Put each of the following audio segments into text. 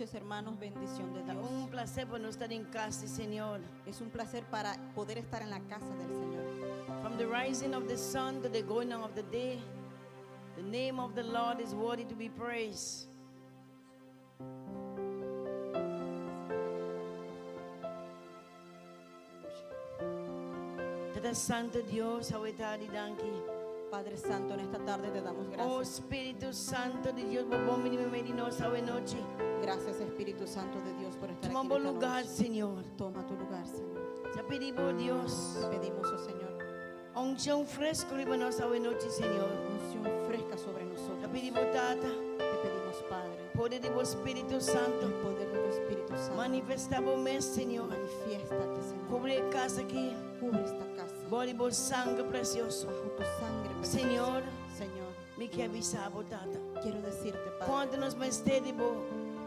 noches, hermanos, bendición de Ta Dios. un plaser pa nos ta den kas di Señor. Es un placer para poder estar en la casa del Señor. From the rising of the sun to the going down of the day, the name of the Lord is worthy to be praised. Tata Santu Dios, awe tardi danki. Padre Santo, en esta tarde te damos Oh gracias. Spiritu Santu di Dios, bo bon bini meimei di nos awe nochi. Gracias, Espíritu Santo de Dios, por estar Tuma aquí bo en esta lugar, noche. Señor. Toma tu lugar, Señor. Ta pidi bo Dios. Te pedimos, oh Señor, Unshon fresku riba nos awe nochi, Señor. unción fresca sobre nosotros. Ta pidi bo Tata. Te pedimos, Padre, Poder di bo Spiritu Santu. el poder de tu Espíritu Santo. Manifestá bo mes, Señor. Manifiéstate, Señor. Kubri e kas aki. Cubre esta casa Bou di bo sanger presioso. bajo tu sangre preciosa. Señor. Señor, Mi ke bisa bo, Tata. quiero decirte, Padre, Kuantu nos mester di bo.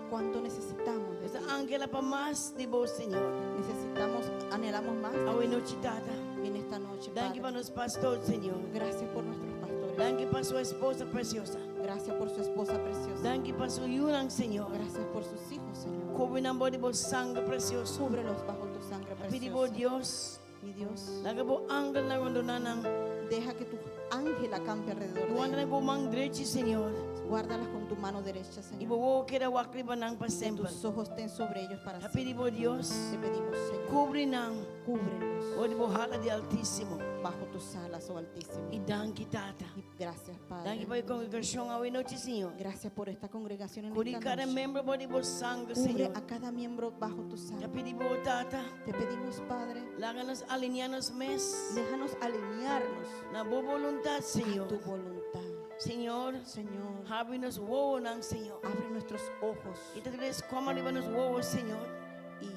cuánto necesitamos de Nos ti. anhelá pa mas di bo, Señor. Necesitamos, anhelamos más de Awe ti nochi, Tata. en esta noche, Danki pa Padre. nos pastor, Señor. Gracias por nuestros pastores. Danki pa su esposa presioso. Gracias por su esposa preciosa. Danki pa su yunan, Señor. Gracias por sus hijos, Señor. Kubri nan bou di bo sanger presioso. Cúbrelos bajo tu sangre Pidi bo preciosa. Dios. Mi Dios, Laga bo angelnan rondoná nan. deja que tu ángel acampe alrededor de Warda ellos. ku bo man drechi, Señor. Guárdalas con tu mano derecha, I Señor. bo wowo keda wak riba nan pa Que semper. tus ojos estén sobre ellos para Ta siempre. pidi bo Dios. Te pedimos, Señor, Kubri nan. cúbrelos Bou di bo hala di Altísimo. bajo tus alas, oh Altísimo. I danki, Tata. Y gracias, Danki Padre. pa e kongregashon awe nochi, Señor. Gracias por esta congregación en Kubri esta kada noche. miembro bou di bo sanger, Cubre Señor. a cada miembro bajo tu Ta sangre. pidi bo, Tata. Te pedimos, Padre, Laga nos aliniá nos mes. déjanos alinearnos Na bo boluntat, a Señor. tu voluntad. Señor, Señor, habri nos wowonan, Señor. abre nuestros ojos Kita tur skama riba nos wowo, Señor. y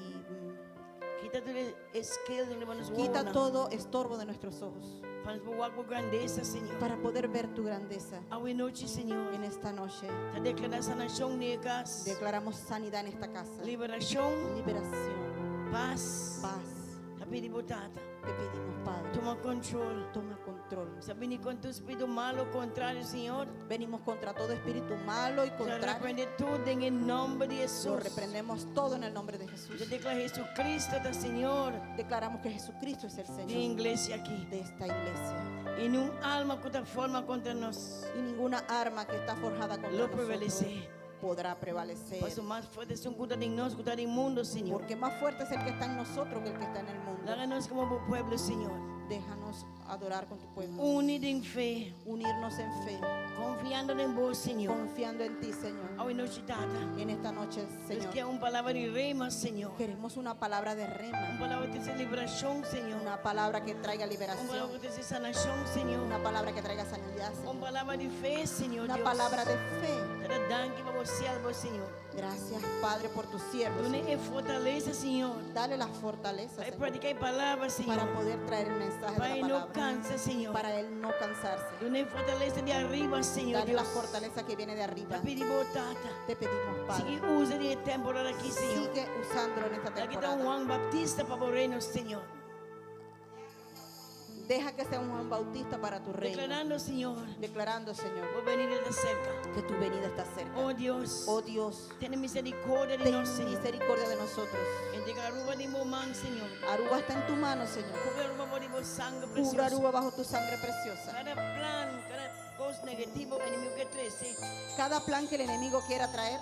Kita tur skel riba nos quita wowonan. todo estorbo de nuestros ojos Pa nos por wak bo grandesa, Señor. para poder ver tu grandeza Awe nochi, Señor. en esta noche. Ta deklará sanashon den e kas. Declaramos sanidad en esta casa, Liberashon, liberación, pas. paz. Ta pidi bo Tata. Te pedimos, Padre, Tuma kontrol. toma control. Ta bini kontra spiritu malu kontrario, Señor. Venimos contra todo espíritu malo y Ta contrario. reprendé tur den nòmber di Lo Hesus. reprendemos todo en el nombre de Jesús. Ta deklará Jesucristo ta Señor Declaramos que Jesucristo es el di Señor iglesia aki. de esta iglesia. I ningun arma ku ta forma kontra nos Y ninguna arma que está forjada contra lo nosotros prevalesé. podrá prevalecer. Pasobra mas fuerte ta esun ku ta den nos, ku ta den mundu, Señor. Porque más fuerte es el que está en nosotros que el que está en el mundo. Laga nos komo bo pueblo, Señor. Déjanos adorar con tu pueblo. Uni den fe, Unirnos en fe, konfiando den bo, Señor. confiando en ti, Señor. Awe nochi, Tata. En esta noche, Nos Señor, ke un palabra di rema, Señor. queremos una palabra de Un rema, palabra di liberashon, Señor. una palabra que traiga Un liberación, palabra di sanashon, Señor. una palabra que traiga sanidad, Un Señor. palabra di fe, Señor. Una Dios. palabra de fe. Tata, danki pa bo siervo, Señor. Gracias, Padre, por tu siervo. Dun'é Señor. fortalesa, Señor. Dale la fortaleza, Pa Señor, prediká e palabra, Señor. para poder traer el mensaje Pa de la e no palabra, kansa, Señor. para él no cansarse. Dun'é fortalesa di ariba, Señor Dale la Dios. fortaleza que viene de arriba. Ta pidi bo, Tata. Te pedimos, Padre, Sigui us'é den e temporada aki, Señor. sigue usándolo en esta Lag'é ta un temporada. Juan Bautista pa bo reino, Señor. Deja que sea un Juan Bautista para tu reino. Deklarando, Señor, Declarando, Señor, bo benida ta serka. que tu venida está cerca. Oh Dios, Oh Dios, tene miserikòrdia di ten nos, Señor. misericordia de nosotros. Entregá Aruba den bo man, Señor. Aruba está en tu mano, Señor. Kubri Aruba bou di bo sanger Cubre presioso. Aruba bajo tu sangre preciosa. Kada plan, kada kos negativo, enemigu ke trese, Cada plan que el enemigo quiera traer,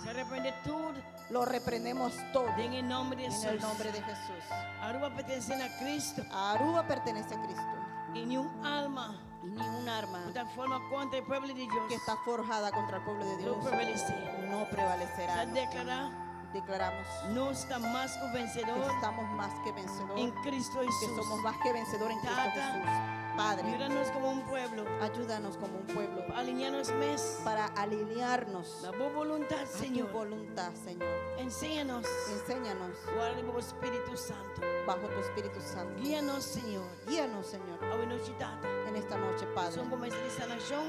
ta reprendé tur lo reprendemos todo den nòmber di en Hesus. el nombre de Jesús. Aruba pertenesé na Kristu. Aruba pertenece a Cristo. I ningun arma Y ni un arma ku ta forma kontra e pueblo di Dios que está forjada contra el pueblo de lo Dios prevalesé. no prevalecerá. Ta deklará, Declaramos nos ta mas ku que vensedó estamos más que vencedor, den Kristu que Hesus. somos más que vencedor en Cristo Tata, Jesús. Padre, Yuda nos komo un pueblo, ayúdanos como un pueblo pa aliniá nos mes para alinearnos na bo boluntat, a tu Señor. voluntad, Señor. Siña nos, Enséñanos warda bo Spiritu Santu. bajo tu Espíritu Santo. Guia nos, Señor. Guíanos, Señor, Awe nochi, Tata. en esta noche, Padre. Esun ku mester di sanashon,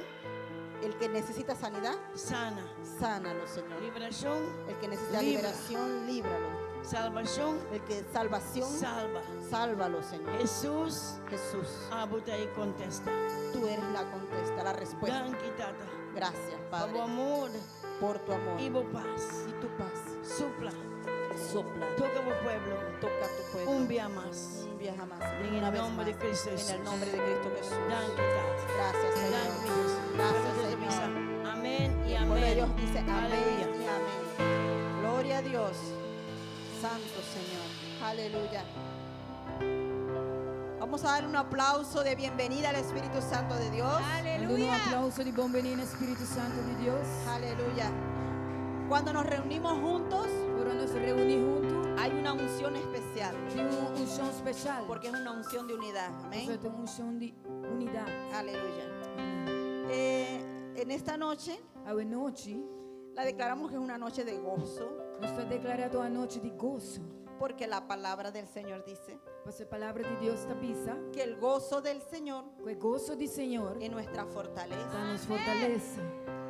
El que necesita sanidad, sana. sánalo, Señor. Liberashon, El que necesita Libra. liberación, líbralo. Salvashon, El que salvación, salva. sálvalo, Señor. Hesus, Jesús, abo ta e kontesta. tú eres la contesta, la respuesta. Danki, Tata. Gracias, Pa Padre, bo amor por tu amor i bo pas. y tu paz. Supla, Sopla, toka bo pueblo. toca a tu pueblo. Un bia mas. Un viaja más. En el Una vez nombre de más. Cristo En Jesús. el nombre de Cristo Jesús. Danki, Tata. Gracias, Señor. Danki, Dios. Gracias, Pueblo de Dios Señor. bisa, Amèn i El pueblo de amèn. Dios dice amén Aleluya. y amén. Gloria a Dios. Santo Señor. Aleluya. Vamos a dar un aplauso de bienvenida al Espíritu Santo de Dios. Duna un aplouso di bon biní na Spiritu Santu di Dios. Aleluya. Cuando nos reunimos juntos, Ora nos reuní huntu, hay una unción especial, tin un unshon spesial. porque es una unción de unidad. Amèn. Amén. Tin un unshon di unidat. Aleluya. En esta noche Awe nochi, la declaramos que es una noche de gozo, nos ta deklará un anochi di goso. porque la palabra del Señor dice Pasobra e palabra di Dios ta bisa, que el gozo del Señor ku e goso di Señor es nuestra fortaleza. ta nos fortalesa.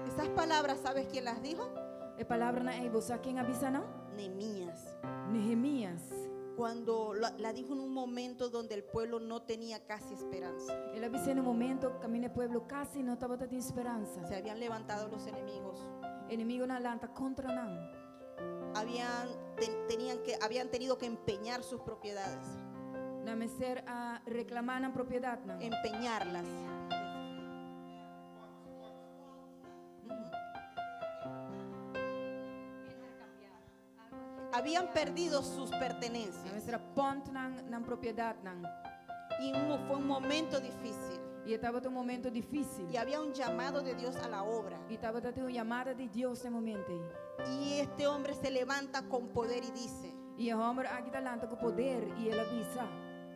Esas palabras, ¿sabes quién las dijo? E palabranan ei, bo sa ken a bisa nan? Nehemías. Nehemías. Cuando la dijo en un momento donde el pueblo no tenía casi esperanza. El a bis'é na un momento kaminda e pueblo kasi no tabatin speransa. Se habían levantado los enemigos. Enemigunan a lanta kontra nan. Habían tenido que empeñar sus propiedades. Nan mester a reklamá nan propiedatnan. Empeñarlas. Ujú. Habían perdido sus pertenencias. Nan mester a pònt nan nan propiedatnan. Y fue un momento difícil. I tabata un momento difísil. Y había un llamado de Dios a la obra. I tabatin un yamada di Dios na e momento ei. Y este hombre se levanta con poder y dice: I e hòmber aki ta lanta ku poder i el a bisa.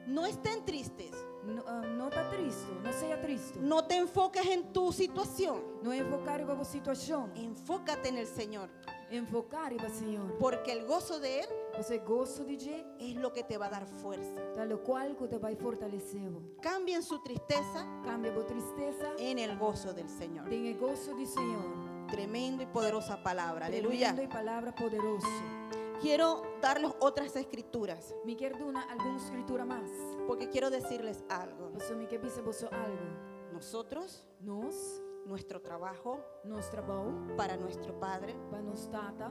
No estén tristes. No, no ta tristu, no sea tristu. No te enfoques en tu situación. No enfoká riba bo situashon. Enfócate en el Señor. Enfoká riba Señor. Porque el gozo de Él Pasobra e goso di dje es lo que te va a dar fuerza. ta lokual ku ta bai fortalesé bo. Cambien su tristeza Kambia bo tristesa en el gozo del Señor. den e goso di Señor. Tremendo y poderosa palabra. Aleluya. Tremendo i palabra poderoso. Quiero darles otras escrituras Mi ke duna algun skritura mas. porque quiero decirles algo. Pasobra mi ke bisa boso algu. Nosotros, Nos, nuestro trabajo nos trabou para nuestro Padre, pa nos Tata,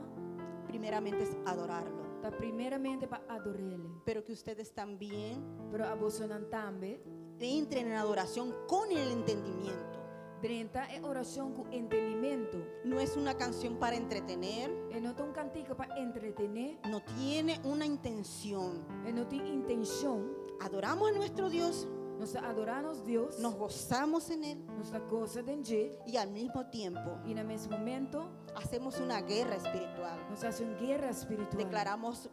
primeramente es adorarlo. ta primeramente pa ador'é. Pero que ustedes también Pero abosonan tambe entren en adoración con el entendimiento. Drenta e orashon ku entendimentu. No es una canción para entretener, E no ta un kantika pa entretené, no tiene una intención. e no tin intenshon. Adoramos a nuestro Dios, Nos ta adorá nos Dios, nos gozamos en Él nos ta gosa den dje y al mismo tiempo i na mes momento hacemos una guerra espiritual. nos ta hasi un guera spiritual. Declaramos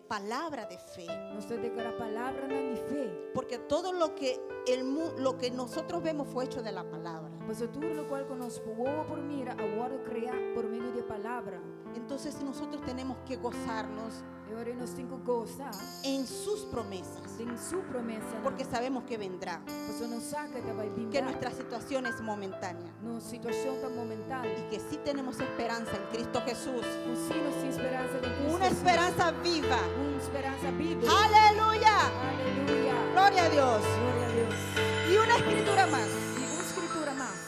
palabra de fe. Nos ta deklará palabranan di fe. Porque todo lo que nosotros vemos fue hecho de la palabra. Pasobra tur lokual ku nos por mira a wòrdu kreá por medio di palabra. Entonces nosotros tenemos que gozarnos E ora nos tin ku gosa en sus promesas. den su promesa. Porque sabemos que vendrá. Pasobra nos sa ku e ta bai Que bin bèk. nuestra situación es momentánea. Nos situashon ta momental. Y que sí tenemos esperanza en Cristo Jesús. Ku sí nos tin speransa den Kristu Una Hesus. esperanza viva. Un speransa bibu. Aleluya. Aleluya. Gloria a Dios. Gloria na Dios. Y una escritura más. I un skritura mas.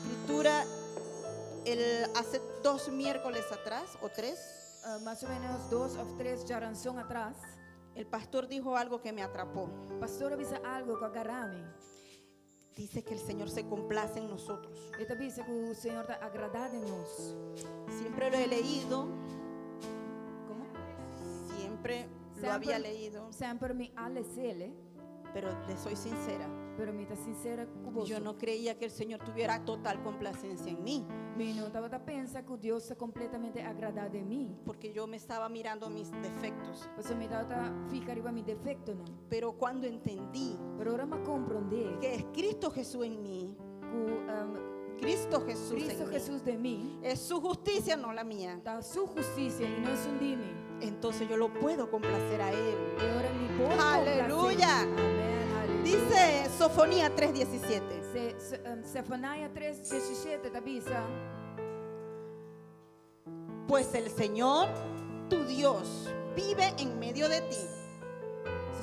Escritura hace 2 miércoles atrás o 3. Mas o ménos 2 òf 3 djárason atras. El pastor dijo algo que me atrapó. Pastor a bisa algu ku a gara mi. Dice que el Señor se complace en nosotros. E ta bisa ku Señor ta agradá den nos. Siempre lo he leído. ¿Cómo? Siempre lo había leído. Semper mi a les'é, Pero le soy sincera. Pero mi ta sinsero ku boso. Yo no creía que el Señor tuviera total complacencia en mí. Mi no tabata pensa ku Dios ta kompletamente agradá den mi. Porque yo me estaba mirando mis defectos. Pasobra mi tabata fiha riba mi defektonan. Pero cuando entendí Pero ora mi a komprondé que es Cristo Jesús en mí, ku Cristo Jesús Cristo en mí, Hesus den mi, es su justicia, no la mía. Ta su hustisia i no esun di mi. Entonces yo lo puedo complacer a Él. I ora mi por Aleluya. Amèn. Aleluya. Dice Sofonía 3:17. Sefanía 3:17 ta bisa. Pues el Señor, tu Dios, vive en medio de ti.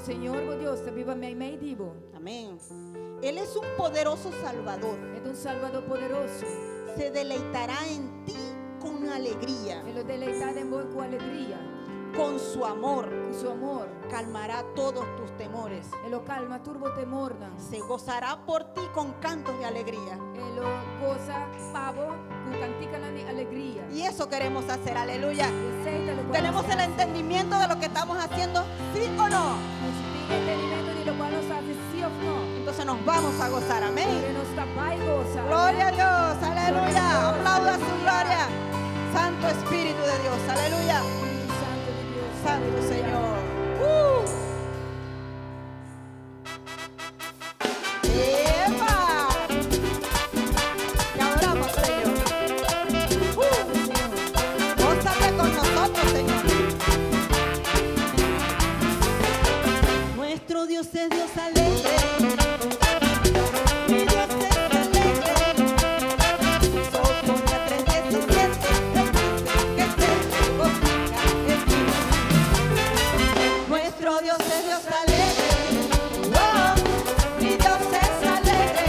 Señor bo Dios, ta biba meimei di bo. Amén. Él es un poderoso Salvador. E ta un Salbador poderoso. Se deleitará en ti con alegría, E lo deleitá den bo ku alegria, con su amor. ku su amor. Calmará todos tus temores. E lo kalma tur bo temornan. Se gozará por ti con cantos de alegría. E lo gosa pa bo ku kantikanan di alegria. Y eso queremos hacer, aleluya. Esei ta loke ¿Tenemos el entendimiento de lo que estamos haciendo? ¿Sí o no? Nos tin entendimentu di loke nos ta hasi, sí òf no? Entonces nos vamos a gozar, amén. Pero nos ta bai gosa. Gloria a Dios, aleluya. Aplauda su gloria. Santo Espíritu de Dios, aleluya. Spiritu Santu di Dios. Santo Aleluya. Señor. ¡Epa! Te adoramos, Señor. Gózate con nosotros, Señor. Nuestro Dios es Dios alegre. Mi Dios es alegre. Sofonías 3:17 dice que se regocija en mí. Nuestro Dios es Dios alegre. Oh, mi Dios es alegre.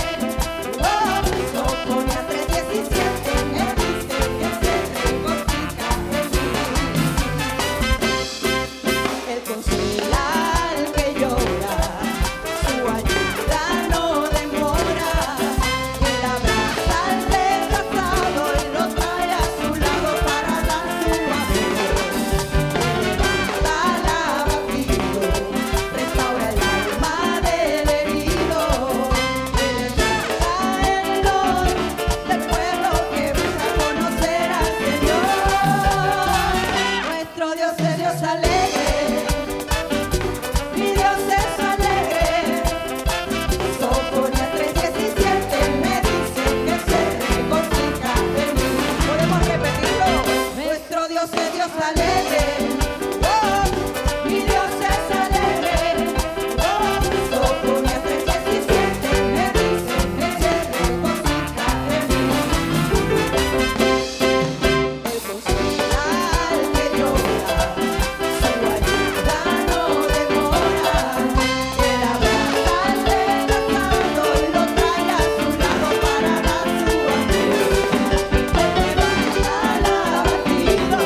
Oh, Sofonías 3:17 me dice que se regocija en mí. Él consuela al que llora, su ayuda no demora. Él abraza al rechazado y lo trae a su lado para dar su amor. Levanta al abatido, restaura el alma del herido. Él exalta el don del pueblo que busca conocer al Señor. Nuestro Dios es Dios alegre. Mi Dios es alegre. Sofonías 3:17 me dice que se regocija en mí. Podemos repetirlo. Nuestro Dios es Dios alegre. Oh, mi Dios es alegre. Oh, Sofonías 3:17 me dice que se regocija en mí. Él consuela al que llora, su ayuda no demora. Él abraza al rechazado y lo trae a su lado para dar su amor. Él levanta al abatido,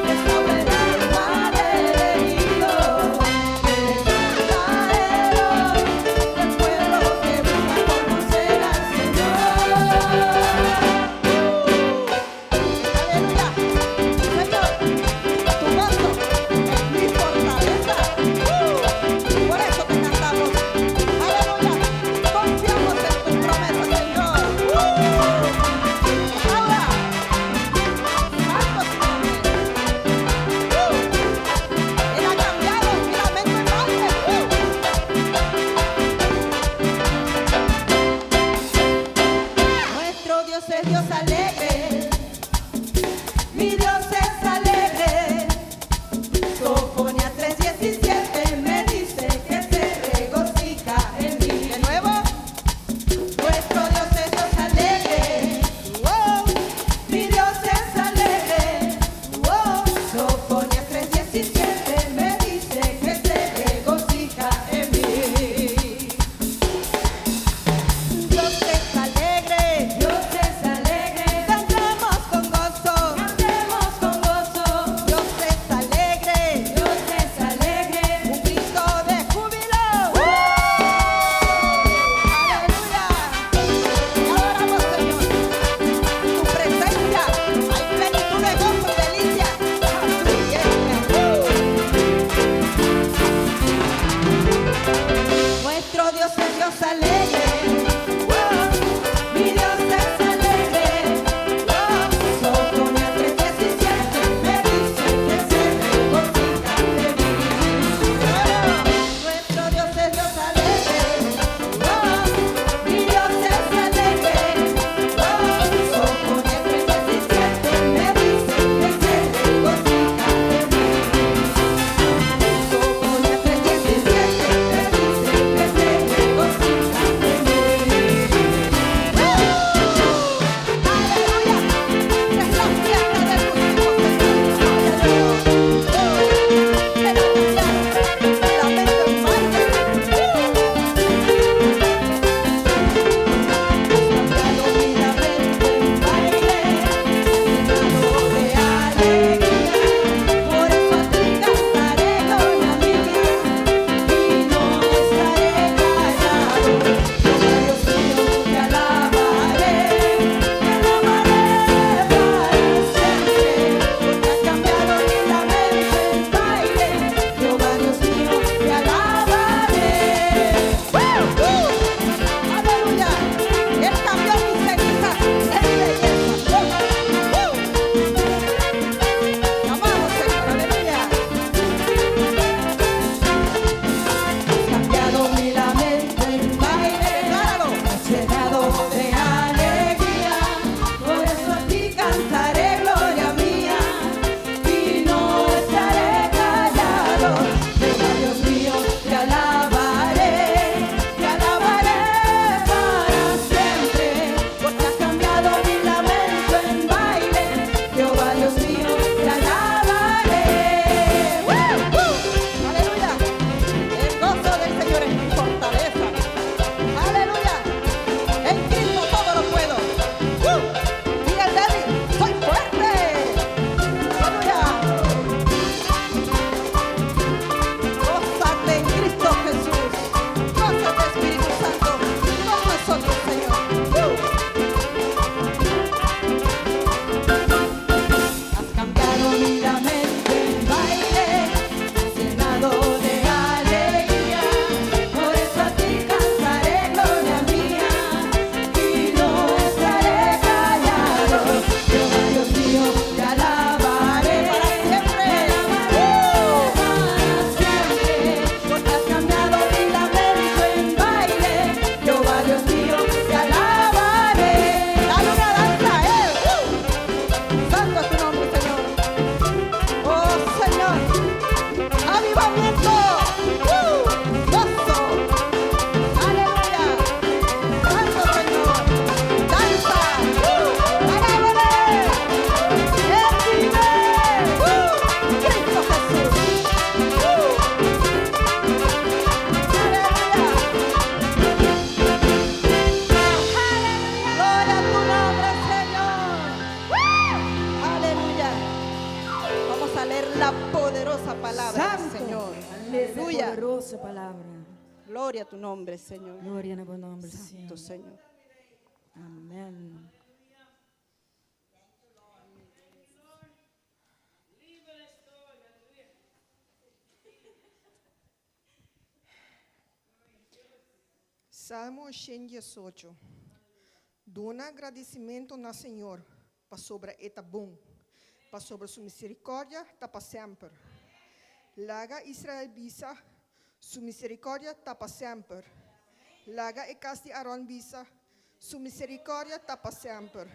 restaura el alma del herido. Él exalta el don del pueblo que busca conocer al Señor. Aleluya. Señor, tu gozo es mi fortaleza. Por eso te cantamos. Aleluya. Confiamos en tus promesas, Señor. Ahora, santo su nombre. Él ha cambiado mi lamento en baile. Nuestro Dios es Dios alegre. Mi Dios es alegre. Sofonías 3:17 me dice que se regocija en mí. De nuevo, nuestro Dios es Dios alegre. Oh, mi Dios es alegre. Oh, Sofonías 3:17 me dice que se regocija en mí. Dios es alegre. Dios es alegre. Cantemos con gozo. Cantemos con Dios su palabra. Gloria a tu nombre, Señor. Gloria na bo nòmber, Santo Señor. Señor. Amèn. Salmo 118. Duna gradisimentu na Señor, pasobra E ta bon, pasobra su miserikòrdia ta pa semper. Laga Israel bisa, Su miserikòrdia ta pa semper. Laga e kas di Aron bisa, Su miserikòrdia ta pa semper.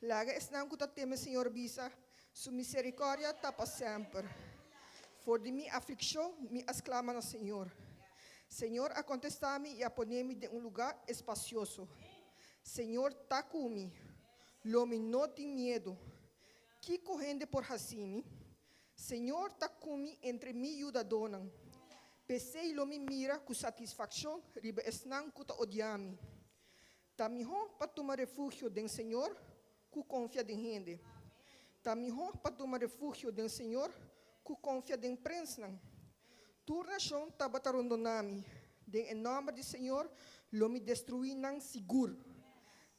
Laga esnan ku ta teme Señor bisa, Su miserikòrdia ta pa semper. For di mi aflikshon mi a sklama na Señor. Señor a kontestá mi i a pone mi den un lugá espasioso. Señor ta ku mi. Lo mi no tin miedu. Kiko hende por hasi mi? Señor ta ku mi entre mi yudadónan. P'esei lo mi mira ku satisfakshon riba esnan ku ta odia mi. Ta mihó pa tuma refugio den Señor ku konfia den hende. Ta mihó pa tuma refugio den Señor ku konfia den prensnan. Tur nashon tabata rondoná mi. Den e nòmber di Señor lo mi destruí nan sigur.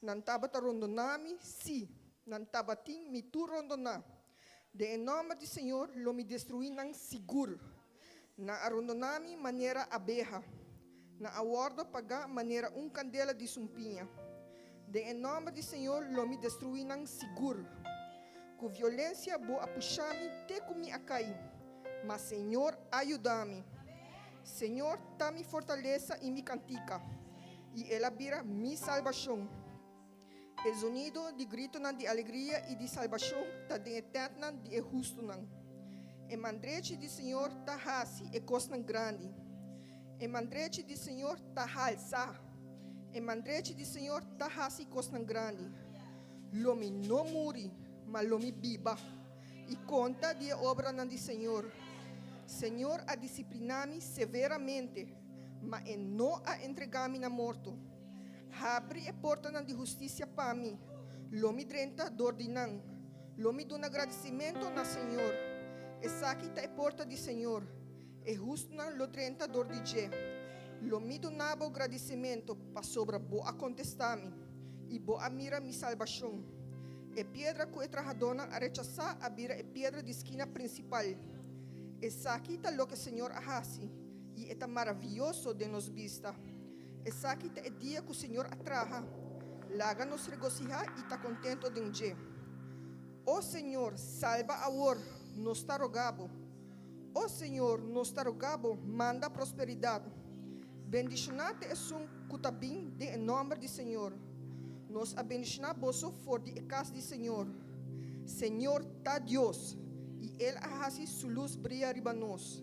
Nan tabata rondoná mi, sí, nan tabatin mi tur rondoná. Den e nòmber di Señor lo mi destruí nan sigur. Nan a rondoná mi manera abeha. Nan a wòrdu pagá manera un kandela di sumpiña. Den e nòmber di Señor lo mi destruí nan sigur. Ku violensia bo a pusha mi te ku mi a kai, ma Señor a yuda mi. Señor ta mi fortalesa i mi kantika, i El a bira mi salbashon. E zonido di gritonan di alegria i di salbashon ta den e tèntnan di e hustunan. E man drechi di Señor ta hasi e kosnan grandi. E man drechi di Señor ta halsa. E man drechi di Señor ta hasi kosnan grandi. Lo mi no muri, ma lo mi biba i konta di e obranan di Señor. Señor a disipliná mi severamente, ma e no a entregá mi na morto. Habri e portanan di hustisia pa mi, lo mi drenta dor di nan. Lo mi duna gradisimentu na Señor. Esaki ta e porta di Señor, e hustunan lo drenta dor di dje. Lo mi duna bo gradisimentu pasobra bo a kontestá mi, i bo a mira mi salbashon. E piedra ku e trahadónan a rechasá a bira e piedra di skina prinsipal. Esaki ta loke Señor a hasi, i e ta maravioso den nos bista. Esaki ta e dia ku Señor a traha, laga nos regosihá i ta kontento den dje. O Señor, salba awor, nos ta roga Bo. O Señor, nos ta roga Bo, manda prosperidat. Bendishoná ta esun ku ta bin den e nòmber di Señor. Nos a bendishoná boso for di e kas di Señor. Señor ta Dios, i El a hasi Su lus bria riba nos.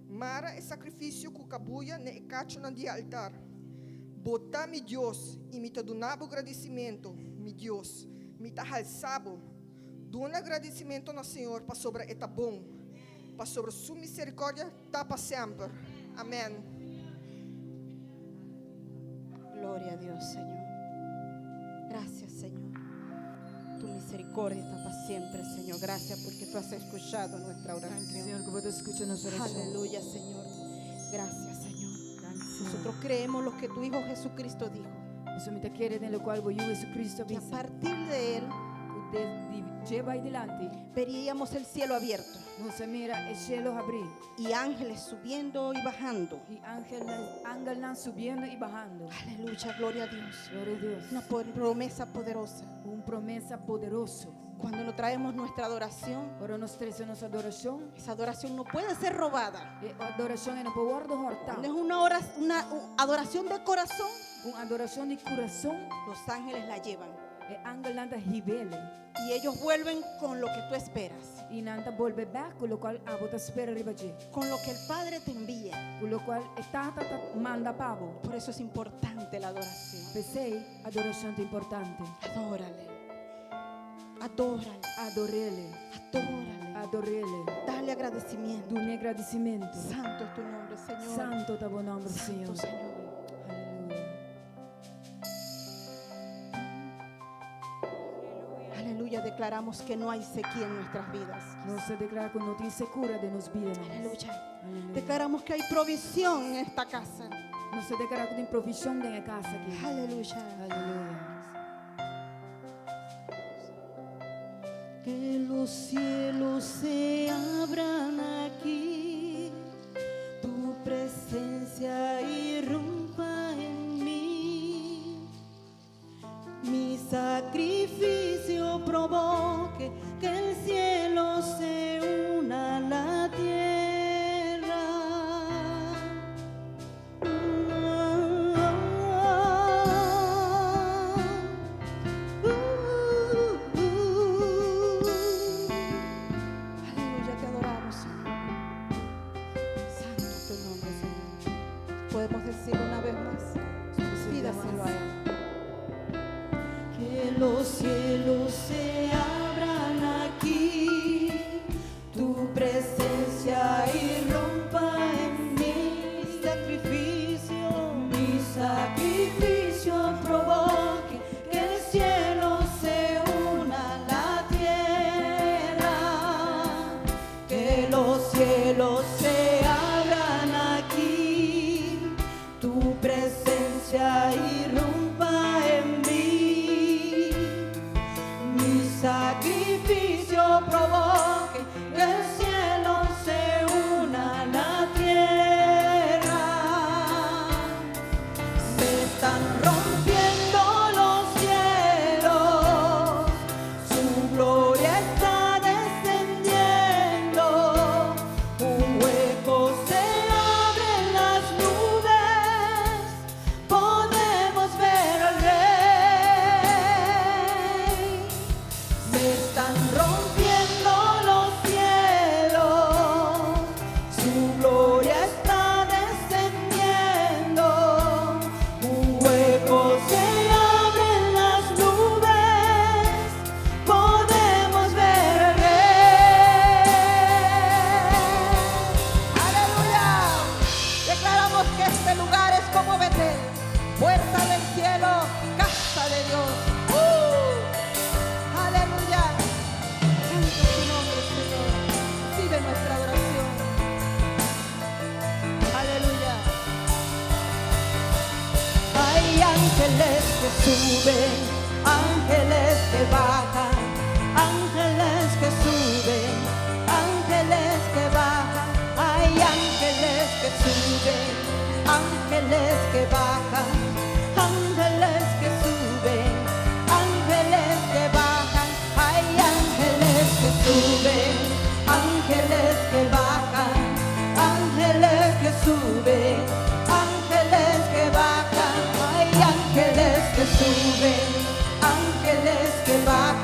Mara e sakrifisio ku kabuya na e kachonan di e altar. Bo ta mi Dios, i mi ta duna bo gradisimentu, mi Dios, mi ta halsa bo. Duna gradisimentu na Señor pasobra e ta bon, pasobra su miserikòrdia ta pa semper. Amèn. Gloria a Dios, Señor. Gracias, Señor. Tu misericordia ta pa siempre, Señor. Gracias porque tú has escuchado nuestra oración. Señor, ku bo ta skucha nos orashon. Aleluya, Señor. Gracias, Señor. Danki, Señor. Nosotros creemos lo que tu Hijo Jesucristo dijo. Pasobra mi ta kere den lokual bo Yu Jesucristo a Que a bisa. partir de Él Ku desdi dje bai dilanti. veríamos el cielo abierto. Nos a mira e shelo habrí. Y ángeles subiendo y bajando. Y angelnan, angelnan subiendo y bajando. Aleluya, gloria a Dios. Gloria a Dios. Una promesa poderosa. Un promesa poderoso. Cuando nos traemos nuestra adoración, Ora nos trese nos adorashon, esa adoración no puede ser robada. e adorashon ei no por wòrdu hòrtá. Cuando es una, una adoración de corazón, Un adorashon di kurason, los ángeles la llevan. e angelnan ta hib'é. Y ellos vuelven con lo que tú esperas, I nan ta bolbe bèk ku lokual abo ta spera riba dje. con lo que el Padre te envía. Ku lokual e Tata ta manda pa bo. Por eso es importante la adoración. P'esei, adorashon ta importante. Adórale. Adórale. Ador'é. Adórale. Ador'é. Dale agradecimiento. Dun'é gradisimentu. Santo es tu nombre, Señor. Santu ta bo nòmber, Santo, Señor. Señor. Aleluya. Aleluya. Aleluya, declaramos que no hay sequía en nuestras vidas. Nos ta deklará ku no tin sekura den nos bida. Aleluya. Aleluya. Declaramos que hay provisión en esta casa. Nos ta deklará ku tin provishon den e kas aki. Aleluya. Aleluya. Que los cielos se abran aquí, tu presencia irrumpa en mí. Mi sacrificio provoque que el cielo se una a la tierra. Aleluya, te adoramos, Señor. Santo es tu nombre, Señor. Podemos decirlo una vez más. Pídaselo a Él. Que los cielos se abran aquí, tu presencia irrumpa en mí. Sacrificio, mi sacrificio provoque que el cielo se una a la tierra. Que los cielos se abran aquí, tu presencia irrumpa en mí. Mi sacrificio provoque que el cielo se una a la tierra. Se están rompiendo los cielos, su gloria está descendiendo. Un hueco se abre en las nubes, podemos ver al Rey. Se están rompiendo los cielos, su gloria está descendiendo. Un hueco se abre en las nubes, podemos ver al Rey. Aleluya. Declaramos que este lugar es como Betel, puerta del cielo, casa de Dios. Aleluya. Santo es tu nombre, Señor. Recibe nuestra adoración. Aleluya. Hay ángeles que suben, ángeles que bajan, ángeles que suben, ángeles que bajan. Hay ángeles que suben, ángeles que bajan, ángeles que suben, ángeles que bajan. Hay ángeles que suben, ángeles que bajan, ángeles que suben, ángeles que bajan. Hay ángeles que suben, ángeles que bajan.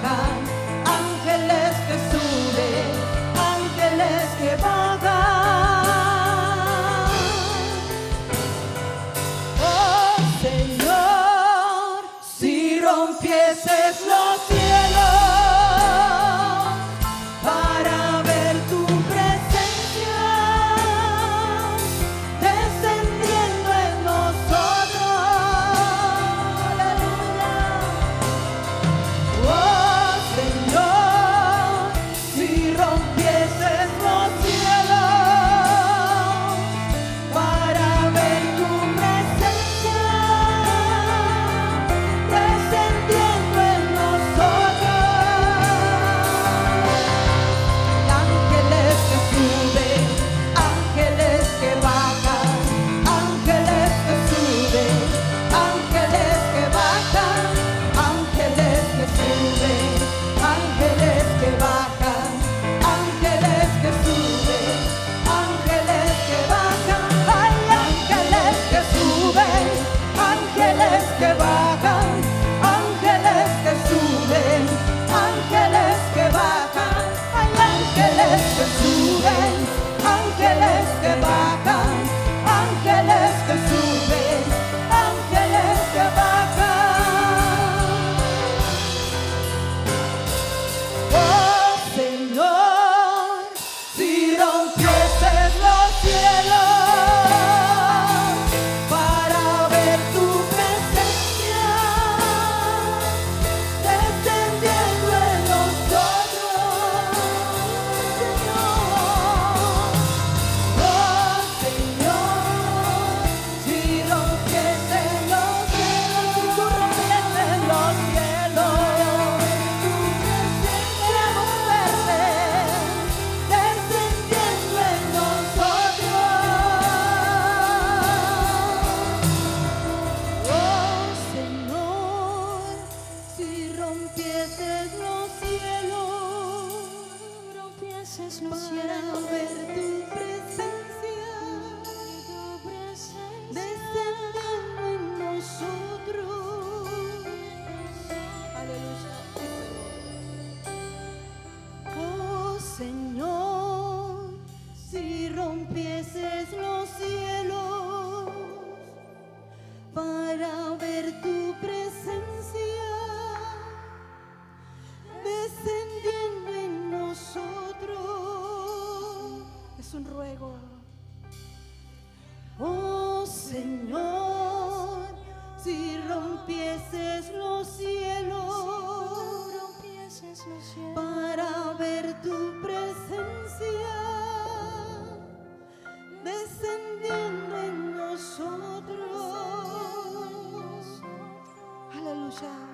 rompieses los cielos para ver tu presencia descendiendo en nosotros. Aleluya.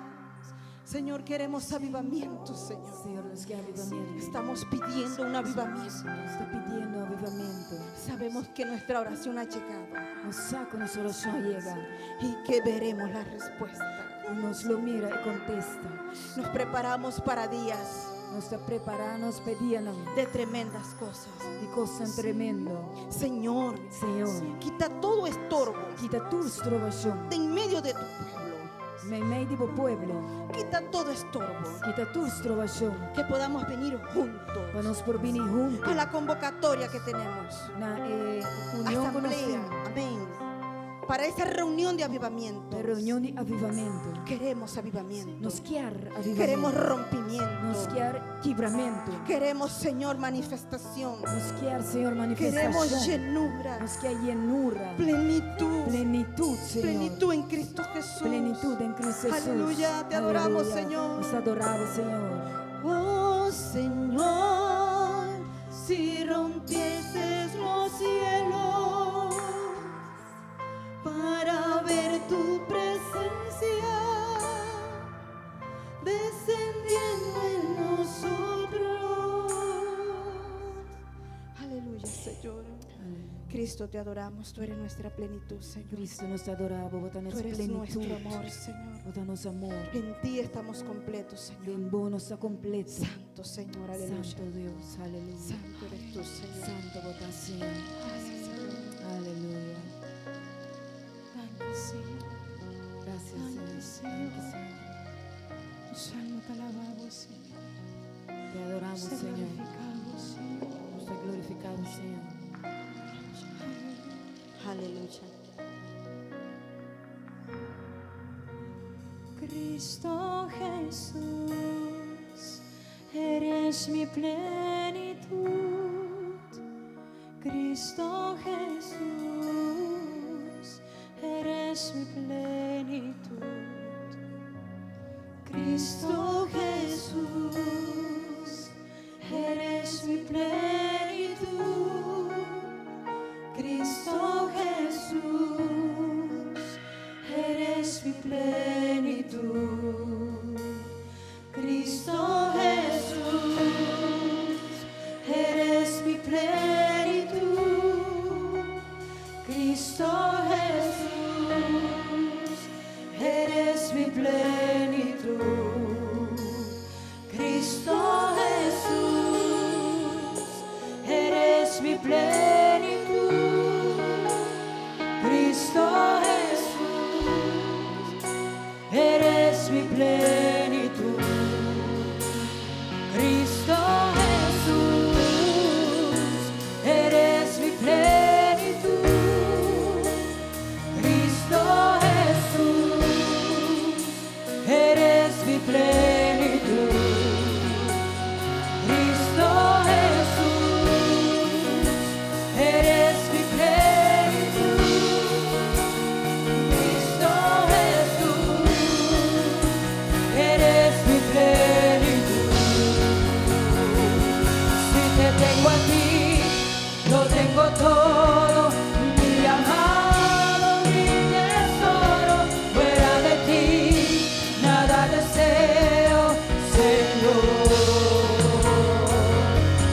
Señor, queremos avivamiento, Señor. Señor, nos ke avivamentu. Estamos pidiendo un avivamiento. Nos ta pidiendo avivamentu. Sabemos que nuestra oración ha llegado Nos sa ku nos orashon a yega. Y que veremos la respuesta. Nos lo mira e kontesta. Nos preparamos para días Nos ta preparando pa dianan de tremendas cosas. Di kosnan tremendo. Señor, Señor, quita todo estorbo kita tur strobashon de en medio de tu pueblo. Meimei di bo pueblo. Quita todo estorbo. Kita tur strobashon. Que podamos venir juntos Pa nos por bini huntu a la convocatoria que tenemos. Na e reunion ku nos Asamblea. tin. Amén. Para esa reunión de avivamiento. E reunion di avivamentu. Queremos avivamiento. Nos ke avivamentu. Queremos rompimiento. Nos ke kibramentu. Queremos, Señor, manifestación. Nos ke, Señor, Queremos manifestashon. llenura. Nos ke yenura. Plenitud. Plenitut, Señor. Plenitud en Cristo Jesús. Plenitut den Cristo Hesus. Aleluya, te adoramos, Aleluya. Señor. Nos ta adorá bo, Señor. Oh Señor, si rompieses los cielos para ver tu presencia descendiendo en nosotros. Aleluya, Señor. Cristo, te adoramos. Tú eres nuestra plenitud, Señor. Cristo, nos ta adorá bo, Bo ta Tú eres plenitud. nuestro amor, Señor. Bo ta nos amor. En ti estamos completos, Señor. Den bo nos ta kompleto. Santo, Señor, aleluya. Santu Dios, aleluya. Santo eres tú, Señor. Santu bo ta, Señor. Gracias, Señor. Aleluya. Danki, Señor. Gracias, Danki, Señor. Señor. Danki, Señor. Nos alma ta alabá bo, Señor. Te adoramos, Sea Señor. glorificado, Señor. Nos ta glorifiká bo, Señor. Aleluya. Cristo Jesús, eres mi plenitud. Cristo Jesús, eres mi plenitud. Cristo Jesús, eres mi plenitud. Cristo Jesús, eres mi plenitud. Cristo Jesús, eres mi plenitud. Cristo Jesús, eres mi plenitud. Cristo Jesús, eres mi plenitud. Cristo Jesús, eres mi plenitud. Cristo Jesús, eres mi plenitud. Cristo Jesús, eres mi plenitud. Cristo Jesús, eres mi plenitud. Cristo Jesús, eres mi plenitud. Si te tengo a ti, lo tengo todo, mi amado, mi tesoro. Fuera de ti, nada deseo, Señor.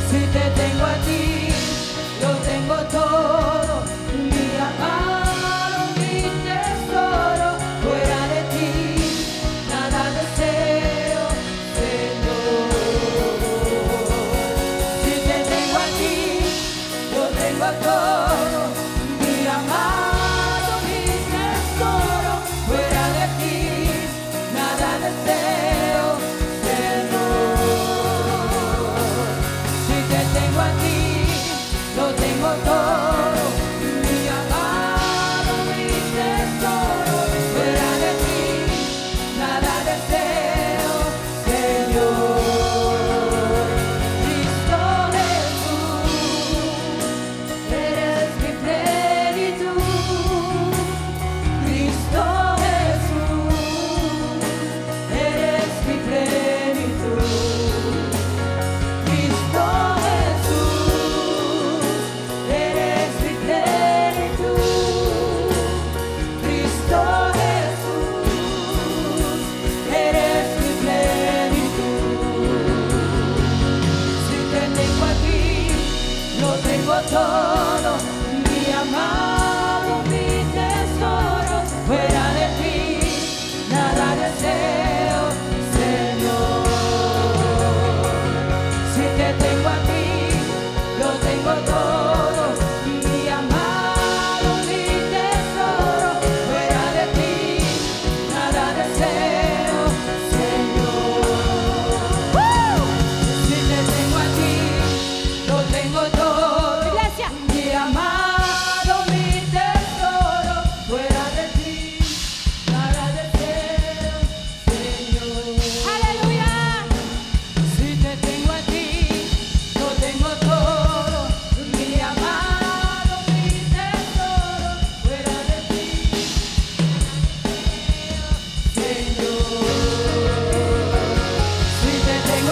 Si te tengo a ti, lo tengo todo, mi amado, mi tesoro. Fuera de ti, nada deseo, Señor. Si te tengo a ti, lo tengo todo.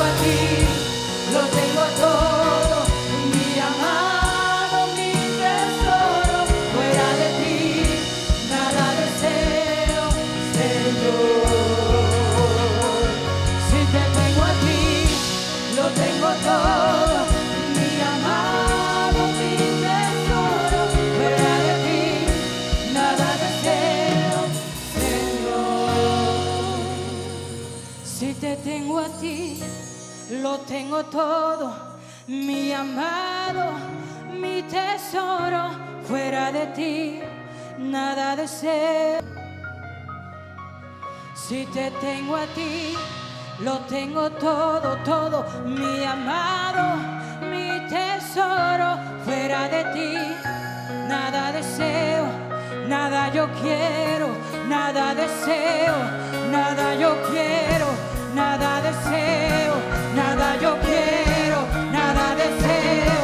a ti, lo tengo todo, mi amado, mi tesoro, fuera de ti, nada deseo, Señor. Si te tengo a ti, lo tengo todo, mi amado, mi tesoro, fuera de ti, nada deseo, Señor. Si te tengo a ti, lo tengo todo, mi amado, mi tesoro, fuera de ti, nada deseo. Si te tengo a ti, lo tengo todo, todo, mi amado, mi tesoro, fuera de ti, nada deseo, nada yo quiero, nada deseo, nada yo quiero, nada deseo, nada yo quiero, nada deseo,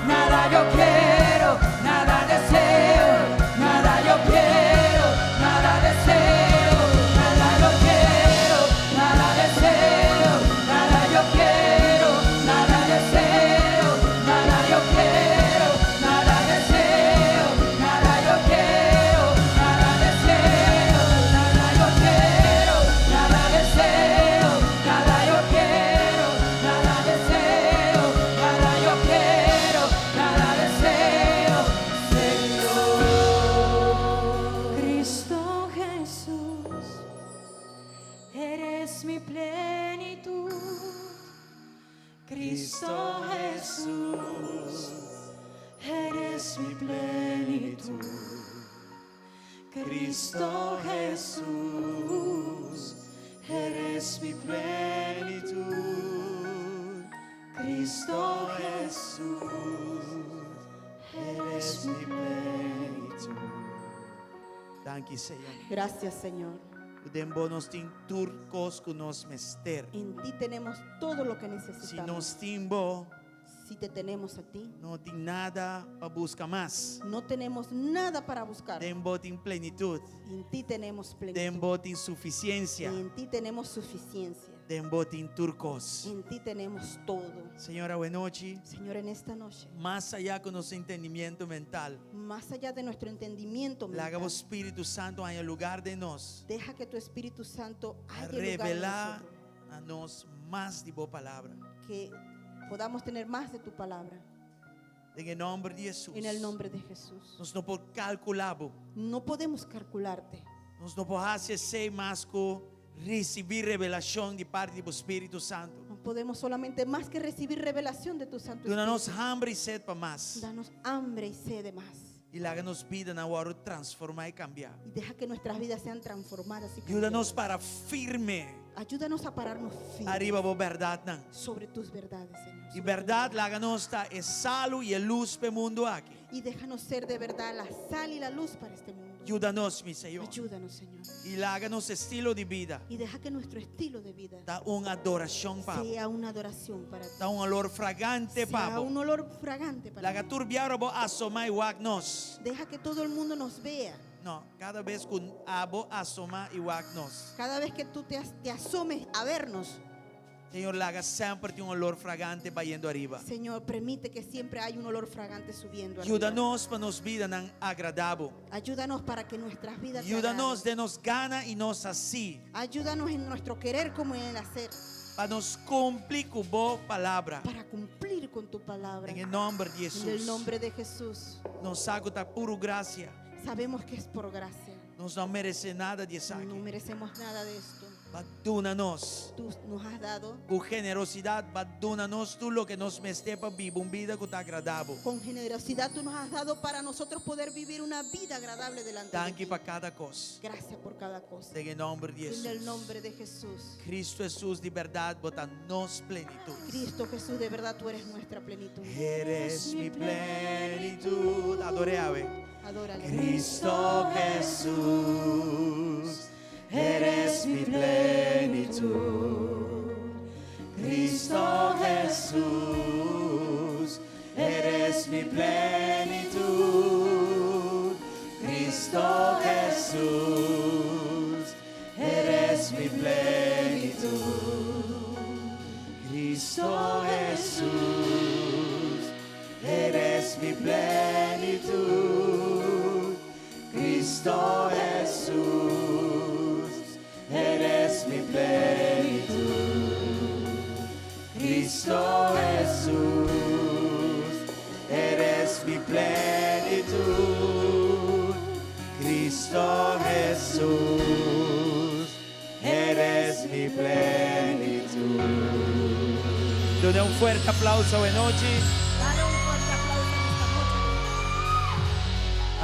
nada yo quiero, nada deseo, nada yo quiero, nada deseo, nada yo quiero, nada deseo, nada yo quiero, nada deseo, nada yo quiero, nada deseo, nada yo quiero, nada deseo, nada yo quiero, nada deseo, nada yo quiero, nada deseo, nada yo quiero, nada deseo, Señor. Cristo Jesús, eres mi plenitud. Cristo Jesús, eres mi plenitud. Cristo Jesús, eres mi plenitud. Cristo Jesús, eres mi plenitud. Danki, Señor. Gracias, Señor. Den bo nos tin tur kos ku nos mester. En ti tenemos todo lo que Si necesitamos. nos tin bo, Si te tenemos a ti, no tin nada pa buska mas. no tenemos nada para buscar. Den bo tin plenitut. En ti tenemos Den plenitud. bo tin sufisiensia. En ti tenemos suficiencia. Den bo tin tur kos. En ti tenemos todo. Señor, awe nochi, Señor, en esta noche, mas ayá ku nos entendimentu mental, más allá de nuestro entendimiento laga mental, Spiritu Santu haña lugá den nos, deja que tu Espíritu Santo halle lugar en revelá nosotros, na nos mas di bo palabra. Que podamos tener más de tu palabra. Den nòmber di Hesus. En el nombre de Jesús. Nos no por kalkulá bo. No podemos calcularte. Nos no por hasi mas ku risibí revelashon di parti di Spiritu Santu. No podemos solamente más que recibir revelación de tu Santo Duna nos Espíritu. hamber i set pa mas. Danos hambre y sed de más. I laga nos bidanan wòrdu transformá i kambia. Y deja que nuestras vidas sean transformadas y Yuda nos cambiadas. para firme Ayúdanos a pararnos firmes ariba bo bèrdatnan. sobre tus verdades, Señor. I bèrdat, laga nos ta e salu i e lus pa e mundu aki. Y déjanos ser de verdad la sal y la luz para este mundo. Yuda nos, mi Señor. Ayúdanos, Señor. I laga nos estilo di bida. Y deja que nuestro estilo de vida Ta un adorashon pa bo. sea una adoración para ti. Ta un olor fragante Sea pa bo. un olor fragante para Laga ti. tur biaha abo asomá i wak nos. Deja que todo el mundo nos vea. No, kada bes ku abo asomá i wak nos. Cada vez que tú te asomes a vernos, Señor, laga semper tin un olor fragante bayendo ariba. Señor, permite que siempre haya un olor fragante subiendo arriba. Yuda nos pa nos bidanan agradá bo. Ayúdanos para que nuestras vidas te Yuda nos agraden. den nos gana i nos hasi. Ayúdanos en nuestro querer como en el hacer. Pa nos kumpli ku bo palabra. Para cumplir con tu palabra. Den nòmber di En el Hesus. nombre de Jesús. Nos sa ku ta puro grasia. Sabemos que es por gracia. Nos no meresé nada di esaki. No merecemos nada de esto. Bo a duna nos. Tú nos has dado Ku generosidat, bo a duna nos tur loke nos mester pa biba un bida ku ta agradá bo. Con generosidad tú nos has dado para nosotros poder vivir una vida agradable delante de Danki ti. pa kada kos. Gracias por cada cosa. Den nòmber di En el Hesus. nombre de Jesús. Kristu Hesus, di bèrdat, bo ta nos plenitut. Cristo Jesús, de verdad tú eres nuestra plenitud. Eres mi plenitud. Ador'é awe. Adórale. Cristo Jesús, eres mi plenitud. Cristo Jesús, eres mi plenitud. Cristo Jesús, eres mi plenitud. Cristo Jesús, eres mi plenitud. Cristo Jesús, eres mi plenitud. Cristo Jesús, eres mi plenitud. Cristo Jesús, eres mi plenitud. Duna un fuerte aplauso awe nochi. Dale un fuerte aplauso en esta noche.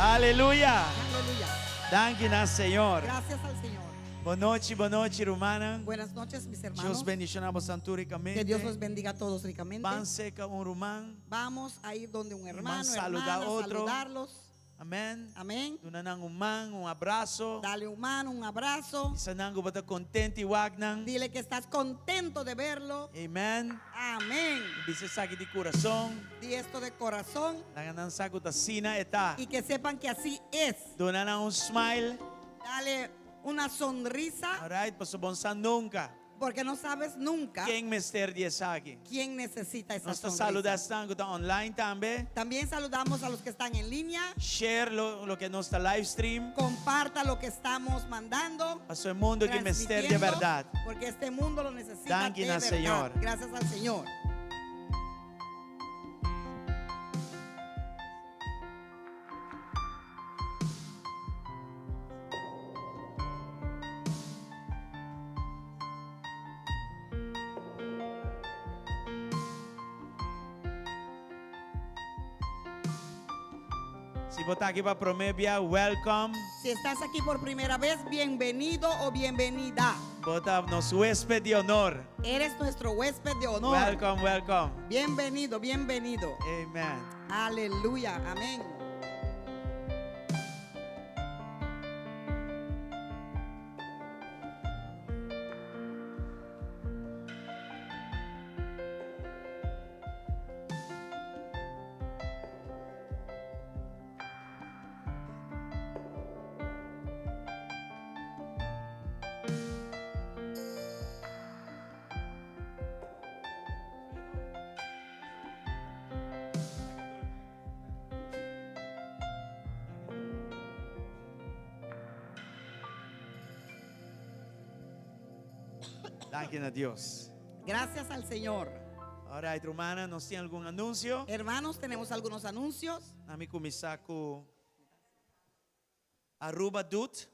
Aleluya. Aleluya. Danki na Señor. Gracias al Señor. Bon nochi, bon nochi, rumannan. Buenas noches, mis Dios hermanos. bendishoná boso tur Que Dios los rikamente. bendiga a todos ricamente. Ban serka un ruman. Vamos a ir donde un hermano, saluda hermana, otro. saludarlos. Amèn. Amén. Duna nan un man, un abraso. Dale un mano, un abrazo. Bisa nan ku bo ta kontentu di wak nan. Dile que estás contento de verlo. Amèn. Amén. Bisa esaki di kurason. Di esto de corazón Laga nan sa ku ta asina e ta. y que sepan que así es. Duna nan un smile. Dale una sonrisa Alright, paso bo no sa nunka. porque no sabes nunca Ken mester di esaki. quién necesita esa Nos ta saludá sonrisa. esnan ku ta online tambe. También saludamos a los que están en línea. Share lo, loke nos ta live stream. Comparta lo que estamos mandando. Paso e mundu aki mester di transmitiendo, berdat. Porque este mundo lo necesita Danki de na verdad. Señor. Gracias al Señor. Si bo ta aki pa promé bia, welcome. Si estás aquí por primera vez, bienvenido o bienvenida. Bo ta nos huésped di honor. Eres nuestro huésped de honor. Welcome, welcome. Bienvenido, bienvenido. Amen. Aleluya, amén. Danki na Dios. Gracias al Señor. Alright, rumannan, nos tin algun anunsio? Hermanos, tenemos algunos anuncios. Laga mi kuminsá ku Aruba Doet.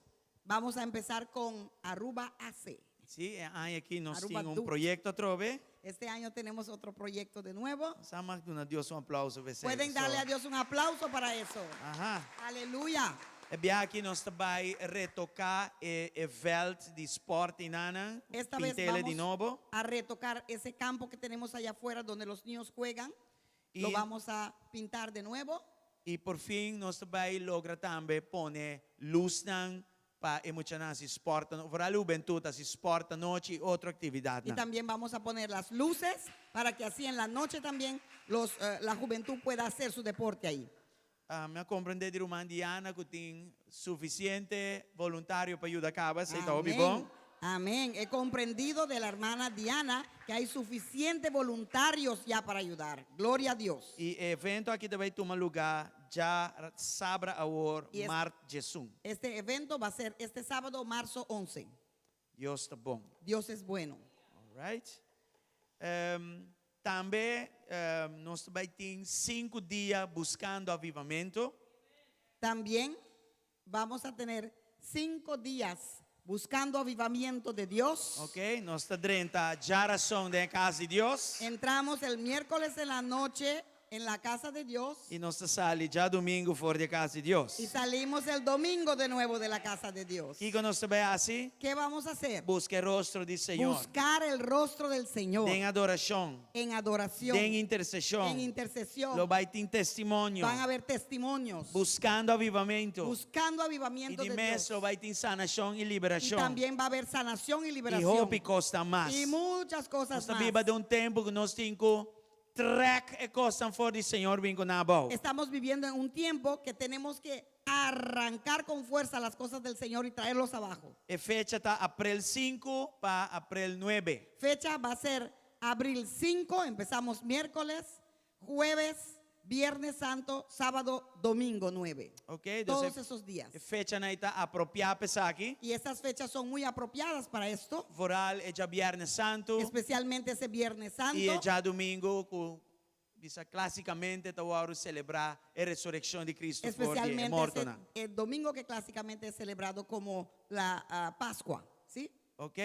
Vamos a empezar con Aruba AC. Si, e aña aki nos Aruba tin un Doet. proyekto atrobe. Este año tenemos otro proyecto de nuevo. Nos duna Dios un aplauso p'esei. Pueden darle a Dios un aplauso para eso. Aha. Aleluya. E biaha aki nos ta bai retoká e, e veld di sport einan, Esta vez pint'é di vamos nobo. a retocar ese campo que tenemos allá afuera donde los niños juegan. Lo vamos a pintar de nuevo. I por fin nos ta bai logra tambe pone lusnan pa e muchanan hasi sport, vooral hubentut hasi sport anochi i otro aktividat. Y también vamos a poner las luces para que así en la noche también los, eh, la juventud pueda hacer su deporte ahí. Ah, mi a komprondé di ruman Diana ku tin sufisiente voluntario pa yuda kaba, esei ta Amén. bon. Amén. He comprendido de la hermana Diana que hay suficientes voluntarios ya para ayudar. Gloria a Dios. E evento aki ta bai tuma lugá djasabra awor I es- mart 11. Este evento va a ser este sábado, marzo 11. Dios ta bon. Dios es bueno. All right. Tambe nos ta bai tin sinku dia buskando avivamentu. También vamos a tener cinco días buscando avivamiento de Dios. Ok, nos ta drenta djarason den kas di Dios. Entramos el miércoles en la noche en la casa de Dios I nos ta sali djadumingu for di kas di Dios. y salimos el domingo de nuevo de la casa de Dios. Kiko nos ta bai hasi? ¿Qué vamos a hacer? Buska e rostro di Señor. Buscar el rostro del Señor. Den adorashon. En adoración. Den interseshon. En intercesión. Lo bai tin testimonio. Van a haber testimonios. Buskando avivamentu. Buscando avivamiento I di de mes Dios. lo bai tin sanashon i liberashon. Y también va a haber sanación y I liberación. hopi kos mas. Y muchas cosas Nos ta más. biba den un tempu ku nos tin ku trèk e kosnan for di Señor bin kuné abou. Estamos viviendo en un tiempo que tenemos que arrancar con fuerza las cosas del Señor y traerlos abajo. E fecha ta aprel 5 pa aprel 9. Fecha va a ser Abril 5, empezamos miércoles, jueves, viernes santo, sábado, domingo 9. Ok? Todos Entonces, esos días. fechanan ei ta apropiá pa esaki. Y esas fechas son muy apropiadas para esto, Vooral e djabièrnè santu especialmente ese viernes i santo djadumingu ku bisa klásicamente ta wòrdu selebrá e resurekshon di Kristu for di especialmente ese, mortonan. el domingo que clásicamente es celebrado como la Pascua, ¿sí? Ok?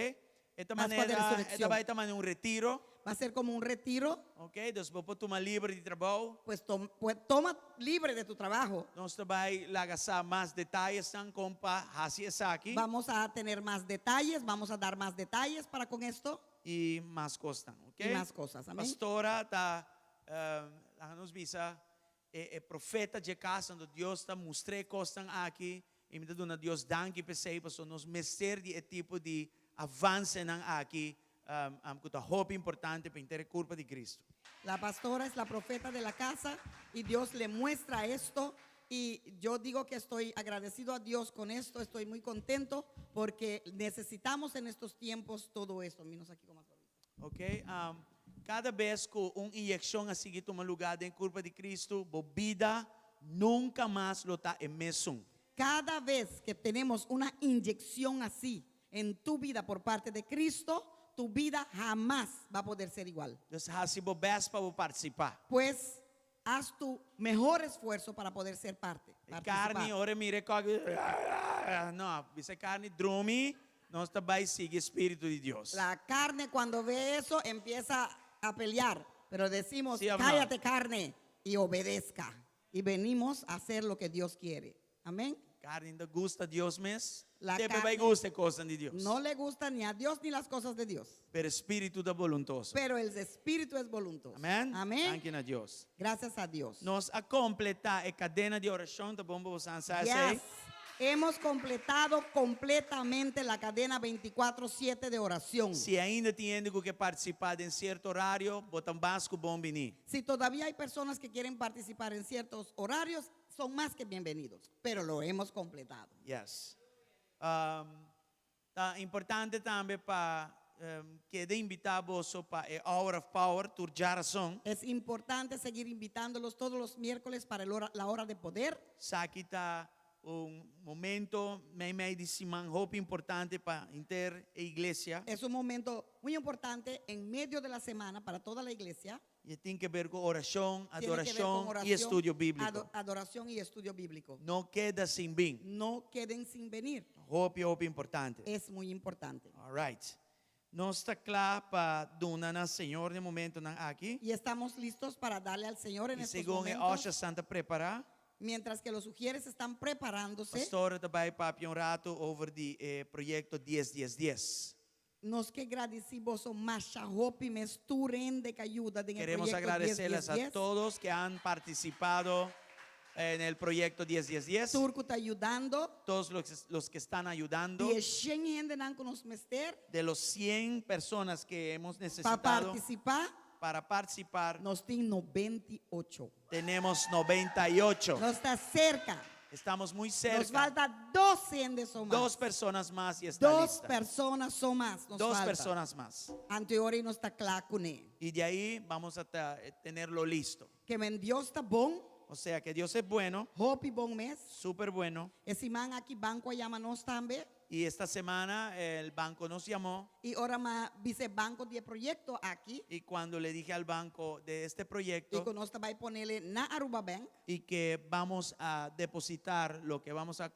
Esta Pascua de manera, esta resurrección. bai ta manera un retiro. Va a ser como un retiro, Ok? Dus bo por tuma liber di trabou. pues toma libre de tu trabajo. Nos ta bai laga sa mas detayenan kon pa hasi esaki Vamos a tener más detalles, vamos a dar más detalles para con esto i mas kosnan, ok? y más cosas. Amén. Pastora ta laga nos bisa e profeta dje kas anto Dios ta mustr'é kosnan aki i mi ta duna Dios danki p'esei pasobra nos mester di e tipo di avansenan aki ku ta hopi importante pa henter e kurpa di Cristo. La pastora es la profeta de la casa y Dios le muestra esto y yo digo que estoy agradecido a Dios con esto, estoy muy contento porque necesitamos en estos tiempos todo esto. Minos aquí con más Ok, kada bes ku un inyekshon a sigui tuma lugá den kurpa di Kristu, bo bida nunka mas lo ta e mesun. Cada vez que tenemos una inyección así en tu vida por parte de Cristo, tu vida jamás va a poder ser igual. Dus hasi bo bèst pa bo partisipá. Pues haz tu mejor esfuerzo para poder ser parte. E karni, Participar. ora e mira e kòki, no, bisa e karni drumi, nos ta bai sigui e Spiritu di Dios. La carne cuando ve eso empieza a pelear, pero decimos, Sí o no? cállate carne y obedezca. Y venimos a hacer lo que Dios quiere. Amén. Karni no ta gusta Dios mes. La Tepe bai carne gusta e kosnan di Dios. no le gusta ni a Dios ni las cosas de Dios. Pero espíritu ta boluntoso. Pero el espíritu es voluntoso. Amén. Amén. Danki na Dios. Gracias a Dios. Nos a kompletá e kadena di orashon, ta bon pa bo sa esei. Yes. Hemos completado completamente la cadena 24/7 de oración. Si ainda tin hende ku ke partisipá den sierto orario, bo ta mas ku bon biní. Si todavía hay personas que quieren participar en ciertos horarios, son más que bienvenidos, pero lo hemos completado. Yes. Um, ta importante tambe pa um, keda invitá boso pa e Hour of Power tur djarason. Es importante seguir invitándolos todos los miércoles para el hora- la hora de poder. Esaki ta un momento meimei di siman hopi importante pa henter e iglesia. Es un momento muy importante en medio de la semana para toda la iglesia. I e tin ke ber ku orashon, Tiene que ver con adorashon i oración, estudio bíbliko. adoración y estudio bíblico. No keda sin bin. No queden sin venir. Hopi, hopi importante. Es muy importante. All right. Nos ta kla pa duna na Señor den momentonan aki. Y estamos listos para darle al Señor en I estos segun e momentos. ushers ta prepará, Mientras que los ujieres están preparándose, Pastor ta bai papia un ratu over di e proyekto dies dies dies. Nos ke gradisí boso masha hopi mes tur hende ku a yuda den e Queremos proyekto 10 agradecerles 10 a 10. todos que han participado en el proyecto 10 10 10. Tur ku ta yudando. Todos los que están ayudando. Di e 100 hendenan ku nos mester. De los 100 personas que hemos Pa necesitado partisipá. para participar. Nos tin 98. Tenemos 98. Nos ta serka. Estamos muy Nos cerca. falta dos hende so mas. Dos personas más y está Dos lista. persona so mas nos Dos falta. personas más. Anto e ora ei nos ta kla kuné. Y de ahí vamos a tenerlo listo. Ke men Dios ta bon. O sea que Dios es bueno. Hopi bon mes. Súper bueno. E siman aki banko a yama nos tambe. Y esta semana el banco nos llamó. I ora m'a bisa e banko di e proyekto aki. Y cuando le dije al banco de este proyecto. I ku nos ta bai ponele na Aruba Bank. Y que vamos a depositar lo que vamos a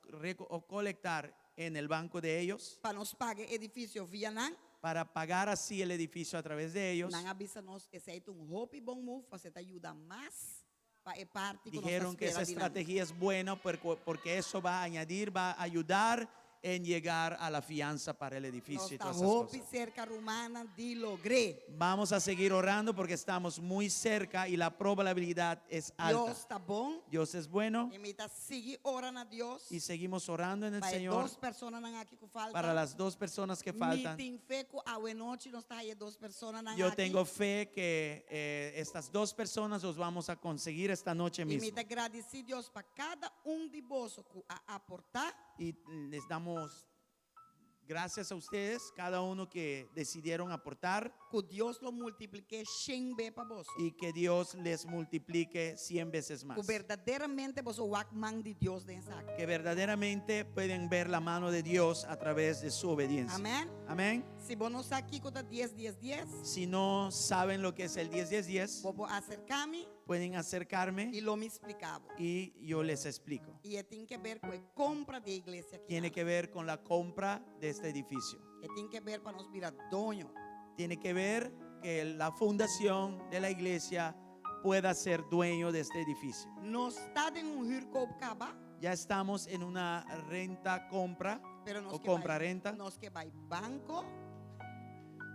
o colectar en el banco de ellos. Pa nos paga e edifisio via nan. Para pagar así el edificio a través de ellos. Nan a bisa nos esei ta un hopi bon move, pasobra e ta yuda mas pa e parti ku nos ta Dijeron que esa spera di nan. estrategia es buena porque eso va a añadir, va a ayudar en llegar a la fianza para el edificio y Nos todas ta esas hopi cosas. serka rumannan di logr'é. Vamos a seguir orando porque estamos muy cerca y la probabilidad es alta. Dios ta bon. Dios es bueno. I mi ta sigui ora na Dios. Y seguimos orando en el Pa e Señor dos personanan aki ku falta. para las dos personas que faltan. Mi tin fe ku awe nochi nos ta haya e dos personanan Yo aki. tengo fe que estas dos personas los vamos a conseguir esta noche I mi mismo. ta gradisí Dios pa kada un di boso ku a aportá. Y les damos Gracias a ustedes, cada uno que decidieron aportar. Ku Dios lo multiplik'é shen be pa boso. Y que Dios les multiplique cien veces más. Ku berdaderamente boso wak man di Dios den esaki. Que verdaderamente pueden ver la mano de Dios a través de su obediencia. Amén. Amén. Si bo no sa kiko ta dies dies dies. Si no saben lo que es el dies dies dies. Bo por aserká mi. Pueden acercarme. Y lo mi splika bo. Y yo les explico. Y e tin ke ber ku e compra di e iglesia aki. Tiene que ver con la compra de este edificio. E tin ke ber pa nos bira doño. Tiene que ver que la fundación de la iglesia pueda ser dueño de este edificio. Nos ta den un huurkoop kaba. Ya estamos en una renta compra Pero nos o ke bai compra renta. Nos ke bai banco.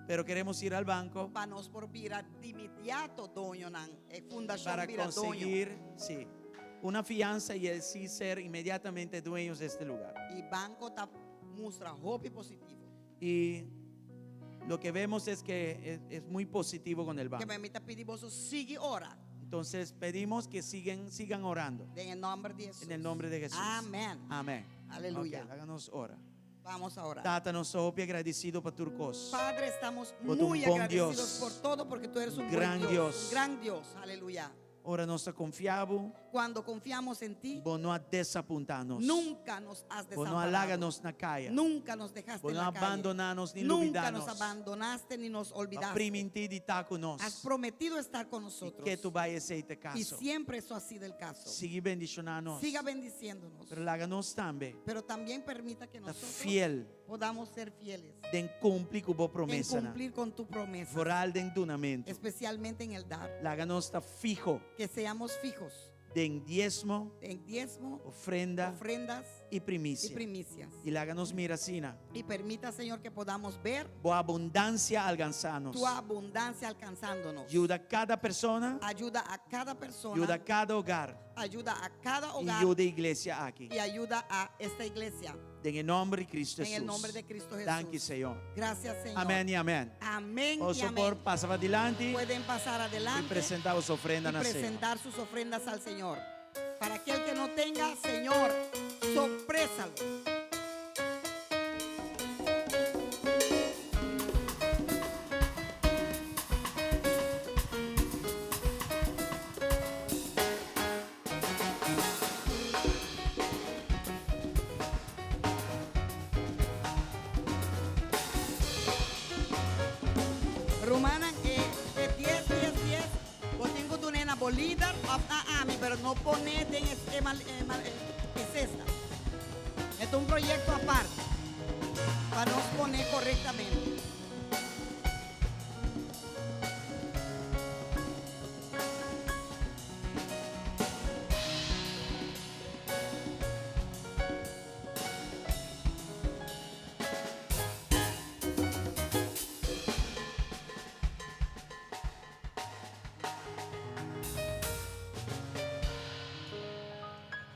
Pero queremos ir al banco. Pa nos por bira di inmediato doñonan, e fundacion Para bira doño. conseguir, sí, una fianza y así ser inmediatamente dueños de este lugar. Y banco ta mustra hopi positivo. Y lo que vemos es que es, es muy positivo con el banco. Ke mi ta pidi boso sigui ora. Entonces pedimos que siguen, sigan orando. Den e nomber di Jesús. En el nombre de Jesús. Amén. Amén. Aleluya. Ok, laga nos ora. Vamos a orar. Tata, nos ta hopi agradecido pa tur cos. Padre, estamos Bo ta un muy bon agradecidos Dios. por todo porque tú eres un Gran buen Dios. Dios. Un gran Dios. Aleluya. Ora nos ta confia bo. Cuando confiamos en ti. Bo no a desapunta nos. Nunca nos has Bo no a desamparado. laga nos na caya. Nunca nos dejaste Bo en no la a calle. bandona nos ni Nunca lubida nos nos. abandonaste ni nos Bo a olvidaste. priminti di ta cu nos. Has prometido estar con nosotros. Y ketu bay esey ta Y caso. siempre eso ha sido el caso. Sigui bendiciona nos. Siga bendiciéndonos. Pero laga nos tambe. Pero también permita que Ta nosotros fiel. podamos ser fieles. Den cumpli cu bo En promesanan. cumplir con tu promesa. Vooral den dunamento. Especialmente en el dar. Laga nos ta fijo. Que seamos fijos. Den diezmo, En diezmo, ofrenda, ofrendas y primicia. y primicias. Y laga nos mira asina. Y permita, Señor, que podamos ver Bo abundancia alcansa nos. tu abundancia alcanzándonos. Yuda cada persona. Ayuda a cada persona. Yuda cada hogar. Ayuda a cada Y hogar. yuda e iglesia aki. Y ayuda a esta iglesia. Den e nomber di Cristo En el Jesús. nombre de Cristo Jesús. Danki, Señor. Gracias, Señor. Amén y amén. Amén y Boso amén. por pasa padilanti. Pueden pasar adelante. Y presenta boso ofrenda y na Señor. presentar sus ofrendas al Señor. Para aquel que no tenga, Señor, sorprésalo. Rumannan, e e dies dies dies, bo tin ku dun'é na bo lider òf na ami, pero no pon'é den e e mal e mal e sesta. E ta un proyekto aparte pa nos pon'é korektamente.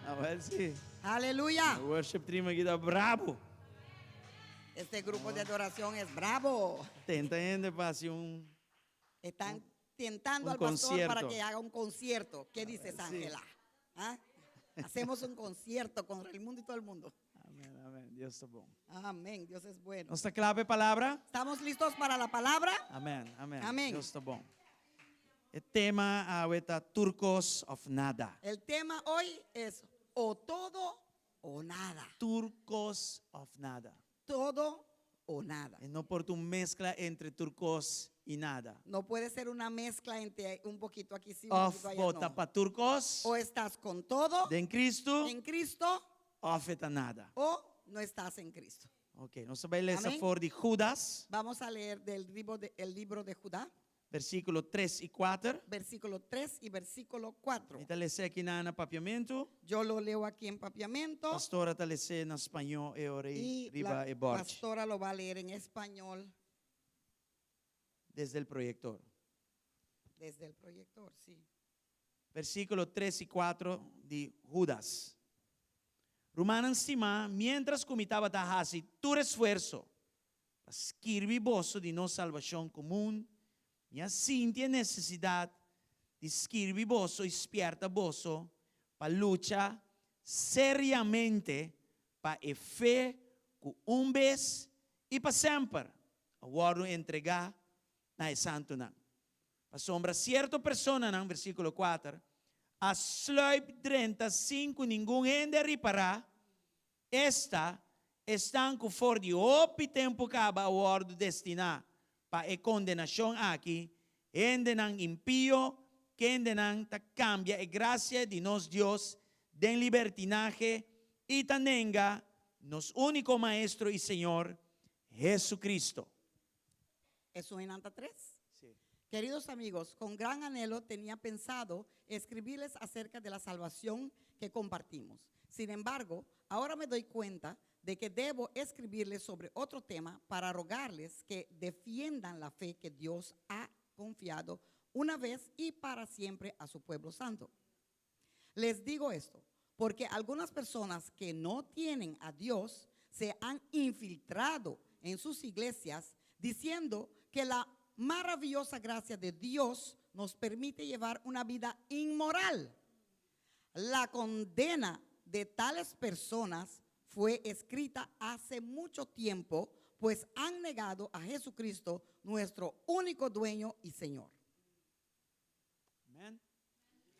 Awel si. Aleluya. E worship team aki ta bravo. Este grupo de adoración es bravo. Tenta hende pa haci un Están tentando un al pastor para concierto. que haga un concierto. ¿Qué dices, Sí. Ángela? ¿Ah? Hacemos un concierto con el mundo y todo el mundo. Amén, amén. Dios ta bon. Amén. Dios es bueno. Nos ta cla pa e palabra? ¿Estamos listos para la palabra? Amén, amén. Amén. Dios ta bon. E tema awe ta tur cos of nada. El tema hoy es o todo o nada. Tur cos of nada. Todo o nada. E no por ta un mezcla entre tur cos y nada. No puede ser una mezcla entre un poquito aquí sí, un Of poquito allá bo ta no. pa tur cos. O estás con todo. Den Cristo. En Cristo. Of e ta nada. O no estás en Cristo. Ok, nos ta bay lesa Amén. for di Judas. Vamos a leer del libro de, el libro de Judá. Versículo 3 y 4. Versículo 3 y versículo 4. Mi ta lesa aki na papiamento. Yo lo leo aquí en papiamento. Pastora ta lesa na spañó e ora Y riba la e bord. pastora lo va a leer en español. Desde el proyector. Desde el proyector, sí. Versículo 3 y 4 di Judas. Rumannan stimá, miéntras ku mi tabata hasi tur esfuerso pa skirbi boso di nos salbashon komun, mi a sinti e nesesidat di skirbi boso i spièrta boso pa lucha seriamente pa e fe ku un bes i pa semper a wòrdu entregá na e santunan. Pasobra sierto personanan, versíkulo kuater, a sluip drenta sin ku ningun hende a ripará, esta, esnan ku for di hopi tempu kaba a wòrdu destiná pa e kondenashon aki, hendenan impio, kendenan ta kambia e grasia di nos Dios den libertinahe i ta nenga nos úniko Maestro i Señor, Jesucristo. Eso en Anta 3. Queridos amigos, con gran anhelo tenía pensado escribirles acerca de la salvación que compartimos. Sin embargo, ahora me doy cuenta de que debo escribirles sobre otro tema para rogarles que defiendan la fe que Dios ha confiado una vez y para siempre a su pueblo santo. Les digo esto, porque algunas personas que no tienen a Dios se han infiltrado en sus iglesias diciendo que la maravillosa gracia de Dios nos permite llevar una vida inmoral. La condena de tales personas fue escrita hace mucho tiempo, pues han negado a Jesucristo, nuestro único dueño y Señor. Amèn.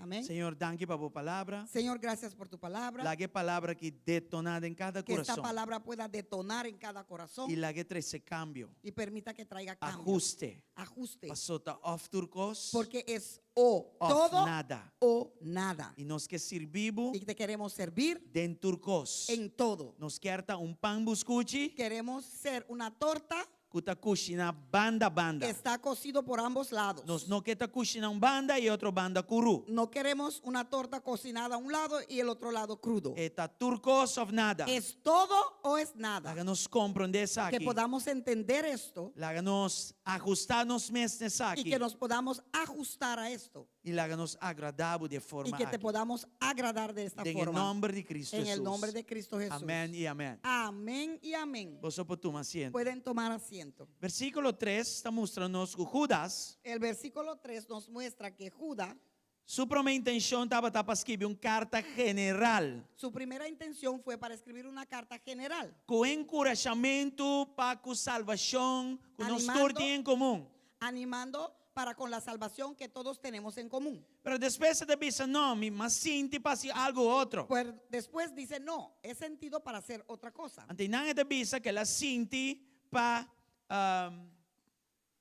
Amén. Señor, danki pa bo palabra. Señor, gracias por tu palabra. Laga e palabra aki detoná den kada Que esta kurason. palabra pueda detonar en cada corazón I lag'é trese kambio. y permita que traiga cambio. Ahuste. Ajuste. Paso ta òf tur kos Porque es o òf todo nada. o nada. I nos ke sirbi bo Y te queremos servir den tur kos. en todo. Nos kier ta un pan buskuchi Queremos ser una torta ku ta kushiná banda banda. que está cocido por ambos lados. Nos no ke ta kushiná un banda i otro banda kuru. No queremos una torta cocinada a un lado y el otro lado crudo. E ta tur kos òf nada. Es todo o es nada. Laga nos komprondé Que esaki. podamos entender esto Laga nos ajustá nos mes na y esaki. que nos podamos ajustar a esto I laga nos agradá bo di e y forma que te aki. podamos agradar de esta Den e forma. nòmber di Cristo En el Hesus. nombre de Cristo Jesús. Amèn i amèn. Amén y amén. Boso por tuma asiento. Pueden tomar asiento. Versíkulo 3 ta mustra nos ku Judas El versículo 3 nos muestra que Judas, su promé intenshon tabata pa skibi un karta general. su primera intención fue para escribir una carta general, Ku enkurashamentu pa ku salbashon ku nos tur Animando. tin en komun. animando para con la salvación que todos tenemos en común. Pero despues e ta bisa, no, mi m'a sinti pa hasi algu otro. Pues después dice, no, he sentido para hacer otra cosa. Anto einan e ta bisa ku el a sinti pa, um,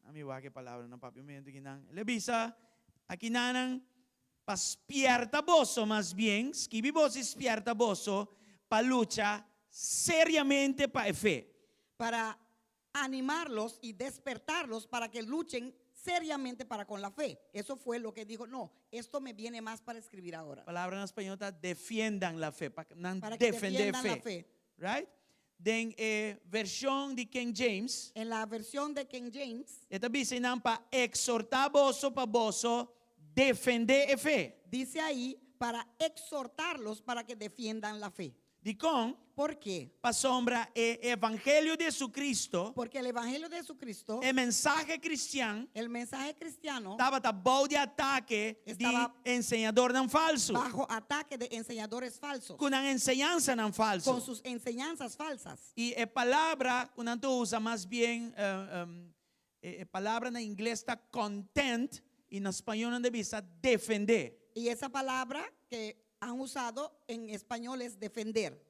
ami wak e palabra na papiamentu akinan. El a bisa, akinanan, pa spierta boso mas bien, skibi boso i spierta boso pa lucha seriamente pa e fe. Para animarlos y despertarlos para que luchen seriamente para con la fe. Eso fue lo que dijo, no, esto me viene más para escribir ahora. Palabra na spañó ta defiendan la fe, pa nan Para que defendé defiendan la fe. fe. Right? Den e vershon di King James, En la versión de King James e ta bisa nan pa exhortá boso pa boso defendé e fe. dice ahí para exhortarlos para que defiendan la fe. Dikon? ¿Por qué? Pasobra e evangelio di Jesucristo, Porque el evangelio de Jesucristo, e mensahe kristian, el mensaje cristiano, tabata bou di atake di Estaba enseñadornan falsu. bajo ataque de enseñadores falsos, Ku nan enseñansanan falsu. con sus enseñanzas falsas. I e palabra ku nan ta usa mas bien, e palabra na ingles ta content i na spañó nan ta bisa defendé. Y esa palabra que han usado en español es defender.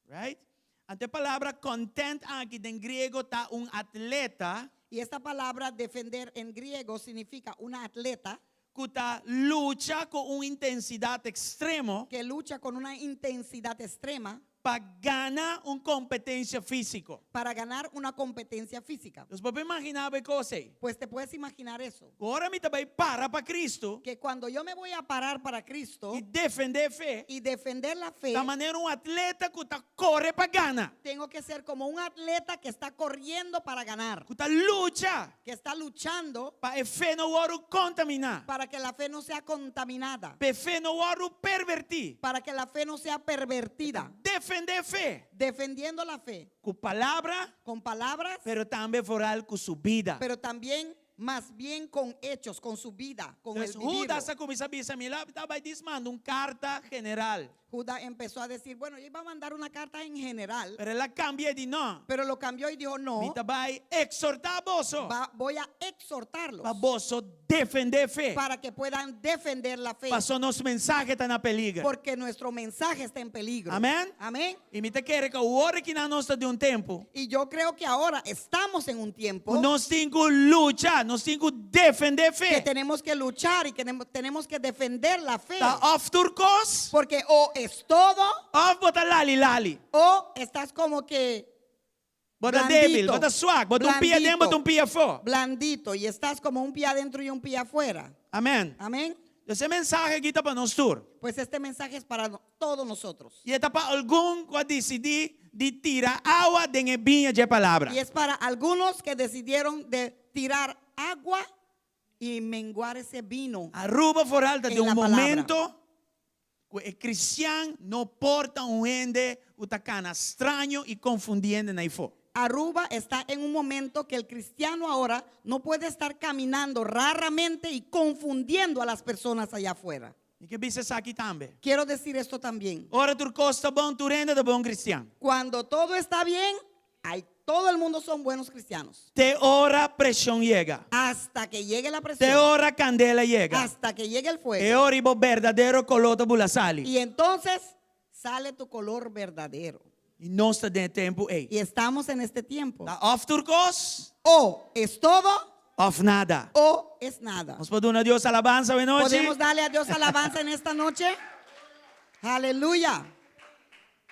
Right? Anto e palabra content aki den griego ta un atleta Y esta palabra defender en griego significa una atleta ku ta lucha ku un intensidat ekstremo que lucha con una intensidad extrema pa gana un kompetensia físiko. para ganar una competencia física. Pues bo por imaginá bo e kos ei. Pues te puedes imaginar eso. Ku ora mi ta bai para pa Kristu Que cuando yo me voy a parar para Cristo i defendé fe, y defender la fe, ta manera un atleta ku ta kore pa gana, tengo que ser como un atleta que está corriendo para ganar, ku ta lucha que está luchando pa e fe no wòrdu kontaminá, para que la fe no sea contaminada, pa e fe no wòrdu pervertí. para que la fe no sea pervertida. Defendé fe Defendiendo la fe ku palabra, con palabras, pero tambe vooral ku su bida. pero también Más bien con hechos, con su vida, con el Entonces, vivirlo. Judas a kuminsá bisa, mi ta bai djis manda un karta general. Judas empezó a decir, bueno, yo iba a mandar una carta en general, Pero el a kambia i di no. pero lo cambió y dijo, Mi no, ta bai ekshortá boso. voy a exhortarlos Pa boso defendé fe. para que puedan defender la fe, Paso nos mensahe ta na peliger. porque nuestro mensaje está en peligro. Amèn. Amén. I mi ta kere ku awor ku nos ta den un tempu. Y yo creo que ahora estamos en un tiempo Nos tin ku lucha, nos tin ku defendé que fe. tenemos que luchar y que tenemos que defender la fe. Ta òf tur kos, Porque o es todo òf bo ta lali lali. o estás como que Bo ta blandito, débil, bo ta suak, bo ta un pia den, blandito, bo ta un pia afó. Blandito y estás como un pie adentro y un pie afuera. Amèn. Amén. E mensahe aki ta pa nos tur. Pues este mensaje es para todos nosotros. I ta pa algun ku a disidí di tira awa den e biña di palabra. Y es para algunos que decidieron de tirar agua y menguar ese vino. Aruba vooral ta En den un la palabra. momento ku e kristian no por ta un hende ku ta kana straño i konfundiendo eifó. Aruba está en un momento que el cristiano ahora no puede estar caminando raramente y confundiendo a las personas allá afuera. Mi ke bisa esaki tambe. Quiero decir esto también. Ora tur kos ta bon, tur hende ta bon kristian. Cuando todo está bien, hay, todo el mundo son buenos cristianos. Te ora preshon yega. Hasta que llegue la Te presión. ora kandela yega. Hasta que llegue el fuego. E ora bo berdadero koló ta bula sali. Y entonces sale tu color verdadero. I nos ta den e tempu ei. Y estamos en este tiempo. Ta òf tur kos, O es todo òf nada. o es nada. Nos por duna Dios alabansa awe nochi. ¿Podemos darle a Dios alabanza en esta noche? Aleluya.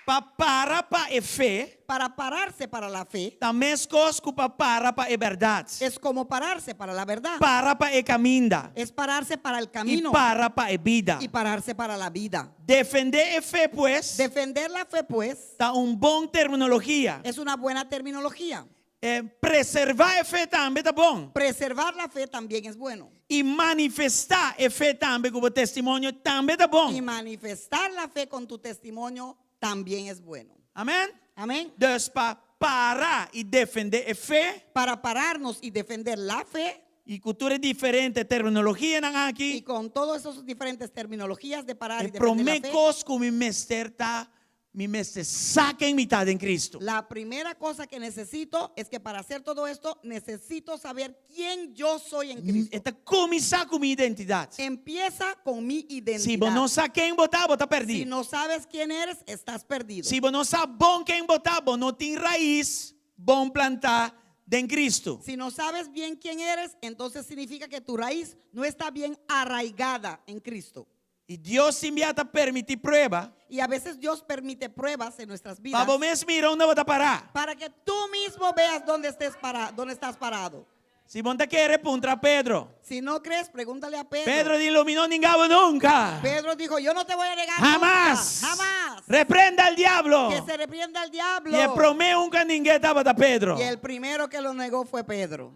Pa para pa e fe, Para pararse para la fe ta meskos ku pa para pa e bèrdat. es como pararse para la verdad. Para pa e kaminda. Es pararse para el I camino para pa e bida. y pararse para la vida. Defendé e fe, pues, Defender la fe, pues, ta un bon terminologia. es una buena terminología. Eh, preservá e fe tambe ta bon. Preservar la fe también es bueno. I manifestá e fe tambe ku testimonio tambe ta bon. Y manifestar la fe con tu testimonio también es bueno. Amèn? Amén. Dus pa para i defendé e fe, Para pararnos y defender la fe i ku tur e diferente terminologianan y aki, con todas esas diferentes terminologías de parar y e defender la promé fe, kos ku mi mester ta, mi mester sa ken mi ta den Kristu. la primera cosa que necesito es que para hacer todo esto necesito saber quién yo soy en Cristo. E ta kuminsá ku mi identidat. Empieza con mi Si bo identidad. no sa ken bo ta, bo ta Si pèrdí. no sabes quién eres, estás perdido. Si bo no sa bon ken bo ta, bo no tin rais bon plantá den Kristu. Si no sabes bien quién eres, entonces significa que tu raíz no está bien arraigada en Cristo. I Dios tin bia ta permití prueba Y a veces Dios permite pruebas en nuestras vidas pa bo mes mira unda bo ta pará. para que tú mismo veas dónde estés para, dónde estás parado. Si bo n' ta kere, puntra Pedro. Si no crees, pregúntale a Pedro. Pedro di, lo mi no ninga bo nunka. Pedro dijo, yo no te voy a negar Jamás. nunca, jamás. Reprenda al diablo. Que se reprenda al diablo. I e promé ku a ning'é tabata Pedro. Y el primero que lo negó fue Pedro.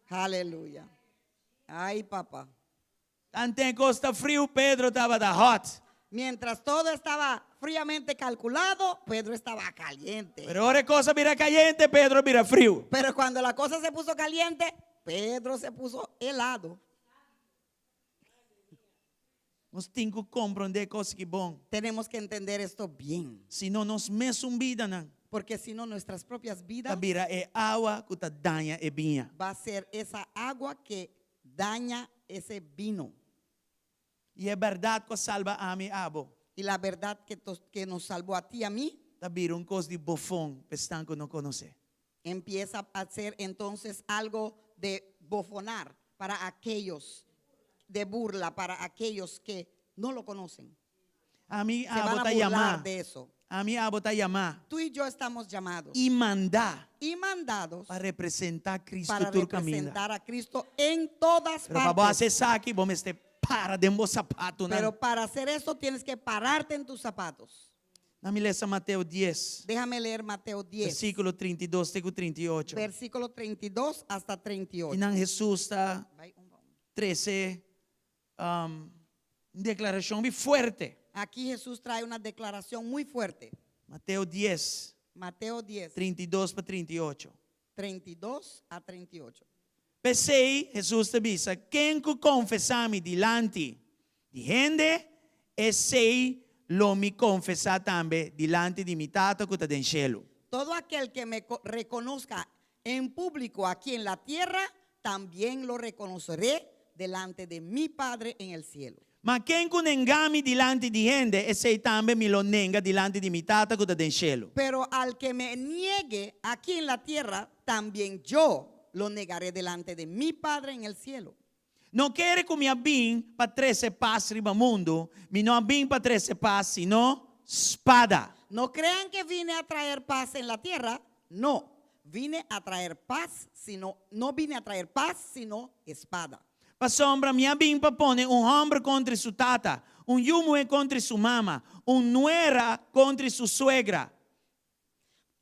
Aleluya. Ay, papá. Tanten kos ta friu, Pedro tabata hot. Mientras todo estaba fríamente calculado, Pedro estaba caliente. Pero ora kos a bira kayente, Pedro a bira friu. Pero cuando la cosa se puso caliente, Pedro se puso helado. Nos tin ku komprondé e kos aki bon. Tenemos que entender esto bien, Sino nos mes bidanan. porque si no nuestras propias vidas Ta bira e awa ku ta daña e biña. va a ser esa agua que daña ese vino. I e bèrdat ku a salba ami abo. Y la verdad que, que nos salvó a ti y a mí Ta bira un kos di bofon, pa esnan ku no konosé. empieza a ser entonces algo de bofonar para aquellos, de burla para aquellos que no lo conocen. Ami Se van abo a ta burlar yamá. de eso. Ami abo ta yamá. Tú y yo estamos llamados I mandá y mandados pa representá Kristu para tur kaminda. representar a Cristo en todas Pero pa partes. hasi esaki, bo mester para den bo sapatunan. Pero para hacer eso tienes que pararte en tus zapatos. Laga mi lesa Mateo 10, Déjame leer Mateo 10, versíkulo 32 te 38. versículo 32 hasta 38. Einan Hesus ta Vai, un, un. trese un, deklarashon masha fuerte. Aquí Jesús trae una declaración muy fuerte. Mateo 10, Mateo 10, 32 pa 38. 32 a 38. P'esei, Hesus ta bisa, Ken ku konfesá mi dilanti di hende, esei lo mi konfesá tambe dilanti di mi Tata ku ta den shelu. Todo aquel que me reconozca en público aquí en la tierra, también lo reconoceré delante de mi Padre en el cielo. Ma ken ku nenga mi dilanti di hende, esei tambe mi lo nenga dilanti di mi Tata ku ta den shelu. Pero al que me niegue aquí en la tierra, también yo lo negaré delante de mi Padre en el cielo. No kere ku mi a bin pa trese pas riba mundu, mi no a bin pa trese pas, sino spada. No crean que vine a traer paz en la tierra, no, vine a traer paz, sino, no vine a traer paz, sino espada. Pasobra mi a bin pa pone un hòmber kontra su tata, un yu muhé kontra su mama, un nuera kontra su suegra.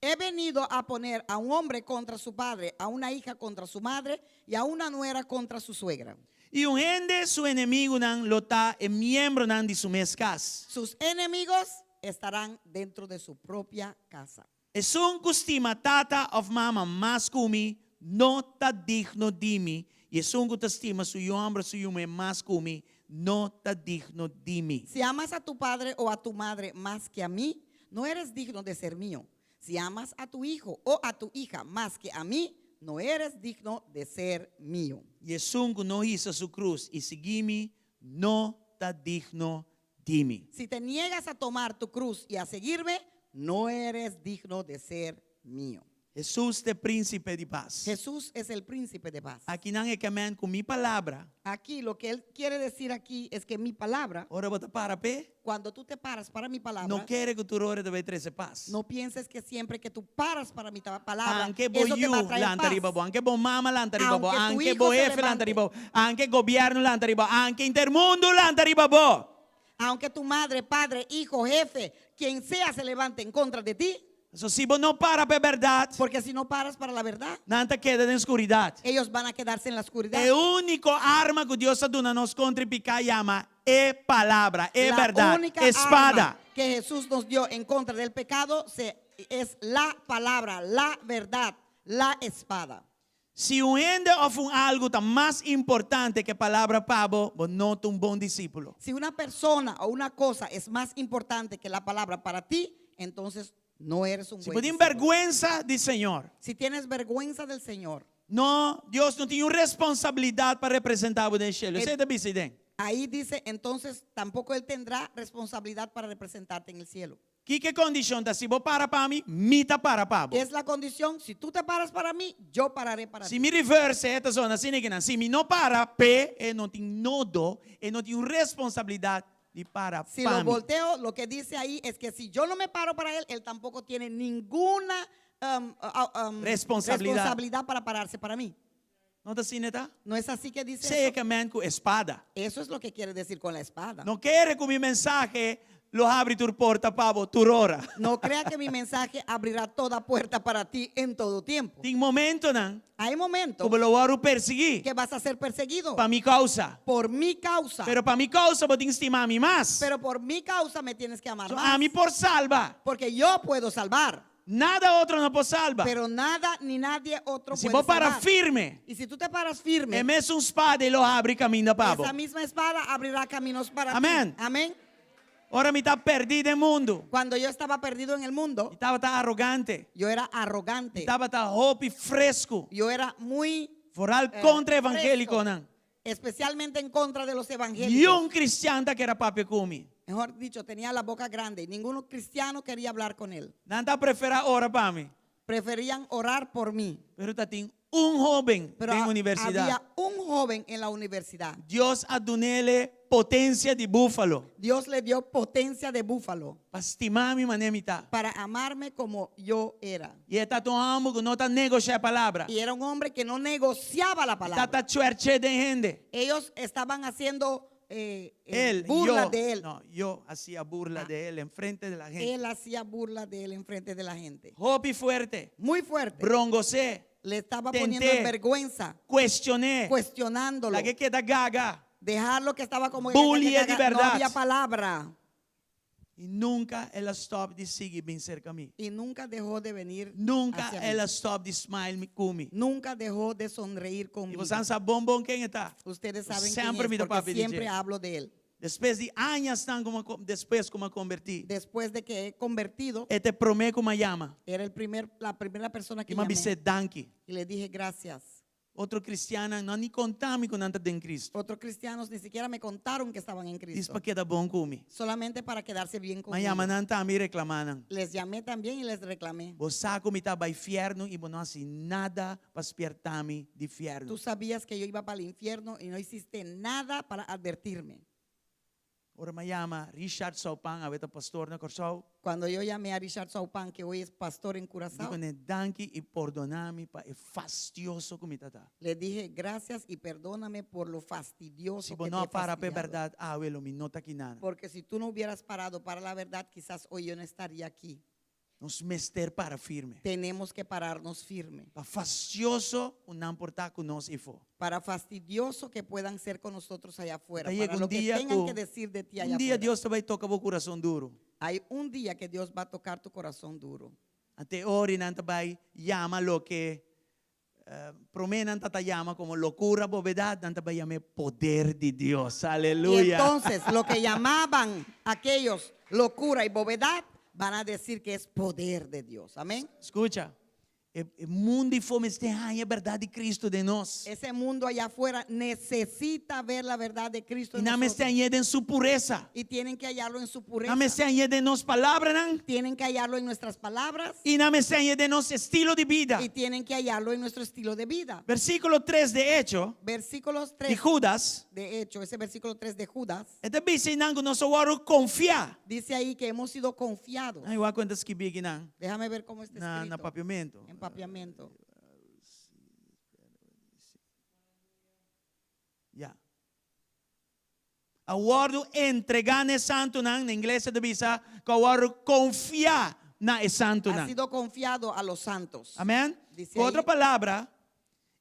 He venido a poner a un hombre contra su padre, a una hija contra su madre y a una nuera contra su suegra. I un hende su enemigunan lo ta e miembronan di su mes kas. Sus enemigos estarán dentro de su propia casa. Esun ku stima tata òf mama mas ku mi, no ta digno di mi, i esun ku ta stima su yu hòmber òf su yu muhé mas ku mi, no ta digno di mi. Si amas a tu padre o a tu madre mas ke a mi, no eres digno de ser mío. Si amas a tu hijo o a tu hija mas ke a mi, no eres digno de ser mío. I esun ku no hisa su krus i sigui mi, no ta digno di mi. Si te niegas a tomar tu cruz y a seguirme, no eres digno de ser mío. Hesus ta e Prínsipe di Pas. Jesús es el Príncipe de Paz. Akinan e ke men ku mi palabra. Aquí lo que él quiere decir aquí es que mi palabra. Ora bo ta para p'e. Cuando tú te paras para mi palabra. No kere ku tur ora ta bai trese pas. No pienses que siempre que tú paras para mi palabra, Anke bo eso te yu va a traer lanta paz. riba bo, anke bo mama lanta riba bo, Aunque tu anke hijo bo se hefe lanta levante. riba bo, anke gobièrnu lanta riba bo, anke henter mundu lanta riba bo. Aunque tu madre, padre, hijo, jefe, quien sea se levante en contra de ti. So si bo no para pa e bèrdat. Porque si no paras para la verdad. Nan ta keda den skuridat. Ellos van a quedarse en la oscuridad. E úniko arma ku Dios a duna nos kontra e piká yama e Palabra, e La bèrdat, única e spada. arma que Jesús nos dio en contra del pecado se, es la palabra, la verdad, la espada. Si un hende òf un algu ta mas importante ku e Palabra pa bo, bo no ta un bon disípulo. Si una persona o una cosa es más importante que la palabra para ti, entonces no eres un Si buen bo tin discípulo. bèrgwensa di Señor. Si tienes vergüenza del Señor. No, Dios no tin un responsabilidat pa representá bo den shelu. Esei ta bisa ei den. Ahí dice, entonces tampoco Él tendrá responsabilidad para representarte en el cielo. Kiko e kondishon ta? Si bo para pa mi, mi ta para pa bo. Qué es la condición? Si tú te paras para mí, yo pararé para Si ti. mi reverse e ta zona asina kinan. Si mi no para p'e, e no tin nodo, e no tin un responsabilidat di para Si pa lo mi. volteo, lo que dice ahí es que si yo no me paro para él, él tampoco tiene ninguna Responsabilidat. responsabilidad para pararse para mí. No ta asina e ta? No es así que dice Sea eso? ke men ku e spada. Eso es lo que quiere decir con la espada. No kere ku mi mensahe lo habri tur porta pa bo tur ora. No crea que mi mensaje abrirá toda puerta para ti en todo tiempo. Tin momentonan Hay momentos ku bo lo wòrdu persiguí que vas a ser perseguido pa mi kousa. por mi causa. Pero pa mi kousa bo tin stima mi mas. Pero por mi causa me tienes que amar So más. ami por salba. Porque yo puedo salvar. Nada otro no por salba. Pero nada ni nadie otro Si puede bo para salvar. firme, Y si tú te paras firme, e mesun spada ei lo habri kaminda pa bo. esa misma espada abrirá caminos para ti. Amén. Amén. Ora mi ta perdí den mundu. Cuando yo estaba perdido en el mundo, Mi tabata arogante. yo era arrogante. Mi tabata hopi fresku. Yo era muy Vooral eh, kontra fresco, evangéliconan. especialmente en contra de los evangélicos. Niun kristian ta kere papia ku mi. Mejor dicho, tenía la boca grande y ninguno cristiano quería hablar con él. Nan ta preferá ora pa mi. Preferían orar por mí. Pero ta tin un hóben Pero den ha- universidat. había un joven en la universidad. Dios a dunele potencia di búfalo. Dios le dio potencia de búfalo. Pa stima mi manera mi ta. Para amarme como yo era. I e ta un hòmber ku no ta negoshá e palabra. Y era un hombre que no negociaba la palabra. Ta ta chuerche den hende. Ellos estaban haciendo eh, eh, Él, burla yo, de él. No, yo hacía burla de él en frente de la gente. Él hacía burla de él en frente de la gente. Hopi fuerte. Muy fuerte. Brongosé. Le estaba Tenté. poniendo en vergüenza. Cuestioné. Cuestionándolo. Lag'é keda gaga. Dejarlo que estaba como Bully que di no berdad. había palabra. I nunka el a stòp di sigui bin serka mi. Y nunca dejó de venir Nunka hacia mí. el a stòp di smile ku mi. Nunca dejó de sonreír I conmigo. boso sa bon bon ken e ta. Ustedes saben quién Semper es, mi ta porque papia di siempre dje. hablo de él. Despues di añasnan ku mi despues ku mi a kombertí. Después de que he convertido, E ta e promé ku mi a yama. era el primer, la primera persona que I mi a llamé. bis'é danki. Y le dije gracias. Otro kristiannan no a ni konta mi ku nan ta den Kristu. Otros cristianos ni siquiera me contaron que estaban en Djis Cristo. pa keda bon ku mi. Solamente para quedarse bien Mi a conmigo. yama nan tambe i reklamá nan. Les llamé también y les reclamé. Bo sa ku mi ta bai fièrnu i bo no hasi nada pa spièrta mi di fièrnu. Tú sabías que yo iba para el infierno y no hiciste nada para advertirme. Ora mi a yama Richard Saupan, awe ta pastor na Kòrsou. Cuando yo llamé a Richard Saupan, que hoy es pastor en Mi Curazao, di kuné danki i pordoná mi pa e fastioso ku mi ta ta. Le dije gracias y perdóname por lo fastidioso Si bo que no te a he para p'e fastidiado. bèrdat awe lo mi no ta kinan. Porque si tú no hubieras parado para la verdad, quizás hoy yo no estaría aquí. Nos mester para firme. Tenemos que pararnos firme. Pa fastioso ku nan por ta ku nos eifó. Para fastidioso que puedan ser con nosotros allá afuera. Ta yega Para un lo que dia tengan ku que decir de ti un allá dia afuera. Dios ta bai toka bo kurason duru. Hay un día que Dios va a tocar tu corazón duro. Ante ora nan ta bai yama loke promé nan ta ta yama komo lokura, bobedat, nan ta bai yam'é poder di Dios. Y Aleluya! entonces lo que llamaban aquellos locura y bovedad, van a decir que es poder de Dios. Amén. Skucha, e e mundu ei mester haña e bèrdat di Kristu den nos. Ese mundo allá afuera necesita ver la verdad de Cristo I en nan mester nosotros. hañ'é den su puresa. Y tienen que hallarlo en su pureza. Nan mester hañ'é den nos palabranan. Tienen que hallarlo en nuestras palabras. I nan mester hañ'é den nos estilo di bida. Y tienen que hallarlo en nuestro estilo de vida. Versíkulo tres de Hecho Versículos di 3 Judas. de Hecho, ese versículo 3 de Judas. E ta bisa einan ku nos a wòrdu konfiá. Dice ahí que hemos sido confiados. Ai, wak kon ta skibí akinan. Déjame ver cómo está Na, escrito. na papiamento. En papiamento. Ya. A wòrdu entregá na e santunan, na ingles e ta bisa ku a wòrdu konfiá na e santunan. Ha sido confiado a los santos. Amèn? Dice Ku otro ahí. palabra,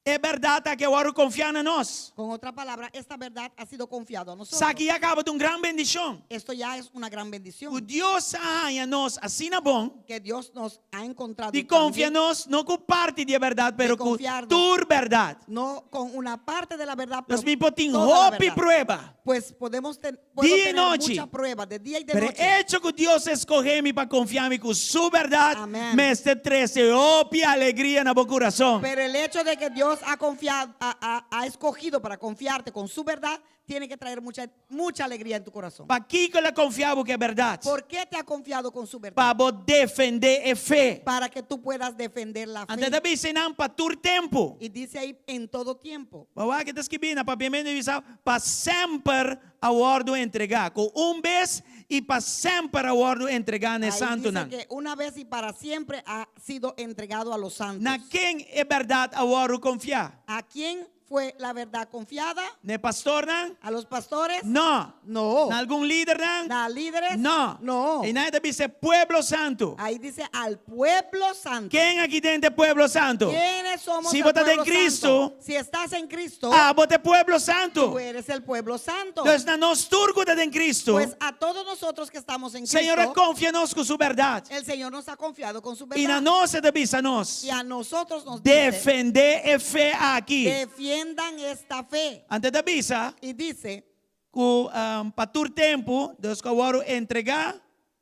E bèrdat aki a wòrdu konfiá na nos. Con otra palabra, esta verdad ha sido confiado a nosotros. Esaki ya kaba ta un gran bendishon. Esto ya es una gran bendición. Ku Dios a haña nos asina bon. Que Dios nos ha encontrado Di tan konfia bien. nos no ku parti di e bèrdat, pero ku confiarnos. tur bèrdat. No con una parte de la verdad, pero Nos mi por tin toda la hopi verdad. prueba. Pues podemos ten, puedo Dia i tener nochi. mucha prueba de día y de Pero noche. e echo ku Dios a skohe mi pa konfia mi ku su bèrdat Amén. mester trese hopi alegria na bo kurason. Pero el hecho de que Dios ha confiado, ha, ha, ha escogido para confiarte con su verdad, tiene que traer mucha, mucha alegría en tu corazón. Pakiko el a konfia bo ku e bèrdat? ¿Por qué te ha confiado con su verdad? Pa bo defendé e fe. Para que tú puedas defender la fe. Anto e ta bisa einan pa tur tempu. Y dice ahí en todo tiempo. Bo wak e ta skibí na papiamentu e bisa pa semper a wòrdu entregá. Ku un bes i pa semper a wòrdu entregá na e Ahí dice santunan. que una vez y para siempre ha sido entregado a los santos. Na ken e bèrdat a wòrdu konfiá? ¿A quién fue la verdad confiada? Na e pastornan? ¿A los pastores? No. No. Na algun lidernan? ¿Na líderes? No. No. Einan e ta bisa pueblo santu. Ahí dice al pueblo santo. Ken aki den ta e pueblo santu? ¿Quiénes somos Si el bo ta den pueblo Cristo, santo? Si estás en Cristo, abo ta e pueblo santu. tú eres el pueblo santo. Dus na nos tur ku ta den Cristo, Pues a todos nosotros que estamos en Cristo, Señor a konfia nos ku su bèrdat. el Señor nos ha confiado con su I na verdad. nos e ta bisa nos, Y a nosotros nos dice, defendé e fe aki. defiendan esta fe. Anto e ta bisa Y dice ku pa tur tempu, dus ku a wòrdu entregá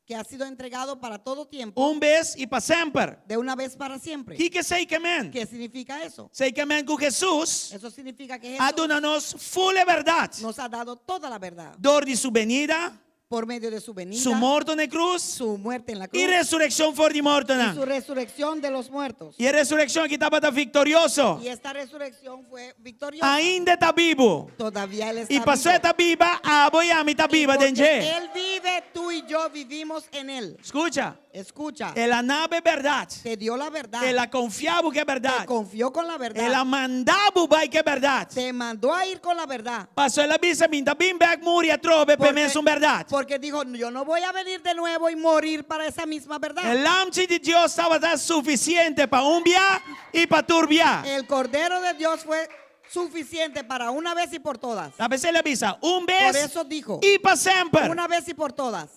que ha sido entregado para todo tiempo, un bes i pa semper. de una vez para siempre. Kiko esei ke men? ¿Qué significa eso? Esei ke men ku Hesus Eso significa que a Jesús duna nos full e bèrdat. nos ha dado toda la verdad. Dor di su benida, Por medio de su venida, su morto na e krus su muerte en la cruz i resurekshon for di y mortonan. su resurrección de los muertos. I e resurekshon aki tabata viktorioso. Y esta resurrección fue victoriosa. Ainda e ta bibu. Todavía él está I pasó e vivo. ta biba, abo i ami ta Y biba den porque dje. Él vive, tú y yo vivimos en él. Skucha, Escucha, el a nabo e bèrdat. te dio la verdad. El a konfia bo ku e Te bèrdat. confió con la verdad. El a manda bo bai ku e bèrdat. Te mandó a ir con la verdad. Pasó el a bisa, Mi n'ta bin bèk muri atrobe pa e mesun bèrdat. Porque dijo, yo no voy a venir de nuevo y morir para esa misma verdad. E Lamchi di Dios tabata sufisiente pa un bia i pa tur bia. El Cordero de Dios fue suficiente para una vez y por todas. Ta p'esei el a bisa, un Por bes eso dijo, i pa semper. una vez y por todas.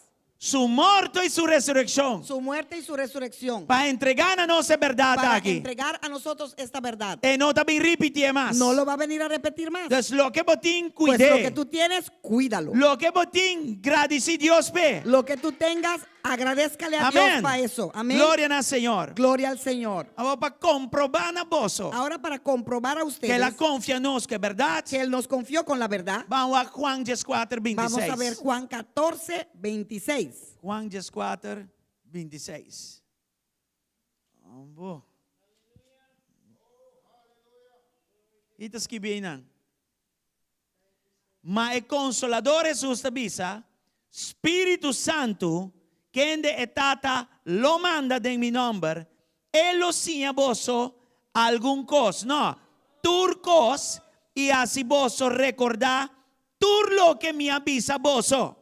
Su morto i su resurekshon. Su muerte y su resurrección. Pa entregá na nos e bèrdat Para aki. entregar a nosotros esta verdad. E no ta bin ripitié mas. No lo va a venir a repetir más. Dus loke bo tin, Pues lo que kuid'é. tú tienes, cuídalo. Loke bo tin, gradisí Dios p'e. Lo que tú tengas, agradézcale a Dios Amèn. para eso. Amén. Gloria na Señor. Gloria al Señor. Awor pa komprobá na boso Ahora para comprobar a ku ustedes el a konfia nos ku e bèrdat, que Él nos confió con la verdad, ban wak Juan dieskuater, vamos a ver bintiseis. Juan 14, 26. Juan dieskuater, bintiseis. Ambo. I ta skibí einan. Ma e Konsolador Hesus ta bisa, Spiritu Santu, kende e Tata lo manda den mi nòmber, e lo siña boso algun kos, no, tur kos, i hasi boso rekordá tur loke mi a bisa boso.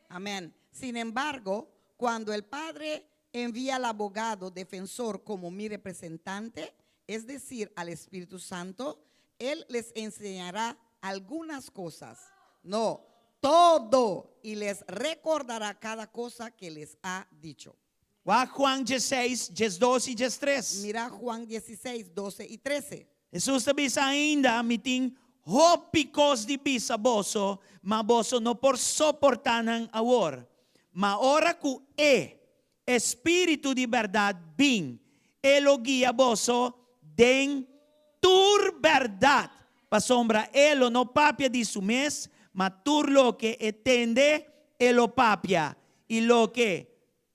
Amén. Sin embargo, cuando el Padre envía al abogado defensor como mi representante, es decir, al Espíritu Santo, Él les enseñará algunas cosas. No, todo. Y les recordará cada cosa que les ha dicho. Wak Juan diesseis, diesdos i diestres. Mira Juan 16, 12 y 13. Hesus ta bisa ainda, Mi tin hopi kos di bisa boso, ma boso no por soportá nan awor. Ma ora ku e, e Spiritu di bèrdat, bin, e lo guia boso den tur bèrdat, pasobra e lo no papia di su mes, ma tur loke e tende e lo papia, i loke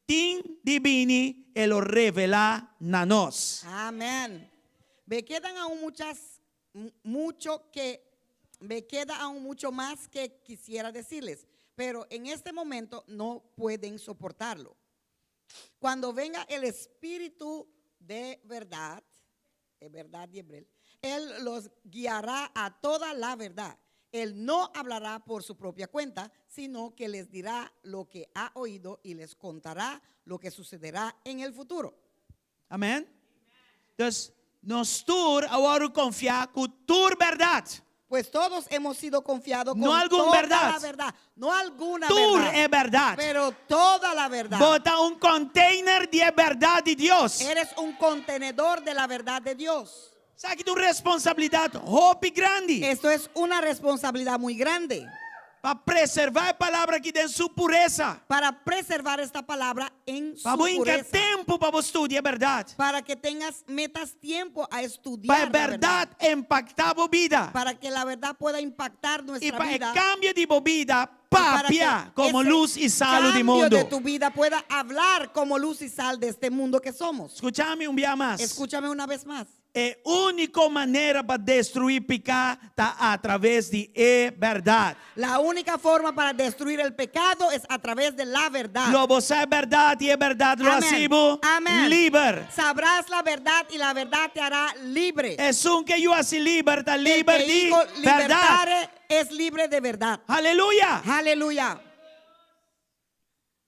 tin di bini e lo revelá na nos. Amén. Me quedan aún muchas, mucho que, me queda aún mucho más que quisiera decirles, pero en este momento no pueden soportarlo. Cuando venga el Espíritu de verdad, de verdad y hebreo, Él los guiará a toda la verdad. Él no hablará por su propia cuenta, sino que les dirá lo que ha oído y les contará lo que sucederá en el futuro. Amen. Dus nos tur a wòrdu konfiá ku tur bèrdat. Pues todos hemos sido confiados con No algún toda verdad. la verdad. No alguna Tur verdad. e bèrdat. Pero toda la verdad. Bo ta un container di e bèrdat di Dios. Eres un contenedor de la verdad de Dios. Esaki ta un responsabilidat hopi grandi. Esto es una responsabilidad muy grande. Pa preservá e palabra aki den su puresa. Para preservar esta palabra en su Pa bo hinka pureza. tempu pa bo studia e bèrdat. Para que tengas, metas tiempo a Pa estudiar e la verdad. bèrdat empaktá bo bida. Para que la verdad pueda impactar I nuestra pa e vida. kambio di bo bida Y para que papia komo ese lus i salu di cambio de mundu. tu vida pueda hablar como luz y sal de este mundo que somos. Skucha mi un bia mas. Escúchame una vez más. E úniko manera pa destruí piká ta atraves di e bèrdat. La única forma para destruir el pecado es a través de la verdad. Lo bo sa e bèrdat i e bèrdat lo Amén. hasi bo Amén. liber. Sabrás la verdad y la verdad te hará libre. Esun ku e Yu hasi liber ta El liber que di Hijo bèrdat. libertare es libre de verdad. Aleluya. Aleluya.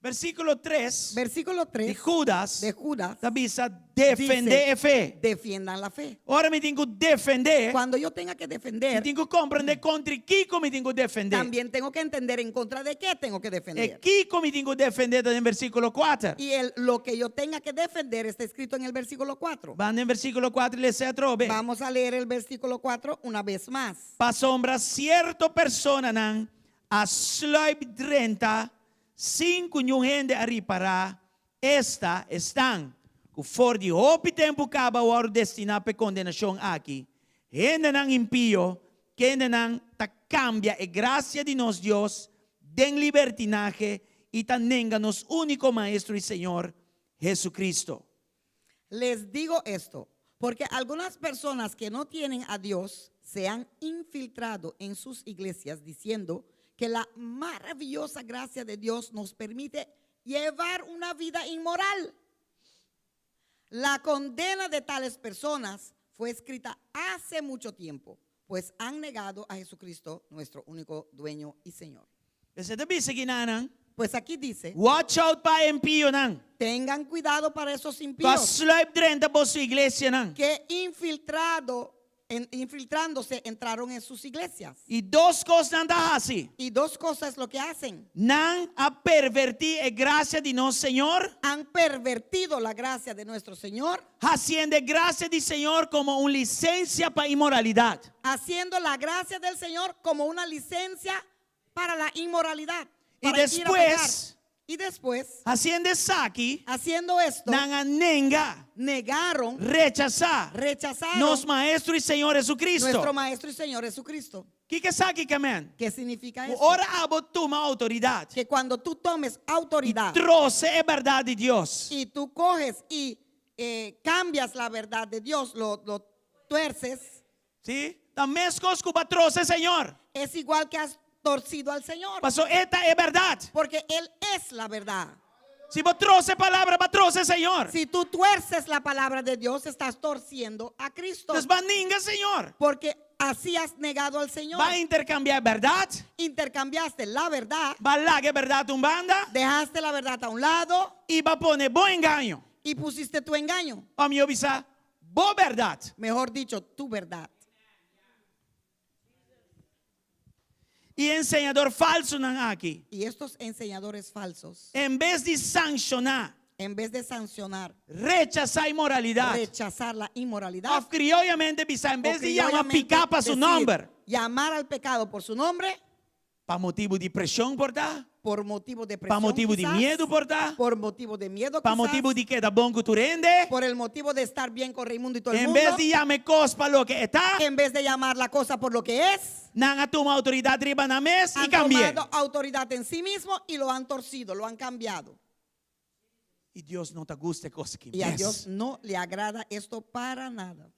Versíkulo 3 Versículo di 3 Judas de Judas ta bisa defendé dice, e fe. Defiendan la fe. Ora mi tin ku defendé, Cuando yo tenga que mi defender, tin ku komprendé kontra kiko mi tin ku defendé. también tengo que entender en contra de qué tengo que E defender. kiko mi tin ku defendé ta den versíkulo 4. Y el, lo que yo tenga que defender está escrito en el versículo 4. Ban den versíkulo 4 i les'é atrobe. Vamos a leer el versículo 4 una vez más. Pasobra sierto personanan a sluip drenta sin ku niun hende a ripará, esta, esnan ku for di hopi tempu kaba a wòrdu destiná pa e kondenashon aki, hendenan impio, kendenan ta kambia e grasia di nos Dios den libertinahe i ta nenga nos úniko Maestro i Señor, Jesucristo. Les digo esto, porque algunas personas que no tienen a Dios se han infiltrado en sus iglesias diciendo que la maravillosa gracia de Dios nos permite llevar una vida inmoral. La condena de tales personas fue escrita hace mucho tiempo, pues han negado a Jesucristo, nuestro único dueño y Señor. Esei ta bisa kinanan. Pues aquí dice, Watch out pa impionan. Tengan cuidado para esos Pa impíos sluip drenta boso iglesianan. que infiltrado En- infiltrándose, entraron en sus iglesias. I dos kos nan ta hasi. Y dos cosas lo que hacen. Nan a pervertí e grasia di nos Señor, Han pervertido la gracia de nuestro Señor, hasiendo grasia di Señor komo un lisensia pa inmoralidat. haciendo la gracia del Señor como una licencia para la inmoralidad. Y para ir a después- pecar. Y después, Hasiendo esaki, haciendo esto, nan a nenga, negaron, rechasá rechazaron nos Maestro i Señor Jesucristo. nuestro Maestro y Señor Jesucristo. Kiko esaki ke men? ¿Qué significa eso? Ora abo tuma outoridat. Que cuando tú tomes autoridad Trose e bèrdat di Dios. y tú coges y eh, cambias la verdad de Dios, lo, lo tuerces, Sí? Ta meskos ku bo a trose Señor. es igual que has torcido al Señor. Pasó e ta e bèrdat. Porque Él es la verdad. Si bo trose palabra, bo a trose Señor. Si tú tuerces la palabra de Dios, estás torciendo a Cristo. Entonses bo a ninga Señor. Porque así has negado al Señor. Bo a interkambiá bèrdat. Intercambiaste la verdad, Bo a laga e bèrdat un banda. dejaste la verdad a un lado I bo a pone bo engaño. y pusiste tu engaño. Òf mihó bisa, bo bèrdat. Mejor dicho, tu verdad. I e enseñadó falsonan aki. Y estos enseñadores falsos, En bes di sanshoná, en vez de sancionar, rechasá inmoralidat. rechazar la inmoralidad, Òf krioyamente bisa, en o bes di yama criollamente piká pa su decir, nòmber. llamar al pecado por su nombre, Pa motibu di preshon por ta. por motivo de Pa presión, motibu di quizás, miedu por ta. por motivo de miedo, Pa quizás, motibu di keda bon ku tur hende. por el motivo de estar bien con Raimundo y todo el En mundo, bes di yama e kos pa loke e ta, en vez de llamar la cosa por lo que es, nan a tuma outoridat riba nan mes i han kambi'é. tomado autoridad en sí mismo y lo han torcido, lo han cambiado. I Dios no ta gusta e kos aki Y a mes. Dios no le agrada esto para nada.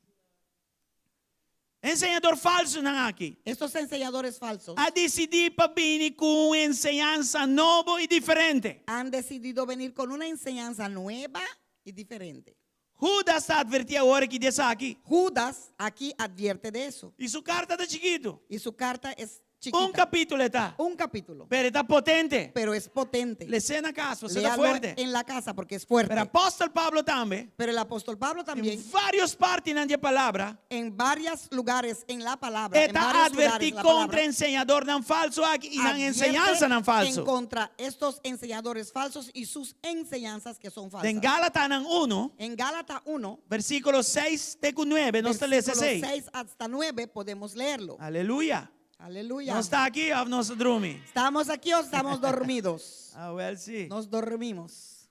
Enseñadó falsonan aki. Estos enseñadores falsos A disidí pa bini ku un enseñansa nobo i diferente. han decidido venir con una enseñanza nueva y diferente. Hudas ta atvertí awor aki di esaki. Judas aquí advierte de eso. I su karta ta chikitu. Y su carta es chiquita. Un kapítulo e ta. Un capítulo. Pero e ta potente. Pero es potente. Les'é na kas, bo ta Léalo fuerte. en la casa porque es fuerte. Pero apòstel Pablo tambe, Pero el apóstol Pablo también, den vários partinan di palabra, en varios lugares en la palabra, en e ta varios lugares atvertí en la kontra palabra, enseñadónan falsu aki i nan advierte enseñansanan en falsu. contra estos enseñadores falsos y sus enseñanzas que son falsas. Den Galatanan 1, En Gálatas 1, versíkulo 6 te ku 9, nos ta lesa versículo 6. 6 hasta 9 podemos leerlo. Aleluya. Aleluya. Nos ta aki òf nos a drumi? ¿Estamos aquí o estamos dormidos? Ah, well, sí. Nos dormimos.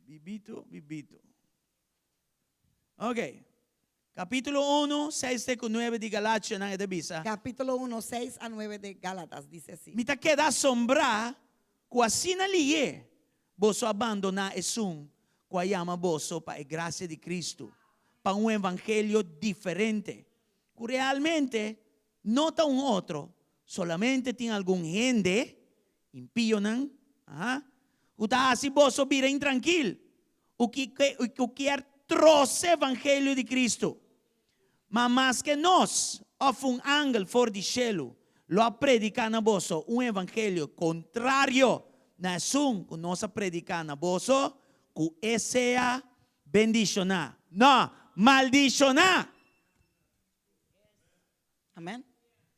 Bibito, bibito. Ok. Kapítulo 1, 6 te ku 9 di Galationan e ta bisa. Capítulo 1, 6 a 9 de Gálatas dice así. Mi ta keda asombrá ku asina lihé boso a bandoná esun ku a yama boso pa e grasia di Kristu, pa un evangelio diferente, ku realmente no ta un otro, solamente tin algun hende, impionan, aha, ku ta hasi boso bira intrankil, u ku kier trose evangelio di Kristu. Ma maske nos, òf un angel for di shelu, lo a prediká na boso un evangelio kontrario na esun ku nos a prediká na boso, ku e sea bendishoná. No, maldishoná! Amén.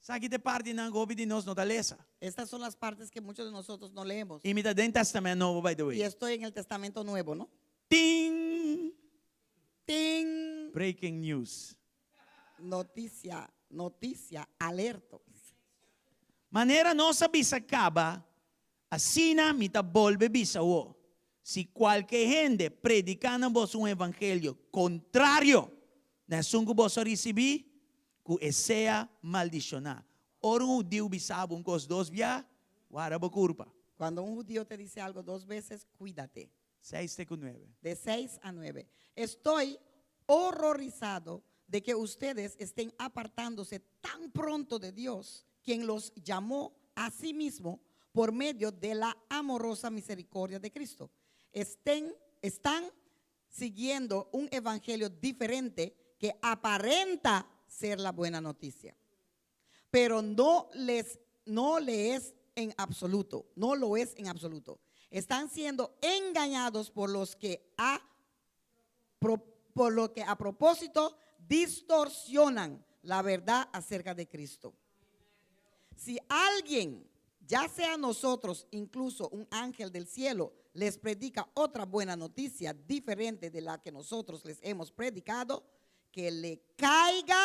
Esaki ta e partinan ku hopi di nos no ta lesa. Estas son las partes que muchos de nosotros no leemos. I mi ta den Tèstamènt Nobo, by the Y way. estoy en el Testamento Nuevo, ¿no? Ting! Ting! Breaking news. Noticia, noticia, alerto. Manera nos a bisa kaba, asina mi ta bolbe bisa awor, si kualke hende prediká na boso un evangelio kontrario na esun ku boso a risibí, ku e sea maldishoná. Ora un hudiu bisa bo un kos dos bia, wara bo kurpa. Cuando un judío te dice algo dos veces, cuídate. Seis te ku nuebe. De 6 a 9. Estoy horrorizado de que ustedes estén apartándose tan pronto de Dios, quien los llamó a sí mismo por medio de la amorosa misericordia de Cristo. Estén, están siguiendo un evangelio diferente que aparenta ser la buena noticia pero no les no le es en absoluto, no lo es en absoluto. Están siendo engañados por los que a por lo que a propósito distorsionan la verdad acerca de Cristo. Si alguien, ya sea nosotros, incluso un ángel del cielo, les predica otra buena noticia diferente de la que nosotros les hemos predicado, que le caiga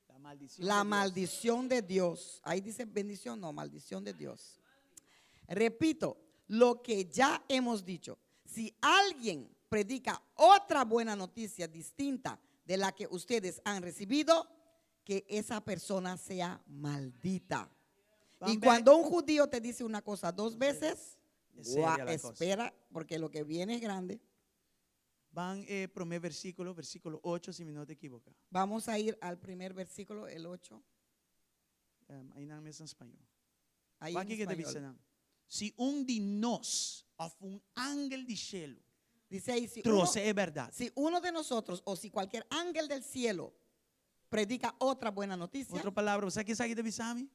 La maldicion la di Dios. maldición de Dios. Ahí dice bendición, no, maldición de Dios. Repito, lo que ya hemos dicho. Si alguien predica otra buena noticia distinta de la que ustedes han recibido, que esa persona sea maldita. Y Van cuando un judío te dice una cosa dos veces, Es seria guau, la cosa. espera, porque lo que viene es grande. Ban e promé versíkulo, versíkulo 8, si mi no ta ekivoká. Vamos a ir al primer versículo, el 8. Um, einan mes na spañó. Ahí Wak en kiko ta español. bisa nan. Si un di nos, òf un angel di shelu, Dice ahí, si uno, trose e bèrdat. si uno de nosotros o si cualquier ángel del cielo predica otra buena noticia, Otro palabra, sabe kiko esaki ta bisa mi?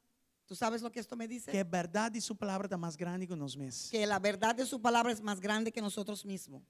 ¿tú sabes lo que esto me dice? Ku e bèrdat di su palabra ta mas grandi ku nos mes. Que la verdad de su palabra es más grande que nosotros mismos.